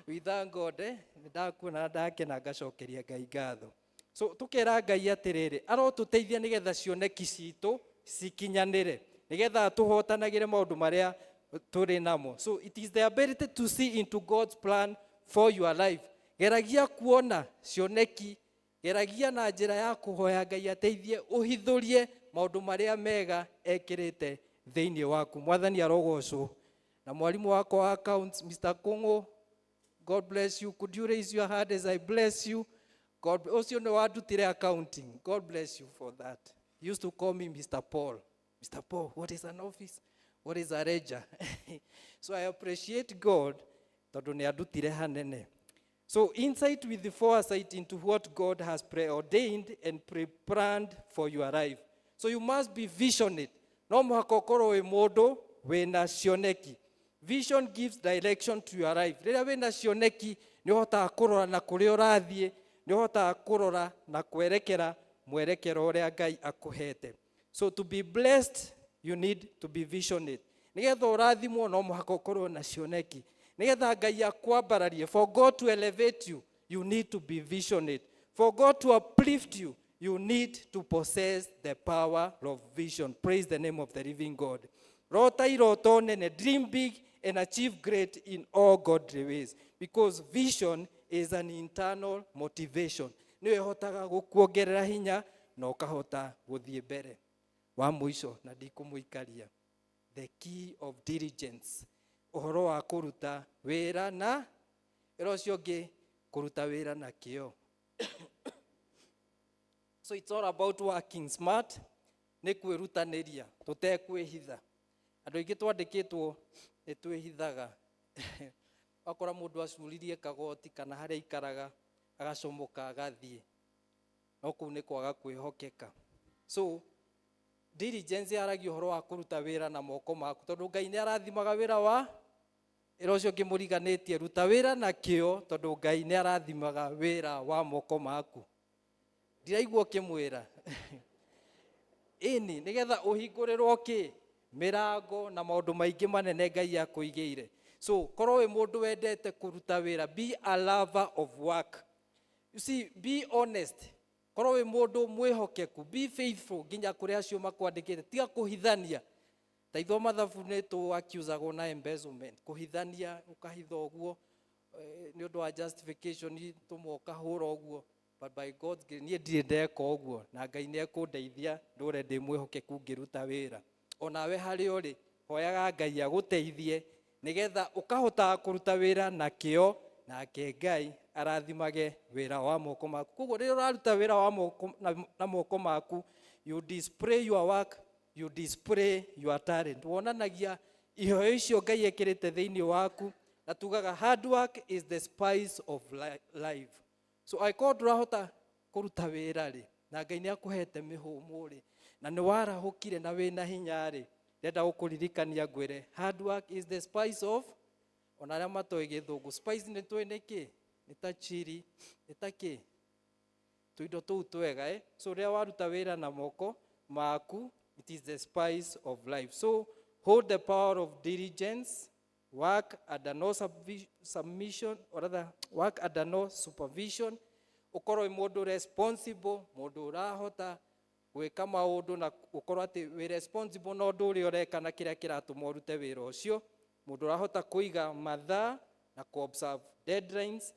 We thank God, nĩ ndakuona na ndakena, ngacokeria Ngai ngatho. So tukera Ngai atĩrĩrĩ, arotũteithia nĩgetha cioneki citũ cikinyanĩre, nĩgetha tũhotanagĩre maũndũ marĩa tũrĩ namo. So it is the ability to see into God's plan for your life. Geragia kuona cioneki, geragia na njĩra ya kũhoya Ngai ateithie ũhithũrie maũndũ marĩa mega ekĩrĩte thĩinĩ waku. Mwathani arogocwo. Na mwarimũ wakwa wa accounts, Mr. Kungu, God bless you. Could you raise your hand as I bless you? God, ũcio nĩ wandutire accounting. God bless you for that. He used to call me Mr. Paul. Mr. Paul, what is an office? What is a ledger? So I appreciate God tondũ nĩ andutire hanene. So insight with the foresight into what God has preordained and pre-planned for your life. So you must be visionate. No mũhaka ũkorwo wĩ mũndũ wĩna cioneki. Vision gives direction to your life. Rĩrĩa wĩna cioneki, nĩ ũhotaga kũrora na kũrĩa ũrathiĩ, nĩ ũhotaga kũrora na kwerekera mwerekero ũrĩa Ngai akũhete. So to be blessed, you need to be visionate. Nĩgetha ũrathimwo, no mũhaka ũkorwo na cioneki. Nĩgetha Ngai akwambararie, for God to elevate you, you need to be visionate. For God to uplift you, you need to possess the power of vision. Praise the name of the living God. Rota iroto nene, dream big and achieve great in all godly ways. Because vision is an internal motivation. Nĩyo ĩhotaga gũkuongerera hinya na ũkahota gũthiĩ mbere. Wa mũico, na ndikũmũikaria, the key of diligence. Ũhoro wa kũruta wĩra na ĩra ũcio ũngĩ, kũruta wĩra na kĩo. So it's all about working smart, nĩ kwĩrutanĩria tũtekwĩhitha. Andũ aingĩ twandĩkĩtwo nĩ twĩhithaga. Wakora mũndũ acuririe kagoti kana harĩa aikaraga, agacomoka agathiĩ, no kũu nĩ kwaga kwĩhokeka. So diligence yaragia ũhoro wa kũruta wĩra na moko maku, tondũ Ngai nĩ arathimaga wĩra wa ĩra ũcio ũngĩ mũriganĩtie. Ruta wĩra na kĩo, tondũ Ngai nĩ arathimaga wĩra wa moko maku. Ndiraigua ũkĩmwĩra ĩni, nĩgetha ũhingũrĩrwo kĩ mĩrango na maũndũ maingĩ manene Ngai akũigĩire. So korwo wĩ mũndũ wendete kũruta wĩra, be a lover of work. You see, be honest, korwo wĩ mũndũ mwĩhokeku, be faithful nginya kũrĩ acio makwandĩkĩte. Tiga kũhithania. Ta ithuo mathabu nĩ tũ-accusagwo na embezzlement, kũhithania, ũkahitha ũguo nĩ ũndũ wa justification, tũmwe ũkahũra ũguo. But by God's grace, niĩ ndirĩ ndeka ũguo, na Ngai nĩ ekũndeithia ndũre ndĩ mwĩhokeku ngĩruta wĩra. Onawe harĩa ũrĩ, hoyaga Ngai agũteithie nĩgetha ũkahotaga kũruta wĩra na kĩo, nake Ngai arathimage wĩra wa moko maku. Koguo rĩrĩa ũraruta wĩra wa moko na moko maku, you display your work, you display your talent, wonanagia iheo icio Ngai ekĩrĩte thĩinĩ waku. Na tugaga hard work is the spice of life. So angĩkorwo ndũrahota kũruta wĩra rĩ, na Ngai nĩ akũhete mĩhũmũ rĩ, na nĩ warahũkire na wĩna hinya rĩ, ndĩrenda gũkũririkania ngwĩre hard work is the spice of. Ona arĩa matoĩ gĩthũngũ, spice nĩ tũĩ nĩ kĩ? Nĩ ta chili, nĩ ta kĩ, tũindo tũu twega, eh? So rĩrĩa waruta wĩra na moko maku, it is the spice of life. So hold the power of diligence. Work under no submission, or rather work under no supervision. Ũkorwo wĩ mũndũ responsible, mũndũ ũrahota Gwĩka maũndũ na gũkorwo atĩ wĩ responsible na ũndũ ũrĩa ũreka na kĩrĩa kĩratũma ũrute wĩra ũcio. Mũndũ ũrahota kũiga mathaa na kũ observe deadlines.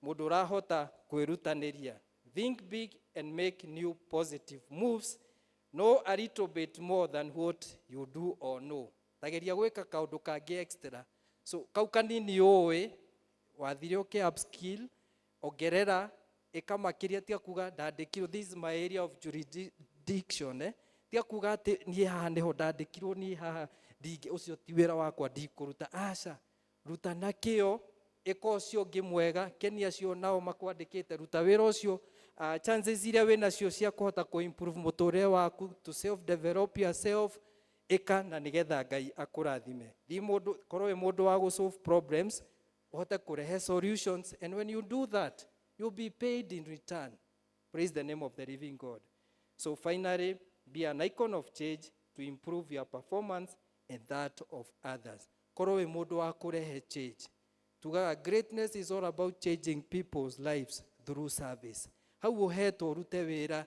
Mũndũ ũrahota kwĩrutanĩria. Think big and make new positive moves. Know a little bit more than what you do or know. Tageria gwĩka kaũndũ kangĩ extra. So kau kanini ũĩ wathire ũkĩ upskill, ongerera, ĩka makĩria. Tiga kuga ndandĩkirwo, this is my area of jurisdiction, eh? Tiga kuga atĩ niĩ haha nĩho ndandĩkirwo, niĩ haha ndingĩ, ũcio ti wĩra wakwa, ndikũruta. Aca, ruta na kĩo, ĩka ũcio ũngĩ mwega, kenia acio nao makwandĩkĩte, ruta wĩra ũcio. Chances iria wĩ nacio cia kũhota kũ improve mũtũrĩre waku, to self develop yourself, ĩka na nĩgetha Ngai akũrathime. Thi mũndũ, korwo wĩ mũndũ wa gũ solve problems, ũhote kũrehe solutions, and when you do that, you'll be paid in return. Praise the name of the living God. So finally, be an icon of change to improve your performance and that of others. Korwo wĩ mũndũ wa kũrehe change. Tugaga greatness is all about changing people's lives through service. Hau ũhetwo ũrute wĩra,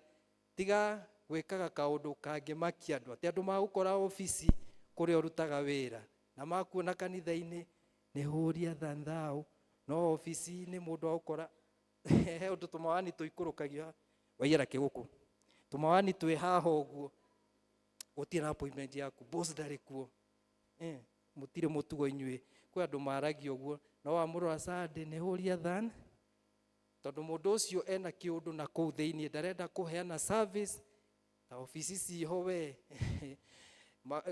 tiga gwĩkaga kaũndũ kangĩmakia andũ, atĩ andũ magũkora obici kũrĩa ũrutaga wĩra na makuona kanitha-inĩ nĩ hũria thanthau, no obici-inĩ mũndũ agũkora he ũndũ tũmawani tũikũrũkagio waiyara kĩgũkũ, tũmawani twĩ haha ũguo, gũtirĩ na appointment yaku, boss ndarĩ kuo, eh, mũtirĩ mũtugo inyuĩ. Kwĩ andũ maragia ũguo, no wamũrora Sunday nĩ hũria than, tondũ mũndũ ũcio ena kĩũndũ na kũu thĩiniĩ, ndarenda kũheana service ta obici ciho we.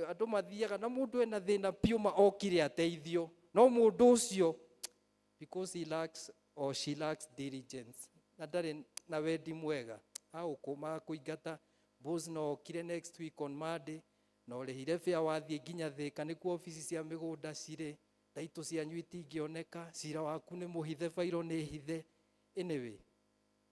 Andũ mathiaga na mũndũ ena thĩna piũ ma okire ateithio, no mũndũ ũcio, because he lacks or she lacks diligence na ndarĩ na wendi mwega, agũkũ magakũingata. Boss no okire next week on Monday na ũrĩhire bĩa wathiĩ nginya Thĩka, nĩkuo obici cia mĩgũnda cirĩ, taitũ cianyu itingĩoneka, cira waku nĩ mũhithe, bairo nĩ hithe. Anyway,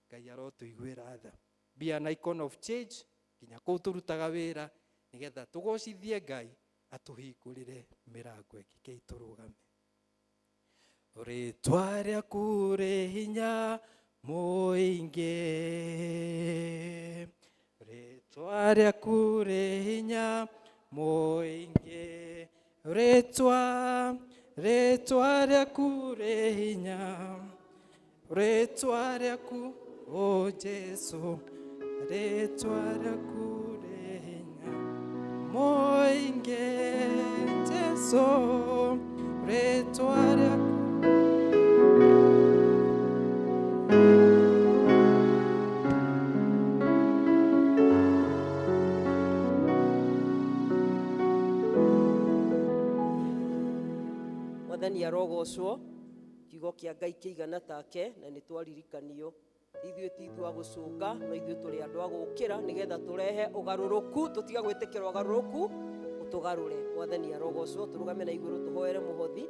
Ngai arotũiguĩra tha. Be an icon of change nginya kũu tũrutaga wĩra, nĩgetha tũgocithie Ngai atũhingũrĩre mĩrango ĩngĩ. Kei tũrũgame. Rĩtwa rĩaku rĩ hinya mũingĩ, rĩtwa rĩaku rĩ hinya mũingĩ, rĩtwa rĩaku rĩ hinya, rĩtwa rĩaku, o Jesu, rĩtwa rĩaku rĩ hinya mũingĩ, Jesu, rĩtwa rĩaku. Mwathani arogocwo. Kiugo kĩa Ngai kĩigana take na nĩ twaririkanio ithuĩ ti ithuĩ a gũcũnga, no ithuĩ tũrĩ andũ a gũkĩra nĩgetha tũrehe ũgarũrũku, tũtiga gwĩtĩkĩra ũgarũrũku ũtũgarũre. Mwathani arogocwo. Tũrũgame na igũrũ tũhoere mũhothi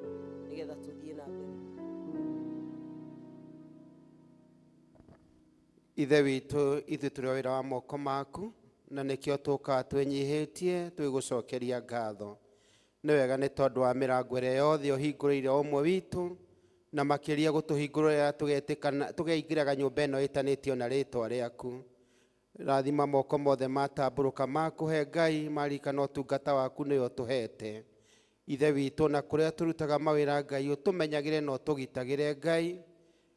nĩgetha tũthiĩ na mbere. Ithe witũ, ithuĩ tũrĩ o wĩra wa moko maku, na nĩkĩo tũkaga twĩnyihĩtie twĩgũcokeria ngatho. Nĩ wega nĩ tondũ wa mĩrango ĩrĩa yothe ũhingũrĩire o ũmwe witũ, na makĩria gũtũhingũrĩra tũgetĩkana tũgeingĩraga nyũmba ĩno ĩtanĩtio na rĩtwa rĩaku. Rathima moko mothe matambũrũka makũhe Ngai maririkana ũtungata waku nĩwe ũtũhete. Ithe witũ, na kũrĩa tũrutaga mawĩra, Ngai ũtũmenyagĩre na ũtũgitagĩre. Ngai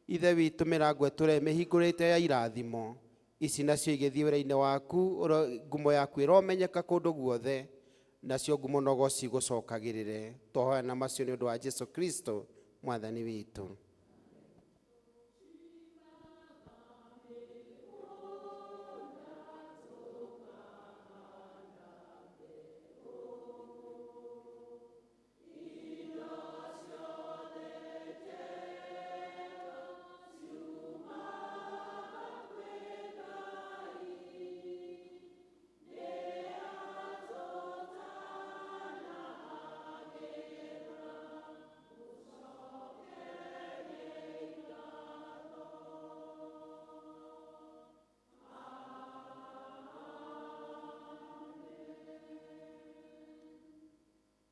Ithe witũ, mĩrango ĩtũre mĩhingũrĩte ya irathimo ici nacio igĩthiĩ wĩra-inĩ waku, ngumo yaku ĩromenyeka kũndũ guothe, nacio ngumo na ũgoci igũcokagĩrĩre. Twahoya na macio nĩ ũndũ wa Jesu Kristo Mwathani witũ.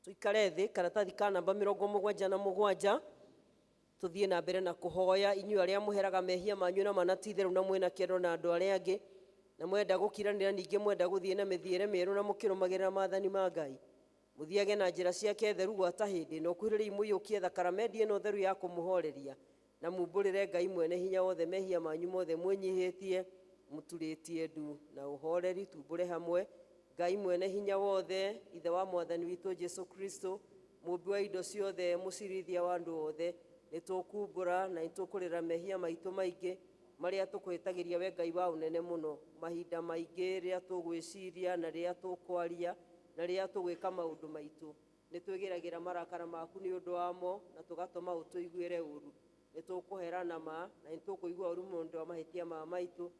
Tuikare thĩ. Karatathi ka namba 77, tũthiĩ na mbere na kũhoya. Inyuĩ arĩa mũheraga mehia manyu na mana ti itherũ na mwĩna kĩendo na andũ arĩa angĩ. Na mwenda gũkiranĩra ningĩ mwenda gũthiĩ na mĩthiĩre mĩerũ na mũkĩrũmagĩrĩra maathani ma Ngai, mũthiage na njĩra ciake theru gwata hĩndĩ na ũkuhĩrĩriei mũiyũkie thakaramendi ĩno theru ya kũmũhoreria, na mumbũrĩre Ngai mwene hinya wothe mehia manyu mothe mwĩnyihĩtie mũturĩtie ndu na ũhoreri. Tumbũre hamwe. Ngai mwene hinya wothe, Ithe wa Mwathani witũ Jesu Kristo, mũmbi wa indo ciothe, mũcirithia wa andũ othe, nĩ tũkumbũra na nĩ tũkũrĩra mehia maitũ maingĩ marĩa tũkũhĩtagĩria we Ngai wa ũnene mũno, mahinda maingĩ rĩrĩa tũgwĩciria na rĩrĩa tũkwaria na rĩrĩa tũgwĩka maũndũ maitũ. Nĩ twĩgĩragĩra marakara maku nĩ ũndũ wamo na tũgatũma ũtũiguĩre ũru. Nĩ tũkũhera na ma na nĩ tũkũigua ũru mũno nĩ ũndũ wa mahĩtia ma maitũ.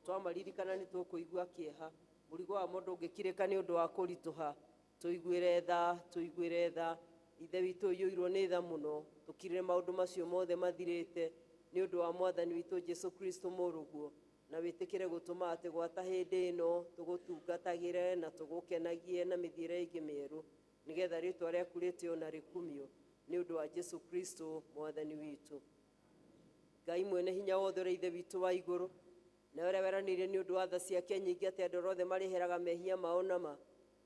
Twamaririkana nĩ tũkũigua kĩeha. Mũrigo wa mũndũ ũngĩkirĩka nĩ ũndũ wa kũritũha. Tũiguĩre tha, tũiguĩre tha. Ithe witũ ũiyũirwo nĩ tha mũno, tũkirĩre maũndũ macio mothe mathirĩte nĩ ũndũ wa Mwathani witũ Jesu Kristo mũrũguo, na wĩtĩkĩre gũtũma atĩ gwata hĩndĩ ĩno tũgũtungatagĩre na tũgũkenagie na mĩthiĩre ĩngĩ mĩerũ, nĩgetha rĩtwa rĩaku rĩtĩo na rĩkumio nĩ ũndũ wa Jesu Kristo Mwathani witũ. Ngai mwene hinya wothe ũrĩa Ithe witũ wa igũrũ, na ũrĩa weranĩire nĩ ũndũ wa tha ciake nyingĩ atĩ andũ othe marĩheraga mehia mao na ma,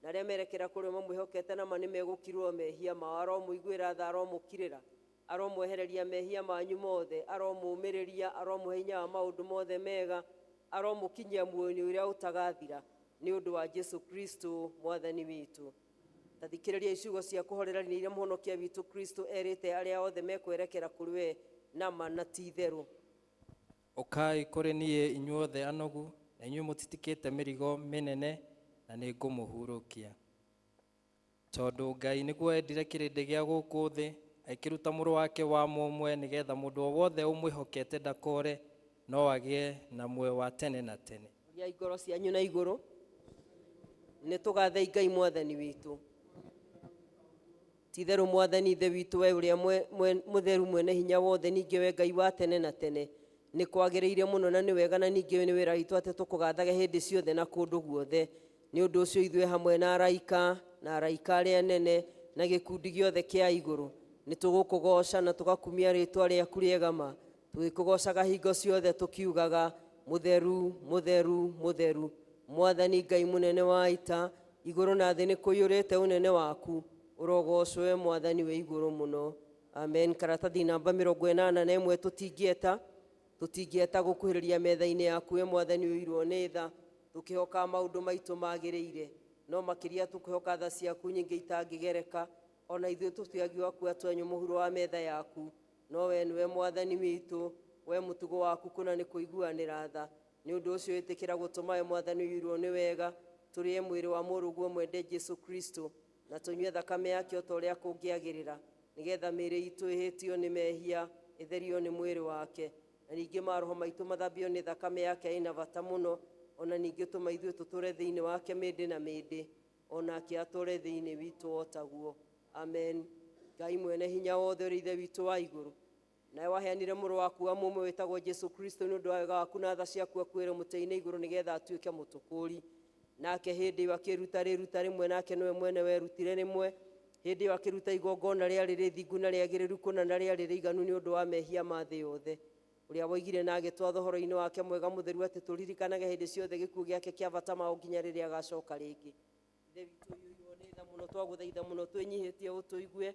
na arĩa merekera kũrĩ o mamwĩhokete na ma nĩ megũkirwo mehia mao. Aromũiguĩra tha, aromũkirĩra, aromwehereria mehia manyu mothe, aromũũmĩrĩria, aromũhe hinya wa maũndũ mothe mega, aromũkinyia muoyo-inĩ ũrĩa ũtagathira nĩ ũndũ wa Jesu Kristo Mwathani witũ. Ta thikĩrĩria ciugo cia kũhorerania iria Mũhonokia witũ Kristo erĩte arĩa othe mekwerekera kũrĩ we na ma na ti itherũ. Ũkai kũrĩ niĩ inyuothe anogu na inyuĩ mũtitikĩte mĩrigo mĩnene, na nĩngũmũhurũkia. Tondũ Ngai nĩguo endire kĩrĩndĩ gĩa gũkũ thĩ, agĩkĩruta mũrũ wake wa mũmwe, nĩgetha mũndũ o wothe ũmwĩhokete ndakore, no agĩe na muoyo wa tene na tene. Ũriai ngoro cianyu na igũrũ. Nĩ tũgathei Ngai Mwathani witũ. Ti itherũ Mwathani Ithe witũ, we ũrĩa mũtheru mwene hinya wothe, ningĩ we Ngai wa tene na tene, nĩ kwagĩrĩire mũno na nĩ wega, na ningĩ nĩ wĩra witũ atĩ tũkũgathage hĩndĩ ciothe na kũndũ guothe. Nĩ ũndũ ũcio ithuĩ hamwe na araika na araika arĩa anene na gĩkundi gĩothe kĩa igũrũ nĩ tũgũkũgooca na tũgakumia rĩtwa rĩaku rĩega ma, tũgĩkũgoocaga hingo ciothe tũkiugaga, mũtheru, mũtheru, mũtheru, Mwathani Ngai mũnene wa ita, igũrũ na thĩ nĩ kũiyũrĩte ũnene waku. Ũrogocwo Mwathani wĩ igũrũ mũno. Amen. Karatathi namba 81. Tũtingĩeta gũkuhĩrĩria metha-inĩ yaku we Mwathani ũiyũirwo nĩ tha, tũkĩhoka maũndũ maitũ magĩrĩire, no makĩria tũkĩhoka tha ciaku nyingĩ itangĩgereka. Ona ithuĩ tũtiagĩrĩirwo kuoya twenyũ mũhuro wa metha yaku, no we nĩwe Mwathani witũ, we mũtugo waku kũna nĩ kũiguanĩra tha. Nĩ ũndũ ũcio ĩtĩkĩra gũtũma we Mwathani ũiyũirwo nĩ wega tũrĩe mwĩrĩ wa mũrũguo mwende Jesu Kristo, na tũnyue thakame yake o ta ũrĩa kũngĩagĩrĩra, nĩgetha mĩĩrĩ itũ ĩhĩtio nĩ mehia ĩtherio nĩ mwĩrĩ wake, na ningĩ maroho maitũ mathambio nĩ thakame yake ĩna bata mũno. Ona ningĩ tũma ithuĩ tũtũre thĩinĩ wake mĩndĩ na mĩndĩ, onake atũre thĩinĩ witũ o taguo. Amen. Ngai mwene hinya wothe ũrĩ Ithe witũ wa igũrũ, nawe waheanire mũrũ waku wa mũmwe wĩtagwo Jesu Kristo nĩ ũndũ wa wega waku na tha ciaku akuĩre mũtĩ-inĩ igũrũ nĩgetha atuĩke mũtũkũri. Nake hĩndĩ ĩyo akĩruta rĩruta rĩmwe, nake nĩwe mwene werutire rĩmwe. Hĩndĩ ĩyo akĩruta igongona rĩarĩ rĩthingu na rĩagĩrĩru kũna na rĩarĩ rĩiganu nĩ ũndũ wa mehia ma thĩ yothe, ũrĩa woigire na agĩtwatha ũhoro-inĩ wake mwega mũtheru atĩ tũririkanage hĩndĩ ciothe gĩkuũ gĩake kĩa bata mao nginya rĩrĩa agacoka rĩngĩ. Ithe witũ ũiyũirwo nĩ tha mũno, twagũthaitha mũno twĩnyihĩtie ũtũigue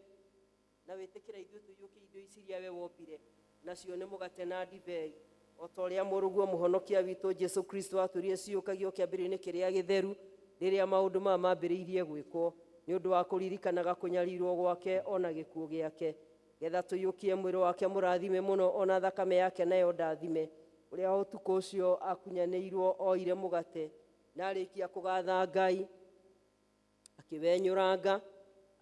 na wĩtĩkĩre ithuĩ tũiyũkie indo ici iria we wombire, nacio nĩ mũgate na ndibei, o ta ũrĩa mũrũguo Mũhonokia witũ Jesu Kristo atwĩrire ciyũkagio kĩambĩrĩria-inĩ kĩrĩa gĩtheru rĩrĩa maũndũ maya mambĩrĩirie gwĩkwo, nĩ ũndũ wa kũririkanaga kũnyarirwo gwake ona gĩkuũ gĩake, getha tũiyũkie mwĩrĩ wake mũrathime mũno ona thakame yake nayo ndathime, ũrĩa ũtukũ ũcio akunyanĩirwo oire mũgate na arĩkia kũgatha Ngai akĩwenyũranga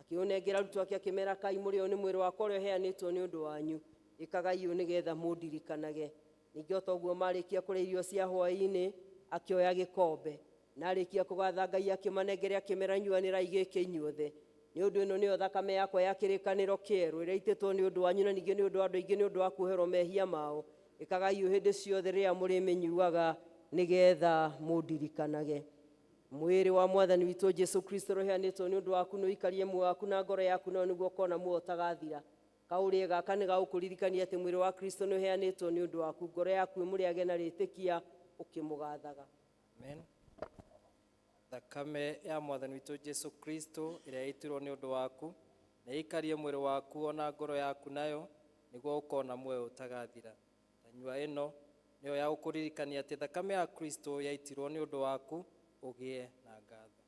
akĩũnengera arutwo ake akĩmera, kai mũrĩo nĩ mwĩrĩ wakwa ũrĩa ũheanĩtwo nĩ ũndũ wanyu, ĩkagai ũũ nĩgetha mũndirikanage. Ningĩ o ta ũguo marĩkia kũrĩa irio cia hwaĩ-inĩ akĩoya gĩkombe na arĩkia kũgatha Ngai akĩmanengere akĩmera, nyuanĩrai gĩkĩ inyuothe, nĩ ũndũ ĩno nĩyo thakame yakwa ya kĩrĩkanĩro kĩerũ ĩrĩa ĩitĩtwo nĩ ũndũ wanyu na ningĩ nĩ ũndũ wa andũ aingĩ nĩ ũndũ wa kuoherwo mehia mao. Ĩkagai ũũ hĩndĩ ciothe rĩrĩa mũrĩmĩnyuaga nĩgetha mũndirikanage. Mwĩrĩ wa Mwathani witũ Jesu Kristo ũrĩa ũheanĩtwo nĩ ũndũ waku nĩ ũikarie muoyo waku na ngoro yaku, nayo nĩguo ũkona muoyo ũtagathira. Kaũrĩe gaka nĩ gagũkũririkania atĩ mwĩrĩ wa Kristo nĩ ũheanĩtwo nĩ ũndũ waku, ngoro yaku ĩmũrĩage na rĩtĩkia ũkĩmũgathaga. Amen. Thakame ya mwathani witũ Jesu Kristo ĩrĩa yaitirwo nĩ ũndũ waku na ĩikarie mwĩrĩ waku ona ngoro yaku nayo nĩguo ũkona muoyo ũtagathira. Tanyua ĩno nĩyo ya gũkũririkania atĩ thakame ya Kristo yaitirwo nĩ ũndũ waku ũgĩe na ngatho.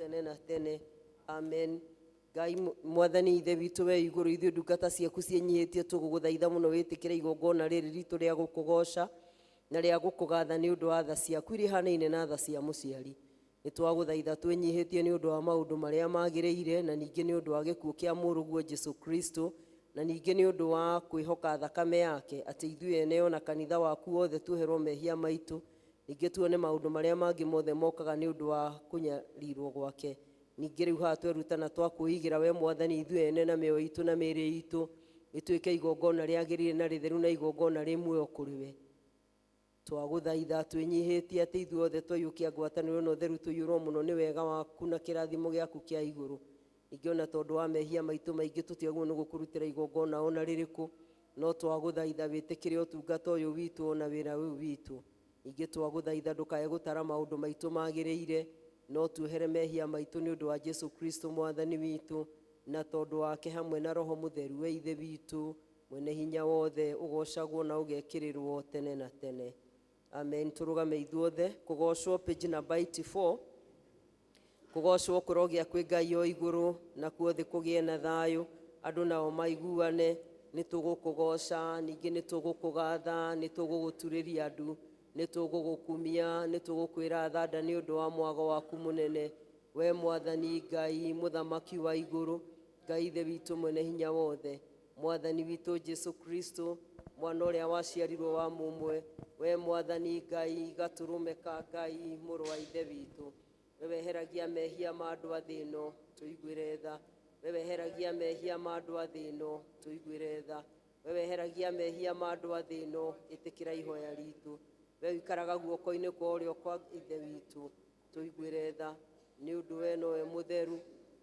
Tene na tene. Amen. Ngai Mwathani Ithe witũ we igũrũ, ithuĩ ndungata ciaku ciĩnyihĩtie tũgũgũthaitha mũno wĩtĩkĩre igongona rĩrĩ ritũ rĩa gũkũgoca na rĩa gũkũgatha nĩ ũndũ wa tha ciaku iria ihanaine na tha cia mũciari. Nĩ twagũthaitha twĩnyihĩtie nĩ ũndũ wa maũndũ marĩa magĩrĩire, na ningĩ nĩ ũndũ wa gĩkuũ kĩa mũrũguo Jesu Kristo, na ningĩ nĩ ũndũ wa kwĩhoka thakame yake atĩ ithuĩ ene ona kanitha waku wothe tuoherwo mehia maitũ, ningĩ tuone maũndũ marĩa mangĩ mothe mokaga nĩ ũndũ wa kũnyarirwo gwake. Ningĩ rĩu haha tweruta na twakwĩigĩra we Mwathani ithuĩ ene na mĩoyo itũ na mĩĩrĩ itũ ĩtuĩke igongona rĩagĩrĩire na rĩtheru na igongona rĩ muoyo kũrĩ we. Twagũthaitha twĩnyihĩtie atĩ ithuothe twaiyũkia ngwatanĩro na ũtheru tũiyũrwo mũno nĩ wega waku na kĩrathimo gĩaku kĩa igũrũ. Ningĩ ona tondũ wa mehia maitũ maingĩ tũtiagĩrĩirwo nĩ gũkũrutĩra igongona ona rĩrĩkũ, no twagũthaitha wĩtĩkĩre ũtungata ũyũ witũ ona wĩra ũyũ witũ. Ningĩ twagũthaitha ndũkae gũtara maũndũ maitũ magĩrĩire, no tuohere mehia maitũ nĩ ũndũ wa Jesu Kristo Mwathani witũ, na tondũ wake hamwe na Roho Mũtheru we Ithe witũ mwene hinya wothe, ũgocagwo na ũgekĩrĩrwo tene na tene. Amen. Tũrũgame ithuothe kũgocwo, page number 84. Kũgocwo kũrogĩa kwĩ Ngai o igũrũ, nakuo thĩ kũgĩe na thayũ, andũ nao maiguane. Nĩ tũgũkũgoca, ningĩ nĩ tũgũkũgatha, nĩ tũgũgũturĩria ndu, nĩ tũgũgũkumia, nĩ tũgũkwĩra thanda nĩ ũndũ wa mwago waku mũnene. We Mwathani Ngai mũthamaki wa igũrũ, Ngai Ithe witũ mwene hinya wothe, Mwathani witũ Jesu Kristo, mwana ũrĩa waciarirwo wa mũmwe, we Mwathani Ngai gatũrũme ka Ngai mũrũ wa Ithe witũ, we weheragia mehia ma andũ a thĩ ĩno, tũiguĩre tha. We weheragia mehia ma andũ a thĩ ĩno, tũiguĩre tha. We weheragia mehia ma andũ a thĩ ĩno, ĩtĩkĩra ihoya ritũ. We ũikaraga guoko-inĩ kwa ũrĩo kwa Ithe witũ, tũiguĩre tha. Nĩ ũndũ we nowe mũtheru,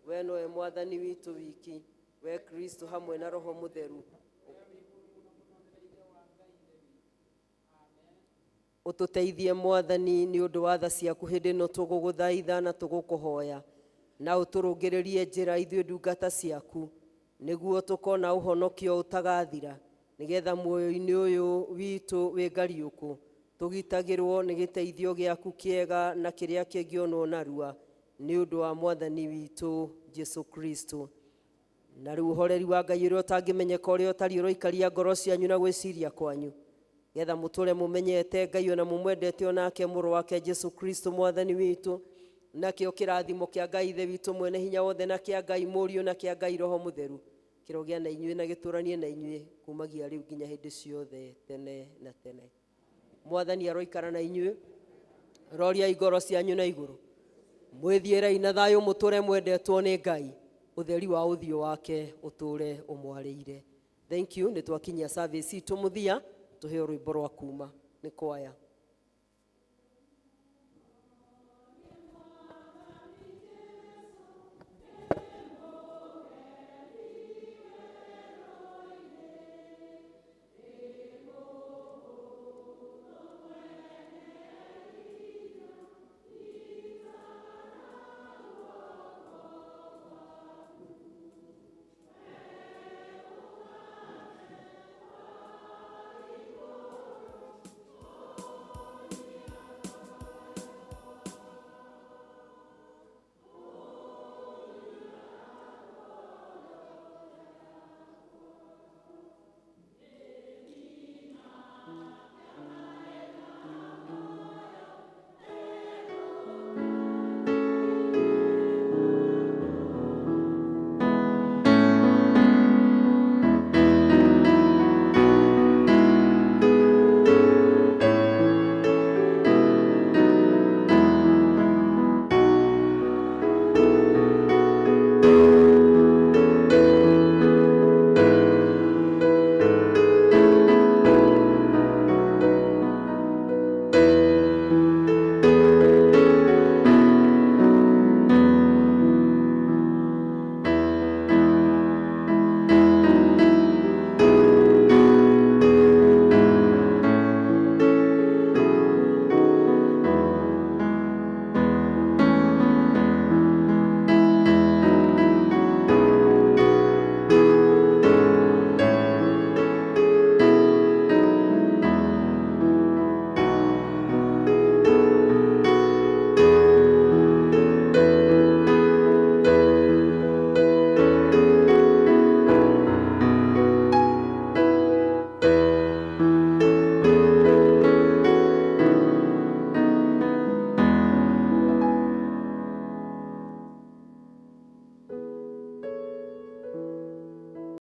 we nowe Mwathani witũ wiki, we Kristo hamwe na Roho Mũtheru. Ũtũteithie Mwathani nĩ ũndũ wa tha ciaku hĩndĩ ĩno tũgũgũthaitha na tũgũkũhoya, na ũtũrũngĩrĩrie njĩra ithuĩ ndungata ciaku, nĩguo tũkona ũhonokio ũtagathira, nĩgetha muoyo-inĩ ũyũ witũ wĩ ngariũkũ tũgitagĩrwo nĩ gĩteithio gĩaku kĩega na kĩrĩa kĩngĩonwo narua, nĩ ũndũ wa Mwathani witũ Jesu Kristo. Na rĩu ũhoreri wa Ngai ũrĩa ũtangĩmenyeka ũrĩa ũtariĩ ũroikaria ngoro cianyu na gwĩciria kwanyu, getha mũtũre mũmenyete Ngai ona mũmwendete onake mũrũ wake Jesu Kristo Mwathani witũ. Nakĩo kĩrathimo kĩa Ngai Ithe witũ mwene hinya wothe, na kĩa Ngai Mũriũ, na kĩa Ngai Roho Mũtheru kĩrogĩa na inyuĩ na gĩtũranie na inyuĩ kumagia rĩu nginya hĩndĩ ciothe tene na tene. Mwathani aroikara na inyuĩ. Roriai ngoro cianyu na igũrũ, mwĩthiĩrei na thayũ, mũtũre mwendetwo nĩ Ngai, ũtheri wa ũthiũ wake ũtũre ũmwarĩire. Thank you. Nĩ twakinyia service itũ mũthia, tũheo rwĩmbo rwa kuma nĩ kwaya.